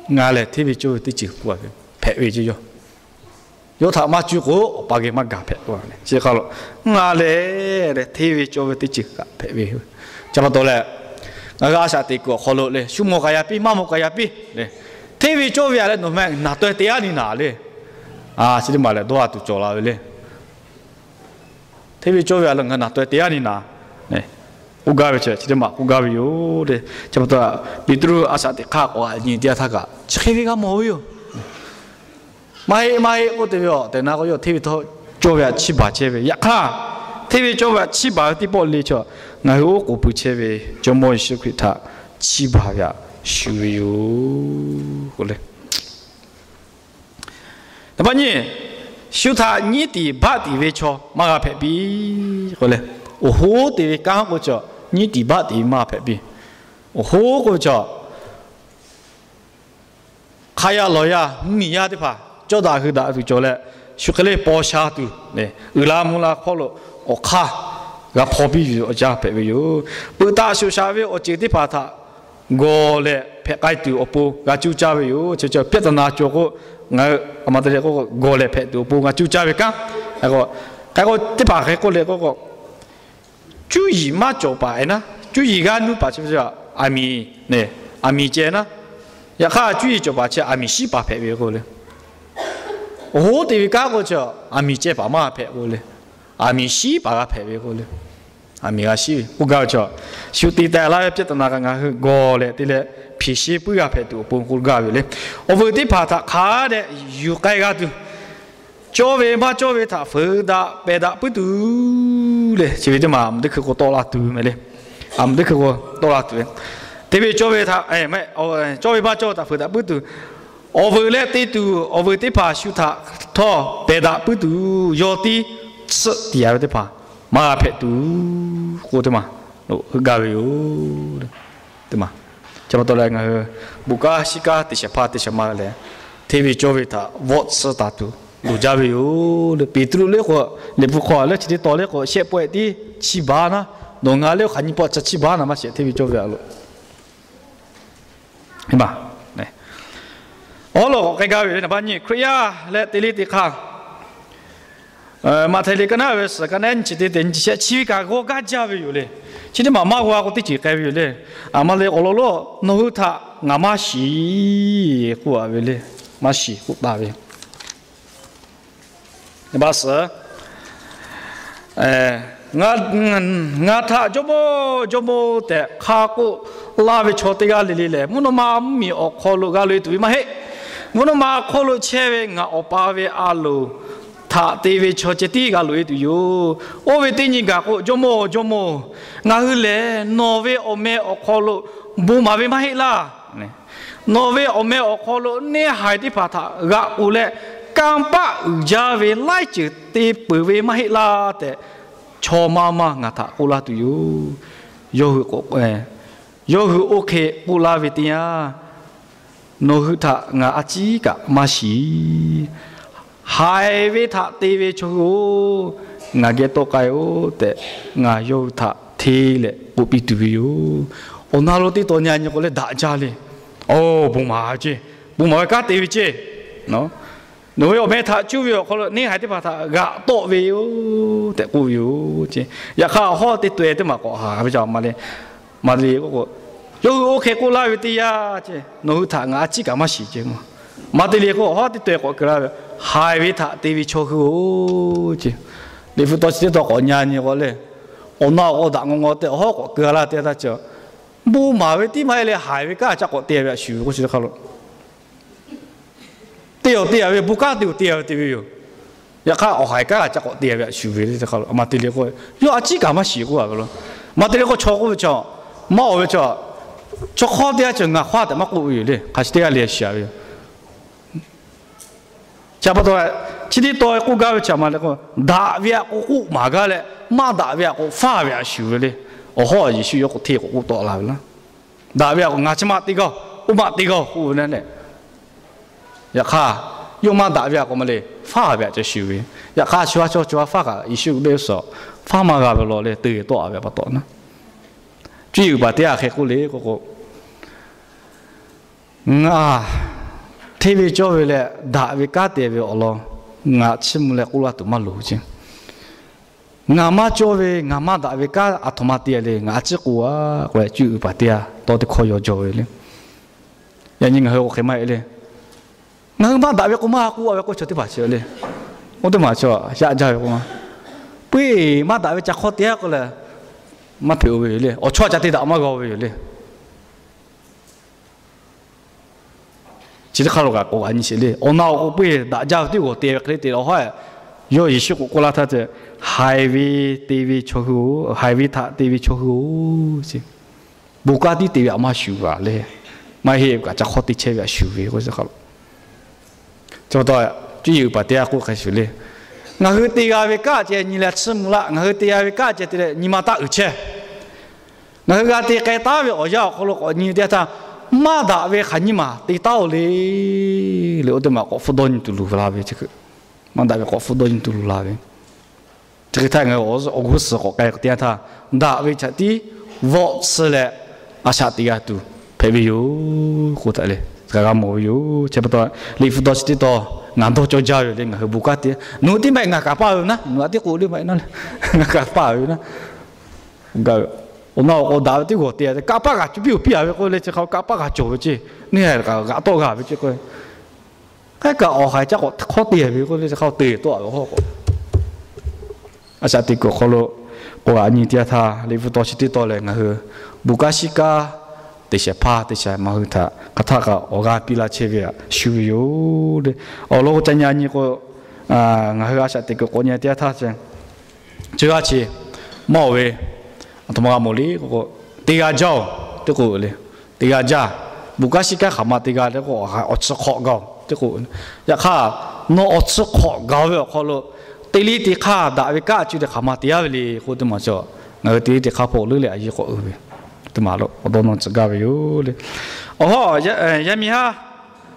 Ngaˬ lehˬ hteˇ ve cawˇ ve teˇ ceuˬ k'oˆ a ve, hpehꞈ ve ce yawˇ. Yawˇ htaꞈ maˇ cuˇ k'o, Awˬ pa geh maˇ gaˬ hpehꞈ k'oˆ a ve. Chi hk'aˇ lo ngaˬ lehˬ le hteˇ ve cawˇ ve teˇ ceuˬ kaꞈ hpehꞈ ve. Chi pa taw leh, ngaˬ hui a shaꞈ teꞈ kuˬ awˬ hk'aw lo le, shu mawˬ k'ai yaꞈ piˇ, maˇ mawˬ k'ai yaꞈ piˇ le, hteˇ ve cawˇ ve a leh nawˬ meh naˬ taweh te yaˇ ni naˍ le. Chi teˇ maˬ lehˬ dawˇ a tuˬ cawˬ la ve le. Hteˇ ve cawˇ ve a leh ngaˬ hui naˬ taweh te yaˇ ni naˍ k'oˆ gaˇ ve chi, chi teˇ maˬ k'oˆ gaˇ ve yoˬ le. Chi pa taw, Peˍtruˆ a shaꞈ teꞈ hk'aˇ k'awꞈ a nyi teˇ yanˇ htaˇ kaꞈ chi hk'e ve g'a mawˬ ve yoˬ. Maˇ heˆ, maˇ heˆ k'oˆ te ve a tehꞈ na k'o, yawˇ hteˇ ve cawˇ ve htaꞈ chiˇ baˬ chehˇ ve. Yaꞈ hk'aˇ, hteˇ ve cawˇ ve htaꞈ chiˇ baˬ ve teˇ pawˆ le chaw, ngaˬ hui oˉ k'oˍ pui chehˇ ve Jawˇmawˇ Yeˍsuˆ Hkriꞈ htaꞈ chiˇ baˬ ve htaꞈ shu ve yoˬ k'o le. Naˍ baˆ nyi, shu htaꞈ nyiˉ tiˍ baˆ tiˍ ve chaw maˇ g'a hpehꞈ piˇ k'o le. Awˬ hoˉ te ve kanˉ k'oˆ ve chaw, nyiˉ tiˍ baˆ tiˍ ve maˇ hpehꞈ piˇ. Awˬ hoˉ k'oˆ ve chaw, hk'a yaˇ lawˬ yaˇ mvuhˇmiˬ yaˇ teˇ hpaˍ cawˇ daꞈ hui daꞈ tuˬ cawˬ leh, shu hk'e le paw sha tuˬ, uiˍ la mvuh la hk'aw lo awˬ hk'aˇ g'a hpaw piˇ yuˬ awˬ jaˇ hpehꞈ ve yoˬ. Peuꞈ taˍ shoꞈ shaˍ ve awˬ ceuˬ teˇ hpaˍ htaꞈ gawˬ leh hpehꞈ k'ai tuˬ awˬ pon g'a cuˇ caˇ ve yoˬ. Chi cawˬ ပြဿနာ cawˬ k'o, ngaˬ hui a ma te leh k'o gawˬ leh hpehꞈ tuˬ awˬ pon g'a cuˇ caˇ ve kanˉ. K'ai k'o, teˇ hpaˍ hk'e k'oˆ le k'o k'o, cuˇ yiˍ maˇ cawˬ paˍ e naˉ, cuˇ yiˍ g'aˇ nuˇ paˍ chi ve aˬ miˍ, aˬ miˍ ceh naˉ. Yaꞈ hk'aˇ cuˇ yiˍ cawˬ paˍ chi aˬ miˍ shiˉ paˍ hpehꞈ ve k'o le. Awˬ hoˉ te ve kanˉ k'o chi aˬ miˍ ceh paˍ maˇ hpehꞈ k'o le. Aˬ miˍ shiˉ paˍ g'a hpehꞈ ve k'o le. Aˬ miˍ g'a shiˉ ve k'oˆ gaˇ ve chaw, shu te teh laˇ ve ပြဿနာ kaꞈ ngaˬ hui gawˬ leh te leh ဖြေရှင်း puiˉ g'a hpehꞈ tuˬ awˬ pon k'oˆ gaˇ ve le. Awˬ vuiˬ teˇ hpaˍ htaꞈ hk'a dehꞈ yuˬ k'ai g'a tuˬ, cawˇ ve maˇ cawˇ ve htaꞈ feuˍ daꞈ pehˬ daꞈ puiˉ tuˬ le. Chi ve teˇ maˬ a mvuhˇ teˇ hkui k'o tawˆ la tuˬ meh le. A mvuhˇ teˇ hkui k'o tawˆ la tuˬ ve, te ve cawˇ ve htaꞈ, cawˇ ve maˇ cawˇ ve htaꞈ feuˍ daꞈ puiˉ tuˬ, awˬ vuiˬ leh te tuˬ awˬ vuiˬ teˇ hpaˍ shu htaꞈ htawˇ pehˬ daꞈ puiˉ tuˬ, yawˇ tiˉ tsuhˆ tiˍ a ve teˇ hpaˍ maˇ g'a hpehꞈ tuˬ k'oˆ teˇ maˬ heuˆ gaˇ ve yoˬ. Teˇ maˬ, chi pa taw leh ngaˬ hui bon kanˉ shiˉ kanˉ te shaˍ hpaˇ te shaˍ ma leh, hteˇ ve cawˇ ve htaꞈ vawˆ tsuhˇ taˍ tuˬ loˍ jaˇ ve yoˬ le. Peˍtruˆ le k'o, Liꞈ hpu hk'aw leh chi teˇ tawn le k'o, shehˆ pawehˇ tiˉ chiˇ baˬ naˉ, nawˬ ngaˬ le k'o hk'aˬ nyi pawˆ chi chiˇ baˬ naˉ maˇ shehˍ hteˇ ve cawˇ ve a lo. Awˬ lawn k'awꞈ k'ai gaˇ ve le, naˍ baˆ nyi Hkriꞈ yaˇ leh te le te hk'aˇ, Maꞈhtehˍ liꞈ ka naˉ ve suhˍ ka naˉ nyi chi teˇ te nyi chi shehˆ chi ve kaꞈ g'aw gaˇ jaˇ ve yoˬ le. Chi teˇ maˬ maˇ g'aw a k'o teˇ ceuˬ k'ai ve yoˬ le. A ma le awˬ lawn lo, nawˬ hui htaꞈ ngaˬ maˇ shiˍ k'oˆ a ve le. Maˇ shiˍ k'oˆ taˍ ve. Baˆ suhˍ, ngaˬ htaꞈ Jawˇmawˇ, Jawˇmawˇ tehꞈ hk'a k'oˆ laˇ ve chaw teˇ g'aˇ le le lehˬ, mvuhˇ naw ma mvuhˇmiˬ awˬ hk'aw lo g'a loꞈ e tuˬ ve maˇ heˆ. Mvuhˇ naw ma awˬ hk'oˆ lo chehˇ ve ngaˬ Awˬ pa ve a loˍ htaꞈ te ve chaw ceh tiˉ g'a loꞈ e tuˬ yoˬ. Oˇ ve teˇ nyi gaˬ k'o, Jawˇmawˇ, Jawˇmawˇ, ngaˬ hui lehˬ nawˬ ve awˬ meh awˬ hk'aw lo bon maˍ ve maˇ heˆ laˇ. Nawˬ ve awˬ meh awˬ hk'aw lo neˇ haiˬ teˇ hpaˍ htaꞈ g'aꞈ k'oˍ leh, kanˇ paˆ uiˍ jaˇ ve laiˉ ceuˬ te peuˬ ve maˇ heˆ laˇ tehꞈ, chaw maˇ maˇ ngaˬ htaꞈ k'oˆ laˇ tuˬ yoˬ. Yawˇ hui k'o, yawˇ hui oˇ hk'e k'oˆ laˇ ve teˇ yanˇ, nawˬ hui htaꞈ ngaˬ a ciˉ kaꞈ maˇ shiˍ. Haiˬ ve htaꞈ te ve chaw hui-oˬ, ngaˬ geh tawˆ k'ai-oˆ tehꞈ, ngaˬ yawˇ hui htaꞈ hteˇ leh k'oˆ piˇ tuˬ ve yoˬ. Awˬ na lo teˇ taw nyi a nyi k'o leh daꞈ jaˇ le. Oˬ, bon maˍ ve ceˇ, bon maˍ ve kanˉ te ve ceˇ. Nawˬ ve awˬ meh htaꞈ cuˇ ve awˬ hk'aw lo neˇ haiˬ teˇ hpaˍ htaꞈ g'aꞈ tawˆ ve yoˬ tehꞈ k'oˆ ve yoˬ ceˇ. Yaꞈ hk'aˇ, awˬ hawˉ teˇ taweh teˇ maˬ k'awꞈ haˍ ve ca maˇ le. Maˍ te le k'o, yawˇ hui oˇ hk'e k'oˆ laˇ ve teˇ yanˇ ceˇ, nawˬ hui htaꞈ ngaˬ a ciˉ kaꞈ maˇ shiˍ ceˇ. Maˍ te le k'o, awˬ hawˉ teˇ taweh k'awꞈ keu laˇ ve, haiˬ ve htaꞈ te ve chaw hui-oˬ ceˇ. Liꞈ hpu tawˇ chi teˇ taw k'awꞈ nyi a nyi k'o le, awˬ na awˬ k'o daꞈ ngaw ngaw tehꞈ awˬ hawˉ k'awꞈ keu laˇ teˇ yanˇ htaˇ ceˇ, bon maˍ ve tiˉ maˇ heˆ leh haiˬ ve kanˉ ca k'awꞈ te ve a shuˍ ve k'oˆ chi teˇ hk'aˇ lo, te awˬ te a ve bon kanˉ te awˬ te a ve te ve yoˬ. Yaꞈ hk'aˇ, awˬ haiˬ kanˉ ca k'awꞈ te ve a shuˍ ve le teˇ hk'aˇ lo, maˍ te le k'o, yawˇ a ciˉ kaꞈ maˇ shiˍ k'oˆ a ve lo. Maˍ te le k'o, chaw k'oˆ ve chaw, maˇ awˬ ve chaw, chaw hk'awˇ teˇ g'aˇ chi ngaˬ hk'aˇ tehꞈ maˇ k'oˆ ve yoˬ le. Hk'a shi teˇ g'aˇ le shiˍ a ve yoˬ. Chi pa taw, chi teˇ taw k'oˆ gaˇ ve chi a maˇ le k'o, daꞈ ve a k'o k'oˆ maˍ gaˇ leh, maˇ daꞈ ve a k'o faˇ ve a shuˍ ve le. Awˬ hawˉ Yeˍsuˆ yawˇ k'o hteˇ k'awꞈ k'oˆ tawˆ la ve laˇ. Daꞈ ve a k'o, ngaˬ chi maˇ te gaˇ-oˬ, oˇ maˇ te gaˇ-oˬ k'oˆ ve le. Yaꞈ hk'aˇ, yawˇ maˇ daꞈ ve a k'o maˇ le, faˇ ve a ca shuˍ ve. Yaꞈ hk'aˇ, shu a chaw, shu a faˇ kaꞈ Yeˍsuˆ ve suhˍ faˇ maˇ g'a ve law leh te tawˆ a ve pa taw na, cuˇ yiˍ uiˍ paˍ teˇ g'aˇ hk'e k'oˆ le k'o k'o, ngaˬ hteˇ ve cawˇ ve leh daꞈ ve kanˉ te ve awˬ lawn ngaˬ chiˇ mvuh leh k'oˆ laˇ tuˬ maˇ loˍ ceˇ. Ngaˬ maˇ cawˇ ve, ngaˬ maˇ daꞈ ve kanˉ aˬ htoꞈ ma te le, ngaˬ a ciˉ k'oˆ a k'o, cuˇ yiˍ uiˍ paˍ teˇ g'aˇ tawˇ teˇ hkawˇ yaw jaw ve le. Yaꞈ nyi ngaˬ hui k'o hk'e maˇ heˆ le. Ngaˬ hui maˇ daꞈ ve k'o maˇ k'oˆ a ve k'oˆ chaw teˇ hpaˍ chi le. Oˇ teˇ maˬ chaw yaꞈ jaˇ ve k'o, puiˉ maˇ daꞈ ve ca hk'awˇ te a k'o leh, maˇ hpeꞈ-o ve yoˬ le. Awˬ chawˇ ca te daꞈ maˇ g'a-o ve yoˬ le. Chi teˇ hk'aˇ lo kaꞈ k'oˆ a nyi sheˍ le. Awˬ na awˬ k'o puiˉ daꞈ jaˇ ve teˇ g'awˬ te ve hk'e le te leh awˬ hawˉ, yawˇ Yeˍsuˆ k'oˆ k'oˆ laˇ htaˇ ceˇ, haiˬ ve te ve chaw hui-oˬ, haiˬ ve htaꞈ te ve chaw hui-oˬ ceˇ, bon kanˉ tiˉ te ve a maˇ shuˍ g'a le. Maˇ heˆ kaꞈ ca hk'awˇ te chehˇ ve a shuˍ ve k'o, cuˇ yiˍ uiˍ paˍ teˇ g'aˇ k'oˆ hk'e shuˍ le. Ngaˬ hui te g'a ve kanˉ ceh nyi leh chiˇ mvuh laˇ. Ngaˬ hui te g'a ve kanˉ ceh te leh nyi ma taˇ uiˍ chehˇ. Ngaˬ hui g'a te k'ai taˉ ve awˬ yanˇ awˬ hk'aw lo k'awꞈ nyi teˇ yanˇ htaˇ, maˇ daꞈ ve hk'aˬ nyi maˬ te taˉ-oˬ le. Le oˇ teˇ maˬ k'awꞈ hpfuhˇ dawˇ nyi tuˬ luˬ la ve, maˇ daꞈ ve k'awꞈ hpfuhˇ dawˇ nyi tuˬ luˬ la ve. Chi hk'e htaˇ ngaˬ hui awˬ g'uˇ suhˍ k'awꞈ k'ai teˇ yanˇ htaˇ, daꞈ ve chaꞈ tiˉ vawˆ tsuhˇ leh a shaꞈ teꞈ g'a tuˬ hpehꞈ ve yoˬ k'oˆ taˍ le. G'a g'a mawˬ ve yoˬ. Chi pa taw, liꞈ hpu tawˇ chi teˇ taw ngaˬ dawˇ cawˇ jaˇ ve yoˬ le. Ngaˬ hui bon kanˉ te, nawˬ hui teˇ maˬ ngaˬ kaꞈ paˇ ve naˉ, nawˬ hui a tiˉ k'oˆ le maˇ heˆ naˉ le. Ngaˬ kaꞈ paˇ ve naˉ, awˬ na awˬ k'o daꞈ ve teˇ g'awˬ te a, kaꞈ paˇ g'a cuˇ piˇ-oˬ piˇ a ve k'oˆ le. Chi hk'a kaꞈ paˇ g'a cawˬ ve ceˇ, neˇ haiˬ kaꞈ g'aꞈ tawˆ g'a ve ceˇ k'o, hk'e kaꞈ awˬ haiˬ ca k'awꞈ hk'awˇ te ve k'oˆ le. Chi hk'a te tawˆ a ve awˬ hawˉ k'o, a shaꞈ teꞈ kuiˬ awˬ hk'aw lo k'o a nyi teˇ yanˇ htaˇ, liꞈ hpu tawˇ chi teˇ taw lehˬ, ngaˬ hui bon kanˉ shiˉ kanˉ teˇ shehˍ hpaˇ teˇ shehˍ ma hui htaꞈ hk'aˬ htaˇ kaꞈ awˬ g'aˇ piˇ laˇ chehˇ ve a shuˍ ve yoˬ le. Awˬ lawn k'o ca nyi a nyi k'o, ngaˬ hui a shaꞈ teꞈ kuiˬ k'awꞈ nyi teˇ yanˇ htaˇ, chi g'aˇ chi maˇ oˬ ve, aˬ htoꞈ ma g'a mawˬ le k'o, te g'a jaˇ-oˬ teˇ k'o le. Te g'a jaˇ. Bon kanˉ shiˉ kanˉ hk'aˬ ma te g'a le k'o, awˬ tsuhˇ hk'awꞈ gaˇ-oˬ teˇ k'o. Yaꞈ hk'aˇ, nawˬ awˬ tsuhˇ hk'awꞈ gaˬ ve awˬ hk'aw lo, teˇ liˇ teˇ hk'aˇ daꞈ ve kanˉ a cuˇ leh hk'aˬ ma te yaˇ ve le k'o, teˇ maˬ chaw, ngaˬ hui teˇ liˇ teˇ hk'aˇ hpawˇ leuˉ leh a yeˇ k'awꞈ uiˍ ve, teˇ maˬ lo awˬ dawˇ nawˇ tcuh gaˇ ve yoˬ le. Awˬ hawˉ, yaˇ miˇ haˉ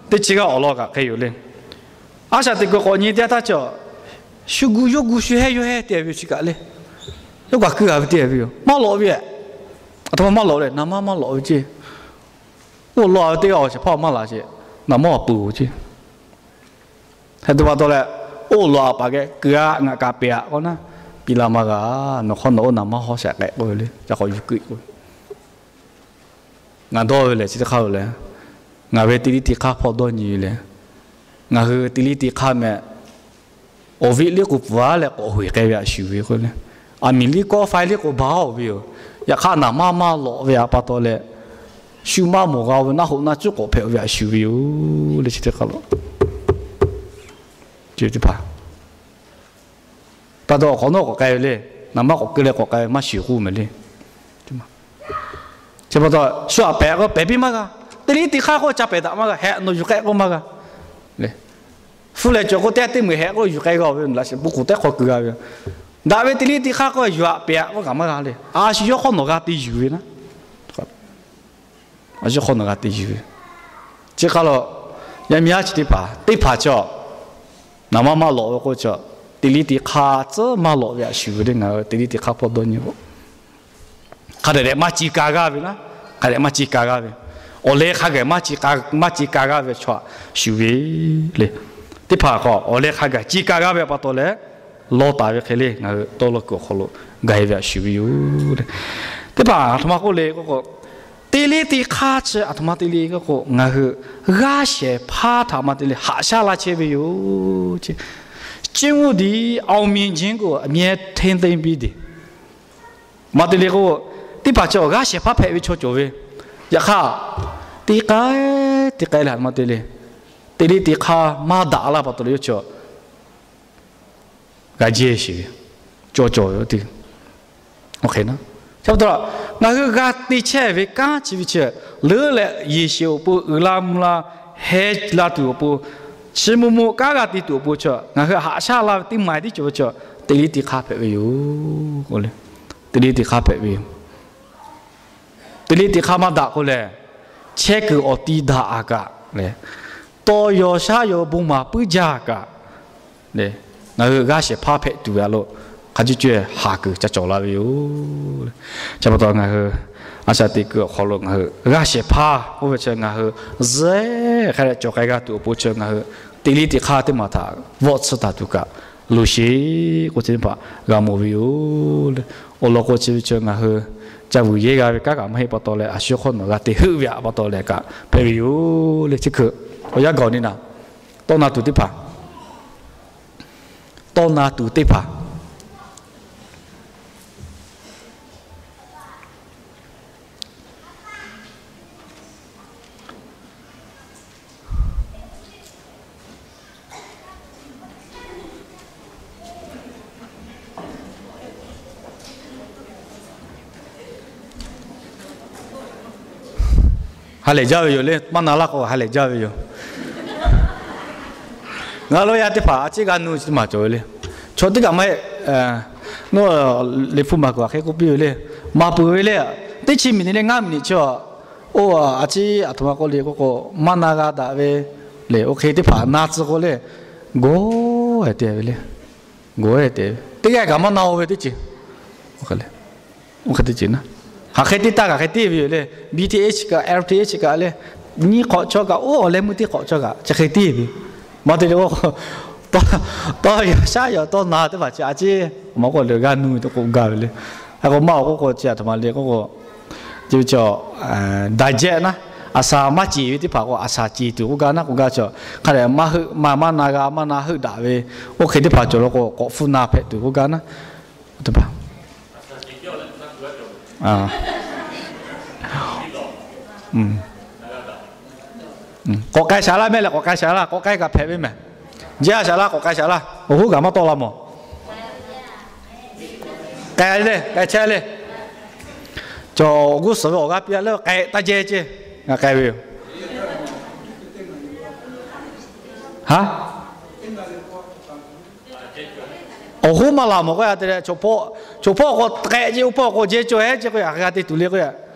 teˇ chi g'aˇ awˬ lawn kaꞈ hk'e yoˬ le. A shaꞈ teꞈ kuiˬ k'awꞈ nyi teˇ yanˇ htaˇ chaw, shu gu yawˇ gu shu hehˉ yawˇ hehˉ te ve chi kaꞈ le. Yawˇ kaꞈ keu a ve te ve yoˬ. Maˇ lawꞈ ve, aˬ htoꞈ ma maˇ lawꞈ leh, naˍ manˇ maˇ lawꞈ ve ceˇ. Oˇ lawꞈ ve teˇ g'aˇ awˬ shehˍ hpaˇ maˇ laˬ sheˍ, naˍ manˇ awˬ peuˬ-oˬ ceˇ. Hk'e te pa taw leh, oˇ lawꞈ a paˍ geh keu a, ngaˬ kaꞈ pehˬ a k'o naˉ, piˇ laˇ maˇ g'a. Nawˬ hk'awˇ nawˬ oˇ naˍ manˇ hawˉ shaꞈ k'ehꞈ k'oˆ ve le. Ca k'awꞈ yuˬ keu k'o, ngaˬ dawˇ ve lehˬ chi teˇ hk'aˇ lo leh, ngaˬ ve teˇ liˇ teˇ hk'aˇ hpawˇ dawˇ nyi ve lehˬ, ngaˬ hui teˇ liˇ teˇ hk'aˇ meh awˬ viˉ liˇ k'o pfuhˍ a leh k'awꞈ hoꞈ k'ai ve a shuˍ ve k'o le. Aˬ miˍ liˇ kawˆ faiˇ liˇ k'o ba oˬ ve yoˬ. Yaꞈ hk'aˇ naˍ manˇ maˇ lawꞈ ve a pa taw leh, shu maˇ mawˬ g'a-o ve naˆ hoꞈ naˆ cuˉ k'awꞈ hpehꞈ ve a shuˍ ve yoˬ le chi teˇ hk'aˇ lo. Chi teˇ hpaˍ pa taw awˬ hk'awꞈ nawˉ k'awꞈ k'ai ve le. Naˍ manˇ k'awꞈ keu leh k'awꞈ k'ai ve maˇ shiˍ k'oˆ meh le. Chi pa taw shu aꞈ pehꞈ k'o pehˬ piˇ maˇ g'a. Teˇ liˇ teˇ hk'aˇ k'o ca pehˬ daꞈ maˇ g'a. Heh nawˬ yuˬ k'ehꞈ k'oˆ maˇ g'a le. Hpu lehˬ cawˬ k'o teˇ g'aˇ teˇ meuꞈ heh k'oˆ yuˬ k'ai g'a ve laꞈ sheh bon k'oˍ tehˉ hk'aw keu g'a ve. Daꞈ ve teˇ liˇ teˇ hk'aˇ k'o yuˬ aꞈ pehˬ aꞈ k'oˆ kaꞈ maˇ g'a le. A shu yawˇ hk'awˇ nawˬ g'a te yuˬ ve naˉ, a shu hk'awˇ nawˬ g'a te yuˬ ve. Chi hk'aˇ lo yaˇ miˇ haˉ chi teˇ hpaˍ teˇ hpaˍ chaw Naˍ manˇ maˇ lawꞈ ve k'o, chaw teꞈ liˇ teꞈ hk'aˇ tcuhˉ maˇ lawꞈ ve htaꞈ shuˍ ve le. Ngaˬ hui teꞈ liˇ teꞈ hk'aˇ hpawˇ dawˇ nyi k'o, hk'a dehꞈ dehꞈ maˇ ci ka g'aˇ ve naˉ, hk'a dehꞈ maˇ ci ka g'aˇ ve, awˬ leh hk'a gaˬ maˇ ci ka g'aˇ ve chaw htaꞈ shuˍ ve le. Teˇ hpaˍ k'o awˬ leh hk'a gaˬ ci ka g'aˇ ve pa taw leh, lawˇ taˍ ve hk'e le ngaˬ hui tawˇ law kuiˬ awˬ hk'aw lo gaˬ e ve htaꞈ shuˍ ve yoˬ le. Teˇ hpaˍ aˬ htoꞈ ma k'oˆ le k'o k'o, teꞈ liˇ teˇ hk'aˇ chi aˬ htoꞈ ma te le k'o k'o, ngaˬ hui g'aˇ shehˍ hpaˇ htaꞈ ma te le haꞈ shaˉ laˇ chehˇ ve yoˬ. ชื่อว่าดี အောင်မြင်ခြင်းကို အမြဲထိန်းသိမ်းပြီး ဒီ ma te le k'o, teˇ hpaˍ chi awˬ g'aˇ shehˍ hpaˇ hpehꞈ ve chaw cawˬ ve. Yaꞈ hk'aˇ, teˇ k'ai teˇ k'ai leh ma te le, teꞈ liˇ teꞈ hk'aˇ maˇ daꞈ laˇ pa taw leh yawˇ chi g'a jehˇ sheˍ ve, cawˬ cawˬ ve. Oˇ hk'e, chi pa taw, ngaˬ hui g'a te chehˇ ve kanˉ chi ve chi, leuˉ leh yeˬ sheˍ awˬ pon, uiˍ la mvuh la, heh la tuˬ awˬ pon, chi maw maw kanˉ g'a te tuˬ awˬ pon chi, ngaˬ hui haꞈ shaˉ la ve teˇ ma teˇ cawˬ ve chi, teꞈ liˇ teꞈ hk'aˇ hpehꞈ ve yoˬ. Teꞈ liˇ teꞈ hk'aˇ hpehꞈ ve yoˬ. Teꞈ liˇ teꞈ hk'aˇ maˇ daꞈ k'o lehˬ, chehˇ kuiˬ awˬ ti daꞈ a kaꞈ leh, tawˇ yaw shaˉ yaw bon maˍ puiˉ jaˇ kaꞈ leh, ngaˬ hui g'aˇ shehˍ hpaˇ hpehꞈ tuˬ ve a lo, hk'a cuˇ cuˇ haˍ kuiˬ ca cawˬ la ve yoˬ. Chi pa taw ngaˬ hui a shaꞈ teꞈ kuiˬ awˬ hk'aw lo ngaˬ hui g'aˇ shehˍ hpaˇ k'oˆ ve chi ngaˬ hui zuhˆ hk'a dehꞈ cawˬ k'ai g'a tuˬ awˬ pon chi ngaˬ hui teꞈ liˇ teꞈ hk'aˇ teˇ maˬ htaꞈ vawˆ tsuhˇ taˍ tuˬ kaꞈ loˍ sheˍ k'oˆ chi teˇ hpaˍ g'a mawˬ ve yoˬ le. Awˬ lawn k'o chi ve chi ngaˬ hui ca vuiˬ yehˇ g'a ve kanˉ kaꞈ maˇ heˆ pa taw leh, a shu hk'aw nawˬ g'a te heuˆ ve aꞈ pa taw leh kaꞈ hpehꞈ ve yoˬ le. Chi hk'e awˬ yanˇ gaˬ ni naˍ, tawˇ na tuˬ teˇ hpaˍ, tawˇ na tuˬ teˇ hpaˍ ha lehˬ jaˇ ve yoˬ le. Maˇ na laˇ k'o ha lehˬ jaˇ ve yoˬ. Ngaˬ lo yaˇ teˇ hpaˍ a ciˉ g'a nu chi teˇ maˬ cawˬ ve le. Chaw teˇ kaꞈ maˇ heˆ. Nawˬ liꞈ hpu maˍ kuiˬ aꞈ hk'e k'oˆ piˇ ve le. Maˍ peuˬ ve le. Teˇ chi miˬ ni le ngaˇ miˬ ni chi, oˇ a ciˉ aˬ htoꞈ ma k'oˆ le k'oˆ k'o, maˇ na g'a daꞈ ve le. Oˇ hk'e teˇ hpaˍ na tcuh k'o le, gawˬ te ve le. Gawˬ te ve teˇ g'aˇ kaꞈ maˇ na-o ve teˇ ceuˬ. Oˇ hk'e teˇ ceuˬ na, hk'aˬ hk'e te taˇ kaꞈ hk'e te ve yoˬ le. B T H kaꞈ L T H kaꞈ le, nyiˇ hk'awꞈ chaw kaꞈ oˇ awˬ leh meuˇ teˇ hk'awꞈ chaw kaꞈ chi hk'e te ve. Maˇ te le k'o, tawˇ yaw shaˉ yaw tawˇ na teˇ hpaˍ chi a ciˉ maˇ k'oˆ le g'a nu ve k'o gaˬ ve le. K'o maˇ-oˬ k'oˆ k'o chi aˬ htoꞈ ma le k'oˆ k'o, chi ve chaw daꞈ jehˆ naˉ, aˬ saˍ maˇ ceˬ ve teˇ hpaˍ k'o aˬ saˍ ceˬ tuˬ k'oˆ gaˇ naˉ k'oˆ gaˇ chaw, hk'a dehꞈ maˇ heuˆ maˇ maˇ na g'a maˇ na heuˆ daꞈ ve, oˇ hk'e teˇ hpaˍ cawˬ law k'o k'awꞈ hpfuhˇ na hpehꞈ tuˬ k'oˆ gaˇ naˉ. Teˇ hpaˍ k'awꞈ k'ai shaˍ laˇ mehˆ leh k'awꞈ k'ai shaˍ laˇ, k'awꞈ k'ai kaꞈ hpehꞈ ve mehˬ. Jehˇ a shaˍ laˇ k'awꞈ k'ai shaˍ laˇ, awˬ hoˉ kaꞈ maˇ tawˆ la mawˬ. K'ai le, k'ai chehˇ le. Cawˬ awˬ g'uˇ suhˍ ve awˬ g'aˇ piˇ a leh k'ai taˇ jehˇ ceˇ. Ngaˬ k'ai ve yoˬ. Haˉ, awˬ hoˉ maˇ la mawˬ k'o a te leh, chaw hpawˇ k'o k'ai ceˇ, oˇ hpawˇ k'o jehˇ cawˬ heˉ ceˇ k'o, a g'a te tuˬ le k'o,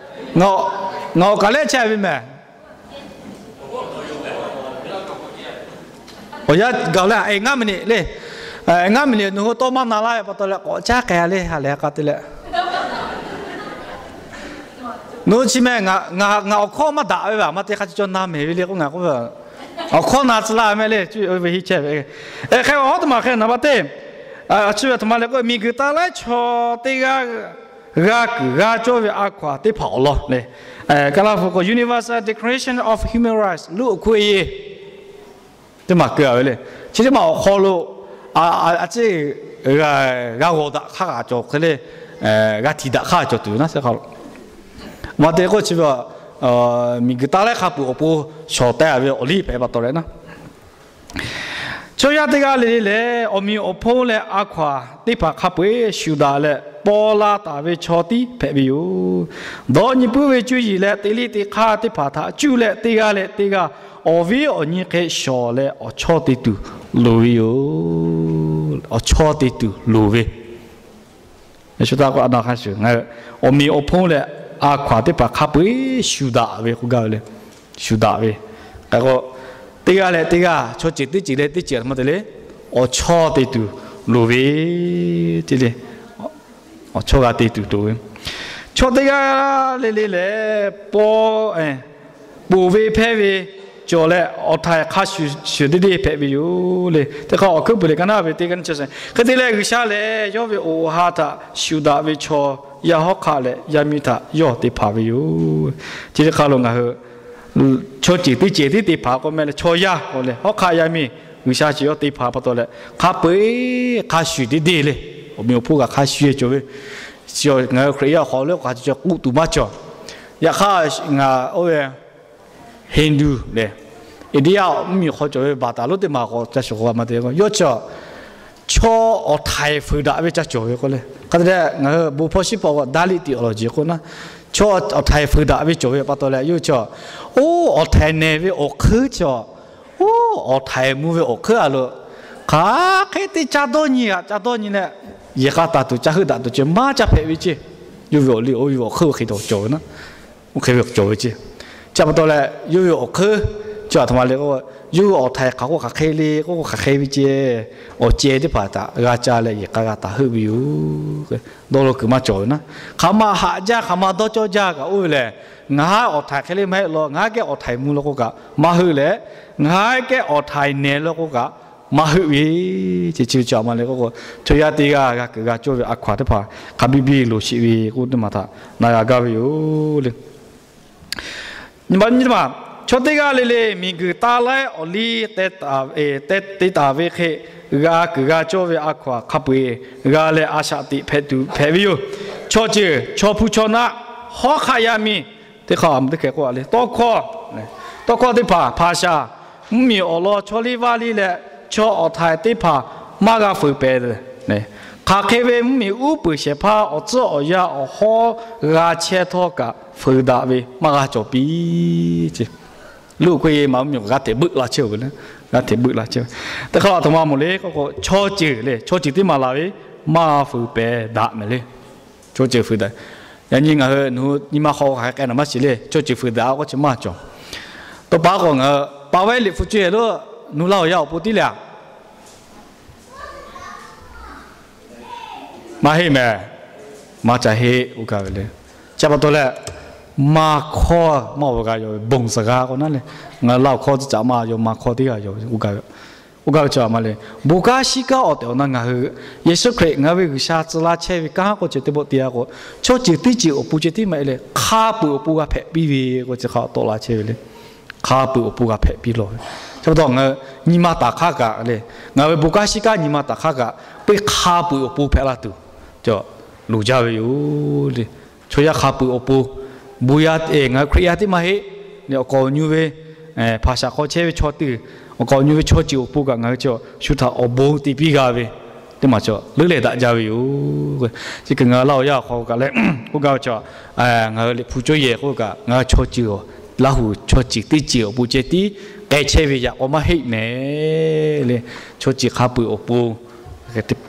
ngaˬ awˬ kaˬ lehˆ chehˇ ve mehˬ. Awˬ yanˇ gaˬ leh ngaˇ miˬ niꞈ le, ngaˇ miˬ niꞈ nawˬ hui tawˇ maˇ na laˇ ve pa taw leh k'awꞈ caˉ k'ai le ha lehˬ k'a te leh. Nawˬ hui chi mehˬ, ngaˬ awˬ hkawˇ maˇ daꞈ ve vaˬ maˇ te hk'a chi caw na mehˍ ve le k'o ngaˬ k'oˆ ve, awˬ hkawˇ na tcuh laˇ mehˆ le, cuˇ ve hiˇ chehˇ ve. Hk'e ve awˬ hawˉ teˇ maˬ hk'e naˍ baˆ teˇ, chi ve aˬ htoꞈ ma le k'o, miˬguiˬ taˇ laiˉ chaw teˇ g'aˇ g'a kuiˬ g'a cawˇ ve a hkaw-anˬ teˇ hpaˍ awˬ lawn le. Kaˍlaˍ hpu k'o Universal Declaration of Human Rights လူ့အခွင့်အရေး teˇ maˬ keu a ve le. Chi teˇ maˬ awˬ hk'aw lo a ciˉ g'a g'awˬ daꞈ hk'aˇ kaꞈ cawˬ hk'e le, g'a htiꞈ daꞈ hk'aˇ cawˬ tuˬ ve naˉ. Maˇ te k'o chi ve miˬguiˬ taˇ laiˉ hk'a peuˬ awˬ pon shawˍ teh a ve awˬ liˇ hpehꞈ pa taw leh naˉ, chaw yaˇ teˇ g'aˇ le le lehˬ, awˬ meꞈ awˬ hponˇ leh a hkaw-anˬ teˇ hpaˍ hk'a peu-eˬ shuˍ daꞈ leh paw la taˍ ve chaw tiˉ hpehꞈ ve yoˬ. Dawˇ nyi puiˉ ve cuˇ yiˍ leh teꞈ liˇ teꞈ hk'aˇ teˇ hpaˍ htaꞈ cuˇ leh teˇ g'aˇ leh teˇ g'aˇ awˬ viˉ awˬ nyi hk'e shawˍ leh awˬ chawˇ te tuˬ loˍ ve yoˬ. Awˬ chawˇ te tuˬ loˍ ve Awˬ meꞈ awˬ hponˇ leh a hkaw-anˬ teˇ hpaˍ hk'a peu-eˬ shuˍ daꞈ ve k'oˆ gaˇ ve le. Shuˍ daꞈ ve k'o, teˇ g'aˇ leh teˇ g'aˇ, chaw ceuˬ teˇ ceuˬ leh teˇ ceuˬ a htoꞈ ma te le, awˬ chawˇ te tuˬ loˍ ve, te le, awˬ chawˇ g'a te tuˬ loˍ ve, chaw teˇ g'aˇ le le lehˬ, paw, ponˬ ve hpehˇ ve cawˬ leh, awˬ htaiˍ hk'a shuˍ shuˍ deˇ deˇ hpehꞈ ve yoˬ le. Teˇ hk'aˇ awˬ hkuiˉ puiˍ leh ka naˉ ve teˇ g'aˇ nyi chi shuˍ hk'e te leh, G'uiˬsha lehˬ yawˇ ve awˬ ha htaꞈ shuˍ daꞈ ve chaw yaˇ hawˉ hk'aˆ leh yaˇ miˇ htaꞈ yawˇ te hpanˍ ve yoˬ. Chi teˇ hk'aˇ lo ngaˬ hui chaw ceuˬ teˇ ceuˬ tiˉ te hpanˍ k'o meh leh, chaw yaˇ k'o leh hawˉ hk'aˆ yaˇ miˇ G'uiˬsha chi yawˇ te hpanˍ pa taw leh, hk'a peu-eˬ hk'a shuˍ deˇ deˇ le. Awˬ meꞈ awˬ hponˇ kaꞈ hk'a shuˍ cawˬ ve, ngaˬ hui Hkriꞈ yaˇ awˬ hk'aw lo k'o hk'a shuˍ shuˍ k'oˆ tuˬ maˇ cawˬ. Yaꞈ hk'aˇ ngaˬ oˇ ve Hindu lehˬ, India mvuhˇmiˬ hk'aw cawˬ ve baˬ taˍ lonˉ teˇ maˬ k'awꞈ ca shuˍ k'o a ma te k'o, yawˇ chi chaw awˬ htaiˍ fuiˍ daꞈ ve ca cawˬ ve k'o le. Hk'a te leh ngaˬ hui bon hpawˇ shiˉ hpawˇ k'o Dalit theology k'oˆ naˉ, chaw awˬ htaiˍ fuiˍ daꞈ ve cawˬ ve pa taw leh, yawˇ chi oˇ awˬ htaiˍ nehˬ ve awˬ hk'euˉ chi, oˇ awˬ htaiˍ mvuh ve awˬ hk'euˉ a lo, hk'aˬ hk'e te ca dawˇ nyi a, ca dawˇ nyi leh, yehˬ k'a taˍ tuˬ ca heuˆ daꞈ tuˬ ceh maˇ ca hpehꞈ ve ceh. Yawˇ ve awˬ liˇ oˇ ve awˬ hk'euˉ ve hk'e te cawˬ ve naˉ, oˇ hk'e ve cawˬ ve ceh. Chi pa taw leh yawˇ ve awˬ hk'euˉ chi a htoꞈ ma le k'o, yawˇ ve awˬ htaiˍ hk'aˬ k'o hk'aˬ hk'e le k'oˆ k'o hk'aˬ hk'e ve ceh, awˬ ceh teˇ hpaˍ htaꞈ g'a ca leh yehˬ k'a g'a taˍ heuˆ ve yoˬ. Dawˇ law kuiˬ maˇ cawˬ ve naˉ, hk'aˬ ma haꞈ jaˇ hk'aˬ ma dawˇ cawˇ jaˇ kaꞈ oˇ ve lehˬ, ngaˬ haˉ awˬ htaiˍ hk'e le maˇ heˆ law, ngaˬ haˉ kehˉ awˬ htaiˍ mvuh law k'o kaꞈ maˇ heuˆ leh, ngaˬ haˉ kehˉ awˬ htaiˍ nehˬ law k'o kaꞈ maˇ heuˆ ve, chi chi ve chi a ma le k'o, chaw yaˇ teˇ g'aˇ g'a kuiˬ g'a cawˇ ve a hkaw a teˇ hpaˍ hk'a biˇ biˇ loˍ sheˍ ve k'oˆ teˇ maˬ htaꞈ na g'a gaˇ ve yoˬ le. Nyi ma nyi teˇ maˬ, chaw teˇ g'aˇ le le miˬguiˬ taˇ laiˉ awˬ liˇ te taˍ ve hk'e, g'a kuiˬ g'a cawˇ ve a hkaw a hk'a peu-eˬ g'a leh a shaꞈ teꞈ hpehꞈ tuˬ hpehꞈ ve yoˬ. Chaw ceuˬ, chaw hpu chaw naˆ, hawˉ hk'aˆ yaˇ miˇ, teˇ hk'aˇ teˇ hkeh k'oˆ a le, tawˇ hkawˇ, tawˇ hkawˇ teˇ hpaˍ hpaˍ shaˍ, mvuhˇmiˬ awˬ lawn chaw liˇ vaˇ liˇ leh chaw awˬ htaiˍ teˇ hpaˍ maˇ g'a fuiˍ pehˍ. Hk'aˬ hk'e ve mvuhˇmiˬ uˉ peunˍ shehˍ hpaˇ awˬ tcuhˉ awˬ yanˇ awˬ hawˉ g'a chehˇ htawˇ kaꞈ fuiˍ daꞈ ve maˇ g'a cawˬ piˇ. Luˇ k'oˆ e ma mvuhˇmiˬ g'a hteꞈ beuˆ la chehˇ ve le, g'a hteꞈ beuˆ la chehˇ ve. Teˇ hk'aˇ a htoꞈ ma mawˬ le k'o, chaw ceuˬ le, chaw ceuˬ teˇ maˬ laˬ ve maˇ fuiˍ pehˍ daꞈ mehˍ le. Chaw ceuˬ fuiˍ daꞈ. Yaꞈ nyi ngaˬ hui nawˬ hui nyi ma hk'aw hk'aˬ hk'e k'ai naˬ maˇ shiˍ le, chaw ceuˬ fuiˍ daꞈ a k'oˆ chi maˇ cawˬ. Tawˇ pa k'o ngaˬ hui pa vehˉ liꞈ hpu cuˇ yehˬ lo nawˬ hui Laˇ huˍ yaˇ awˬ pon tiˉ leh a maˇ heˆ mehˍ. Maˇ ca heˆ k'oˆ gaˇ ve le. Chi pa taw leh, maˇ hkawˇ maˇ awˬ g'a yaw ve bon suhˍ g'a k'o naˉ le, ngaˬ hui Laˇ huˍ hkawˇ teˇ caꞈ maˇ yaw, maˇ hkawˇ teˇ g'aˇ yaw ve k'oˆ gaˇ ve. K'oˆ gaˇ ve chi a ma le. Bon kanˉ shiˉ kanˉ awˬ tehˬ awˬ na ngaˬ hui Yeˍsuˆ Hkriꞈ ngaˬ hui ve G'uiˬsha tcuh laˇ chehˇ ve kanˉ k'oˆ ceh teˇ pawˆ te a k'o, chaw ceuˬ teˇ ceuˬ awˬ pon ceh tiˉ maˇ heˆ le, hk'a peuˬ awˬ pon g'a hpehꞈ piˇ ve k'o chi hk'a tawˆ la chehˇ ve le. Hk'a peuˬ awˬ pon g'a hpehꞈ piˇ law ve. Chi pa taw ngaˬ hui nyi ma taˍ hk'aˇ kaꞈ le, ngaˬ hui ve bon kanˉ shiˉ kanˉ nyi ma taˍ hk'aˇ kaꞈ, peuˬ hk'a peuˬ awˬ pon hpehꞈ la tuˬ cawˬ loˍ jaˇ ve yoˬ le. Chaw yaˇ hk'a peuˬ awˬ pon, bon yaˇ ngaˬ hui Hkriꞈ yaˇ teˇ maˇ heˆ le, awˬ kawꞈ awˬ nyu ve hpaˍ shaˍ hk'aw chehˇ ve chaw teˇ, awˬ kawꞈ awˬ nyu ve chaw ceuˬ awˬ pon kaꞈ ngaˬ hui chi shu htaꞈ awˬ bon te piˇ g'a ve teˇ maˬ cawˬ leuˉ leh daꞈ jaˇ ve yoˬ. Chi hk'e ngaˬ hui Laˇ huˍ yaˇ awˬ hk'aw kaꞈ leh k'oˆ gaˇ ve chi, ngaˬ hui liꞈ hpu cawˇ yehˬ k'oˆ kaꞈ ngaˬ hui chaw ceuˬ, Laˇ huˍ chaw ceuˬ teˇ ceuˬ awˬ pon ceh tiˉ k'ai chehˇ ve yaꞈ k'aw maˇ heˆ mehˍ le. Chaw ceuˬ hk'a peuˬ awˬ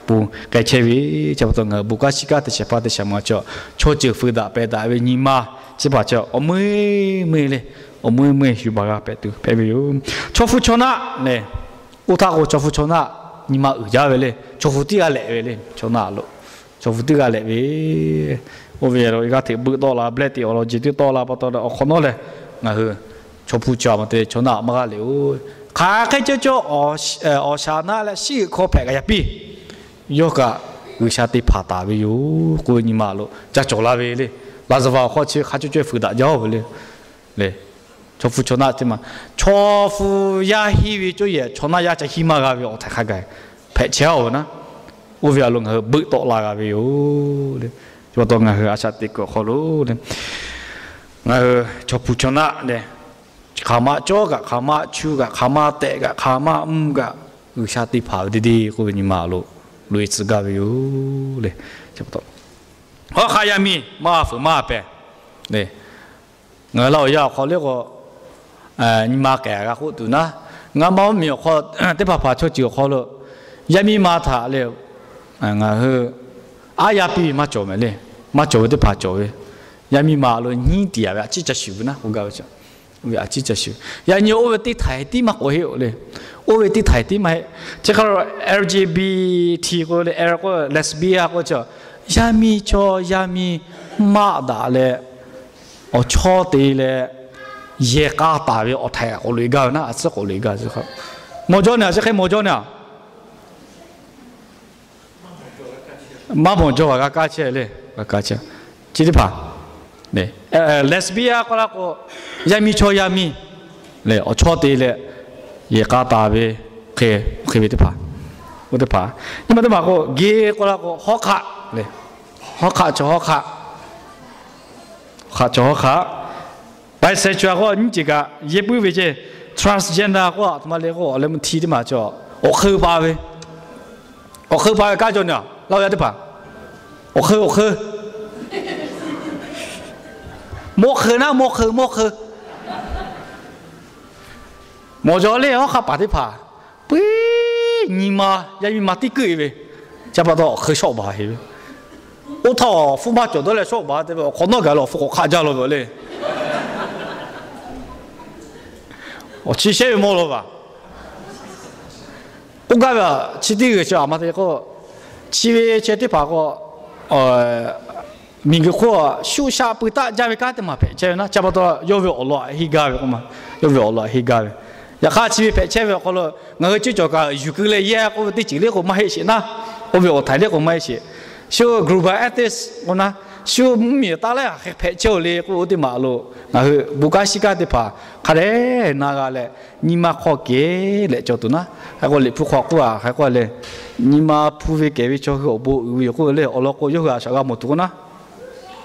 pon k'ai chehˇ ve, chi pa taw ngaˬ hui bon kanˉ shiˉ kanˉ te shehˍ hpaˇ te shehˍ ma cawˬ, chaw ceuˬ fuiˍ daꞈ pehˍ daꞈ ve nyi ma chi hpaˍ cawˬ awˬ meuˇ meuˇ le, awˬ meuˇ meuˇ shu baˬ g'a hpehꞈ tuˬ hpehꞈ ve yoˬ. Chaw hpu chaw naˆ le, oˇ htaˇ k'o chaw hpu chaw naˆ nyi ma uiˍ jaˇ ve le, chaw hpu tiˉ g'a lehꞈ ve le, chaw naˆ lo chaw hpu tiˉ g'a lehꞈ ve. Oˇ ve g'a hteꞈ beuˆ tawˆ la, blehˆ teꞈ awˬ lawn jeˬ teˇ tawˆ la pa taw leh awˬ hk'awꞈ nawˉ leh ngaˬ hui chaw hpu chaw maˇ te chaw naˆ maˇ g'a lehꞈ-oˬ. Hk'aˬ hk'e cawˇ cawˇ awˬ shaˍ naˆ leh shiˉ g'euꞈ hkawˇ hpehꞈ kaꞈ yaꞈ piˇ, yawˇ kaꞈ G'uiˬsha te hpanˍ taˍ ve yoˬ k'oˆ ve nyi ma lo ca cawˬ la ve le. Laˍzaˍvaˍ awˬ hk'aw chi hk'a cawˇ cawˇ fuiˍ daꞈ jaˇ-oˬ ve le. Chaw hpu chaw naˆ teˇ maˬ, chaw hpu yaˇ hiˇ ve cawˇ yehˬ chaw naˆ yaˇ ca hiˇ maˇ g'a ve awˬ htaiˍ hk'a gaˬ hpehꞈ chehˇ-oˬ ve naˉ, oˇ ve a lo ngaˬ hui beuˆ tawˆ la g'a ve yoˬ le. Chi pa taw ngaˬ hui a shaꞈ teꞈ kuiˬ awˬ hk'aw lo le, ngaˬ hui chaw hpu chaw naˆ le, hk'aˬ ma cawˇ kaꞈ, hk'aˬ ma chu kaꞈ, hk'aˬ ma tehꞈ kaꞈ, hk'aˬ ma mvuh kaꞈ, G'uiˬsha te hpanˍ ve deˇ deˇ k'oˆ ve nyi ma lo loꞈ-e tcuh gaˇ ve yoˬ le. Hawˉ hk'aˆ yaˇ miˇ maˇ fuiˍ maˇ pehˍ le. Ngaˬ hui Laˇ huˍ yaˇ awˬ hk'aw le k'o, nyi ma kehˬ g'a k'oˆ tuˬ naˉ, ngaˬ ma mvuhˇmiˬ awˬ hk'aw teˇ hpaˍ hpaˍ chaw ceuˬ awˬ hk'aw lo yaˇ miˇ ma htaꞈ le, ngaˬ hui aˉ yaˇ piˇ ve maˇ cawˬ mehˍ le. Maˇ cawˬ ve teˇ hpaˍ cawˬ ve, yaˇ miˇ ma lo nyiˉ tiˍ yaꞈ ve a ciˉ ca shuˍ ve naˉ k'oˆ gaˇ ve cawˬ. Ve a ciˉ ca shuˍ. Yaꞈ nyi oˇ ve teˇ htaiˍ tiˉ maˇ k'oˆ heˆ-oˬ le. Oˇ ve teˇ htaiˍ tiˉ maˇ heˆ. Chi hk'a lo L G B T k'o le, L k'o lesbian k'o chaw, yaˇ miˇ chaw yaˇ miˇ maˆ daꞈ leh, awˬ chawˇ te leh, yehˬ k'a taˍ ve awˬ htaiˍ k'oˆ loꞈ-e gaˇ ve naˉ, a tcuhˉ k'oˆ loꞈ-e gaˇ ve. Mawˬ jaw ne a, chi hk'e mawˬ jaw ne a. Maˇ mawˬ jaw g'a kaˇ chehˇ le, g'a kaˇ chehˇ. Chi teˇ hpaˍ lesbian k'oˆ la k'o, yaˇ miˇ chaw yaˇ miˇ le awˬ chawˇ te leh, yehˬ k'a taˍ ve, hk'e, hk'e ve teˇ hpaˍ, oˇ teˇ hpaˍ. Nyi ma teˇ maˬ k'o gay k'oˆ la k'o hawˉ hk'aˆ le, hawˉ hk'aˆ chaw hawˉ hk'aˆ, hk'aˆ chaw hawˉ hk'aˆ. Bisexual k'o nyiˇ ceuˬ kaꞈ yehˇ puiˉ ve ceˇ. Transgender k'o a htoꞈ ma le k'o, awˬ leh mvuhˇ hti teˇ maˬ chaw, awˬ hk'eun pa ve, awˬ hk'eun pa ve kaˇ jaw ne a, laˇ ve yaˇ teˇ hpaˍ, awˬ hk'eun, awˬ hk'eun, mawˇ hk'eun naˉ, mawˇ hk'eun, mawˇ hk'eun. Mawˬ jaw le hawˉ hk'aˆ paˍ teˇ hpaˍ, puiˉ nyi ma, yaˇ miˇ ma tiˉ keuˆ-e ve, ca pa taw awˬ hk'eun shawˆ baˬ heˍ ve. Oˇ htaˇ awˬ hpfuhˇ maˇ cawˬ dawˇ leh shawˆ baˬ te ve, awˬ hk'awꞈ nawˉ gaˬ leh awˬ hpfuhˇ k'awꞈ hk'aˆ jaˇ law ve le. Awˬ chi shehˉ ve mawˇ law vaˬ. K'oˆ gaˇ ve, chi teˇ g'uiˬ chi a ma te k'o, chi ve chehˇ teˇ hpaˍ k'o, miˬguiˬ hk'oˆ shu shaꞈ pui taˆ jaˇ ve kanˉ teˇ maˬ hpehꞈ chehˇ ve naˉ, ca pa taw yawˇ ve awˬ lawn htaꞈ henˇ gaˇ ve k'oˆ ma, yawˇ ve awˬ lawn htaꞈ henˇ gaˇ ve. Yaꞈ hk'aˇ chi ve hpehꞈ chehˇ ve awˬ hk'aw lo ngaˬ hui ceˇ cawˬ kaꞈ yuˬ keu leh yehˇ k'oˆ ve teˇ ceuˬ le k'o maˇ heˆ sheˍ naˉ, oˇ ve awˬ htaiˍ le k'o maˇ heˆ sheˍ. Shu global ethics k'o naˉ, shu mvuhˇmiˬ taˍ leh hk'aˬ hk'e hpehꞈ chehˇ-oˬ le k'oˆ ve teˇ maˬ lo, ngaˬ hui bon kanˉ shiˉ kanˉ teˇ hpaˍ hk'a dehꞈ na g'a leh, nyi ma hk'aw kehˬ leh cawˬ tuˬ naˉ. Hk'e k'o Liꞈ hpu hk'aw k'oˆ a hk'e k'oˆ le, nyi ma hpu ve kehˬ ve chaw hui awˬ bon uiˍ ve yoˬ k'oˆ ve le, awˬ lawn k'o yawˇ hui a shaꞈ g'a mawˬ tuˬ k'o naˉ,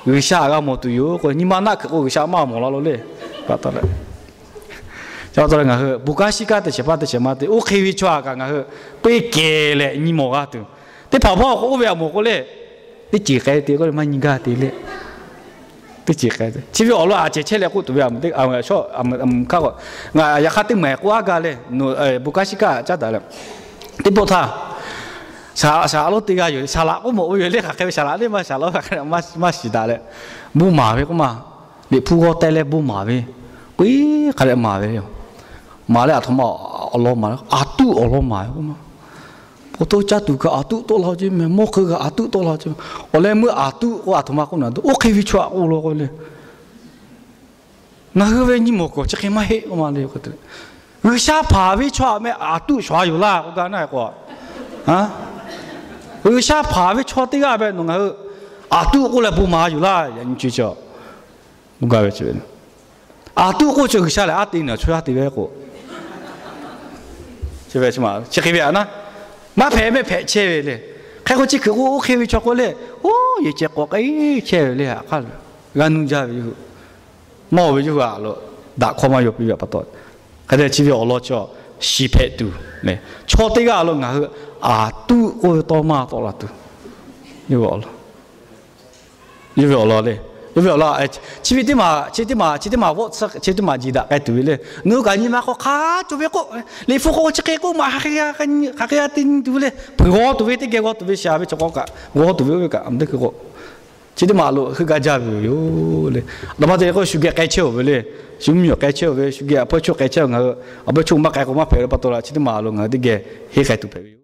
G'uiˬsha a g'a mawˬ tuˬ yoˬ k'o, nyi ma naˆ hk'e k'o G'uiˬsha maˇ mawˬ la lo le. Ca pa taw leh ngaˬ hui bon kanˉ shiˉ kanˉ teˇ shehˍ hpaˇ teˇ shehˍ ma te, oˇ hk'e ve chaw a kaꞈ ngaˬ hui peˇ kehˬ leh nyi mawˬ g'a tuˬ. Teˇ hpaˍ hpawˇ k'o oˇ ve a mawˬ k'o le, teˇ ceuˬ k'ai te k'oˆ le maˇ nyi gaˇ te le. Teˇ ceuˬ k'ai te, chi ve awˬ lawn a cehˬ chehˇ leh k'oˆ tuˬ ve a, a, a, a, hk'a k'o, ngaˬ yaꞈ hk'aˇ teˇ maˬ k'oˆ a gaˇ le, bon kanˉ shiˉ kanˉ caˉ daꞈ leh, teˇ pawˆ htaˇ, saˍ laꞈ lonˉ teˇ g'aˇ yoˬ, saˍ laꞈ k'oˆ mawˬ ve yoˬ le, hk'aˬ hk'e ve saˍ laꞈ le maˇ saˍ laꞈ maˇ shiˍ daꞈ leh, bon maˍ ve k'oˆ ma, Liꞈ hpu g'aw teh leh bon maˍ ve, k'o hk'a dehꞈ maˍ ve yoˬ. Maˍ leh a htoꞈ ma awˬ lawn maˍ le, aˬ tuˆ awˬ lawn maˍ ve k'oˆ ma. Awˬ to caˇ tuˬ kaꞈ aˬ tuˆ tawˆ la ceˇ meh, mawˇ hk'eun kaꞈ aˬ tuˆ tawˆ la ceˇ meh. Awˬ leh meuˇ aˬ tuˆ k'o a htoꞈ ma k'oˆ na, oˇ hk'e ve chaw a k'oˆ law k'o le. Ngaˬ hui ve nyi mawˬ k'awꞈ chi hk'e maˇ heˆ k'oˆ ma le. G'uiˬsha hpanˍ ve chaw a meh aˬ tuˆ shawˍ a yoˬ laˇ k'oˆ gaˇ na k'o, G'uiˬsha hpanˍ ve chaw teˇ g'aˇ meh nawˬ ngaˬ hui aˬ tuˆ k'oˆ leh bon maˍ yoˬ laˇ, yaꞈ nyi chi, aˬ tuˆ k'oˆ chi G'uiˬsha lehˬ a te naˬ chaw a te ve k'o, chi hk'e ve a naˉ, maˇ hpehꞈ meh hpehꞈ chehˇ ve le. Hk'e k'o chi hkui k'o oˇ hk'e ve chaw k'o le, oˇ yehˬ ceh k'awꞈ k'ai chehˇ ve le. Hk'aˬ g'a nuˇ jaˇ ve yoˬ. Maˇ oˬ ve yawˇ hui a lo daꞈ hkawˇ maˇ yaw piˇ ve pa taw, hk'e te chi ve awˬ lawn chaw shiˍ hpehꞈ tuˬ, chaw teˇ g'aˇ a lo ngaˬ hui aˬ tuˆ k'oˆ ve tawˇ maˇ tawˆ la tuˬ, yawˇ ve awˬ lawn le. Yawˇ ve awˬ lawn, chi ve teˇ maˬ, chi teˇ maˬ, chi teˇ maˬ vawˆ tsuhˇ, chi teˇ maˬ jiˬ daꞈ k'ai tuˬ ve le. Ngaˬ hui kaꞈ nyi ma hk'aw hk'a cawˬ ve k'o, Liꞈ hpu k'o chi hk'e k'oˆ ma, hk'aˬ hk'e g'a te nyi tuˬ ve le. Hpeuꞈ g'aw tuˬ ve teˇ geh g'aw tuˬ ve shaˍ ve chaw k'o kaꞈ g'aw tuˬ ve oˇ ve kaꞈ a teˇ hkui k'o, chi teˇ maˬ a lo heuˆ gaˇ jaˇ ve yoˬ le. Naˍ ma te k'o shu geh k'ai chehˇ-oˬ ve le. Shu mvuhˇmiˬ k'ai chehˇ-oˬ ve, shu geh a hpawˇ choˆ k'ai chehˇ-oˬ, ngaˬ hui a hpawˇ choˆ maˇ k'ai k'o maˇ hpehꞈ ve pa taw la, chi teˇ maˬ a lo ngaˬ hui teˇ geh henˇ k'ai tuˬ hpehꞈ ve yoˬ.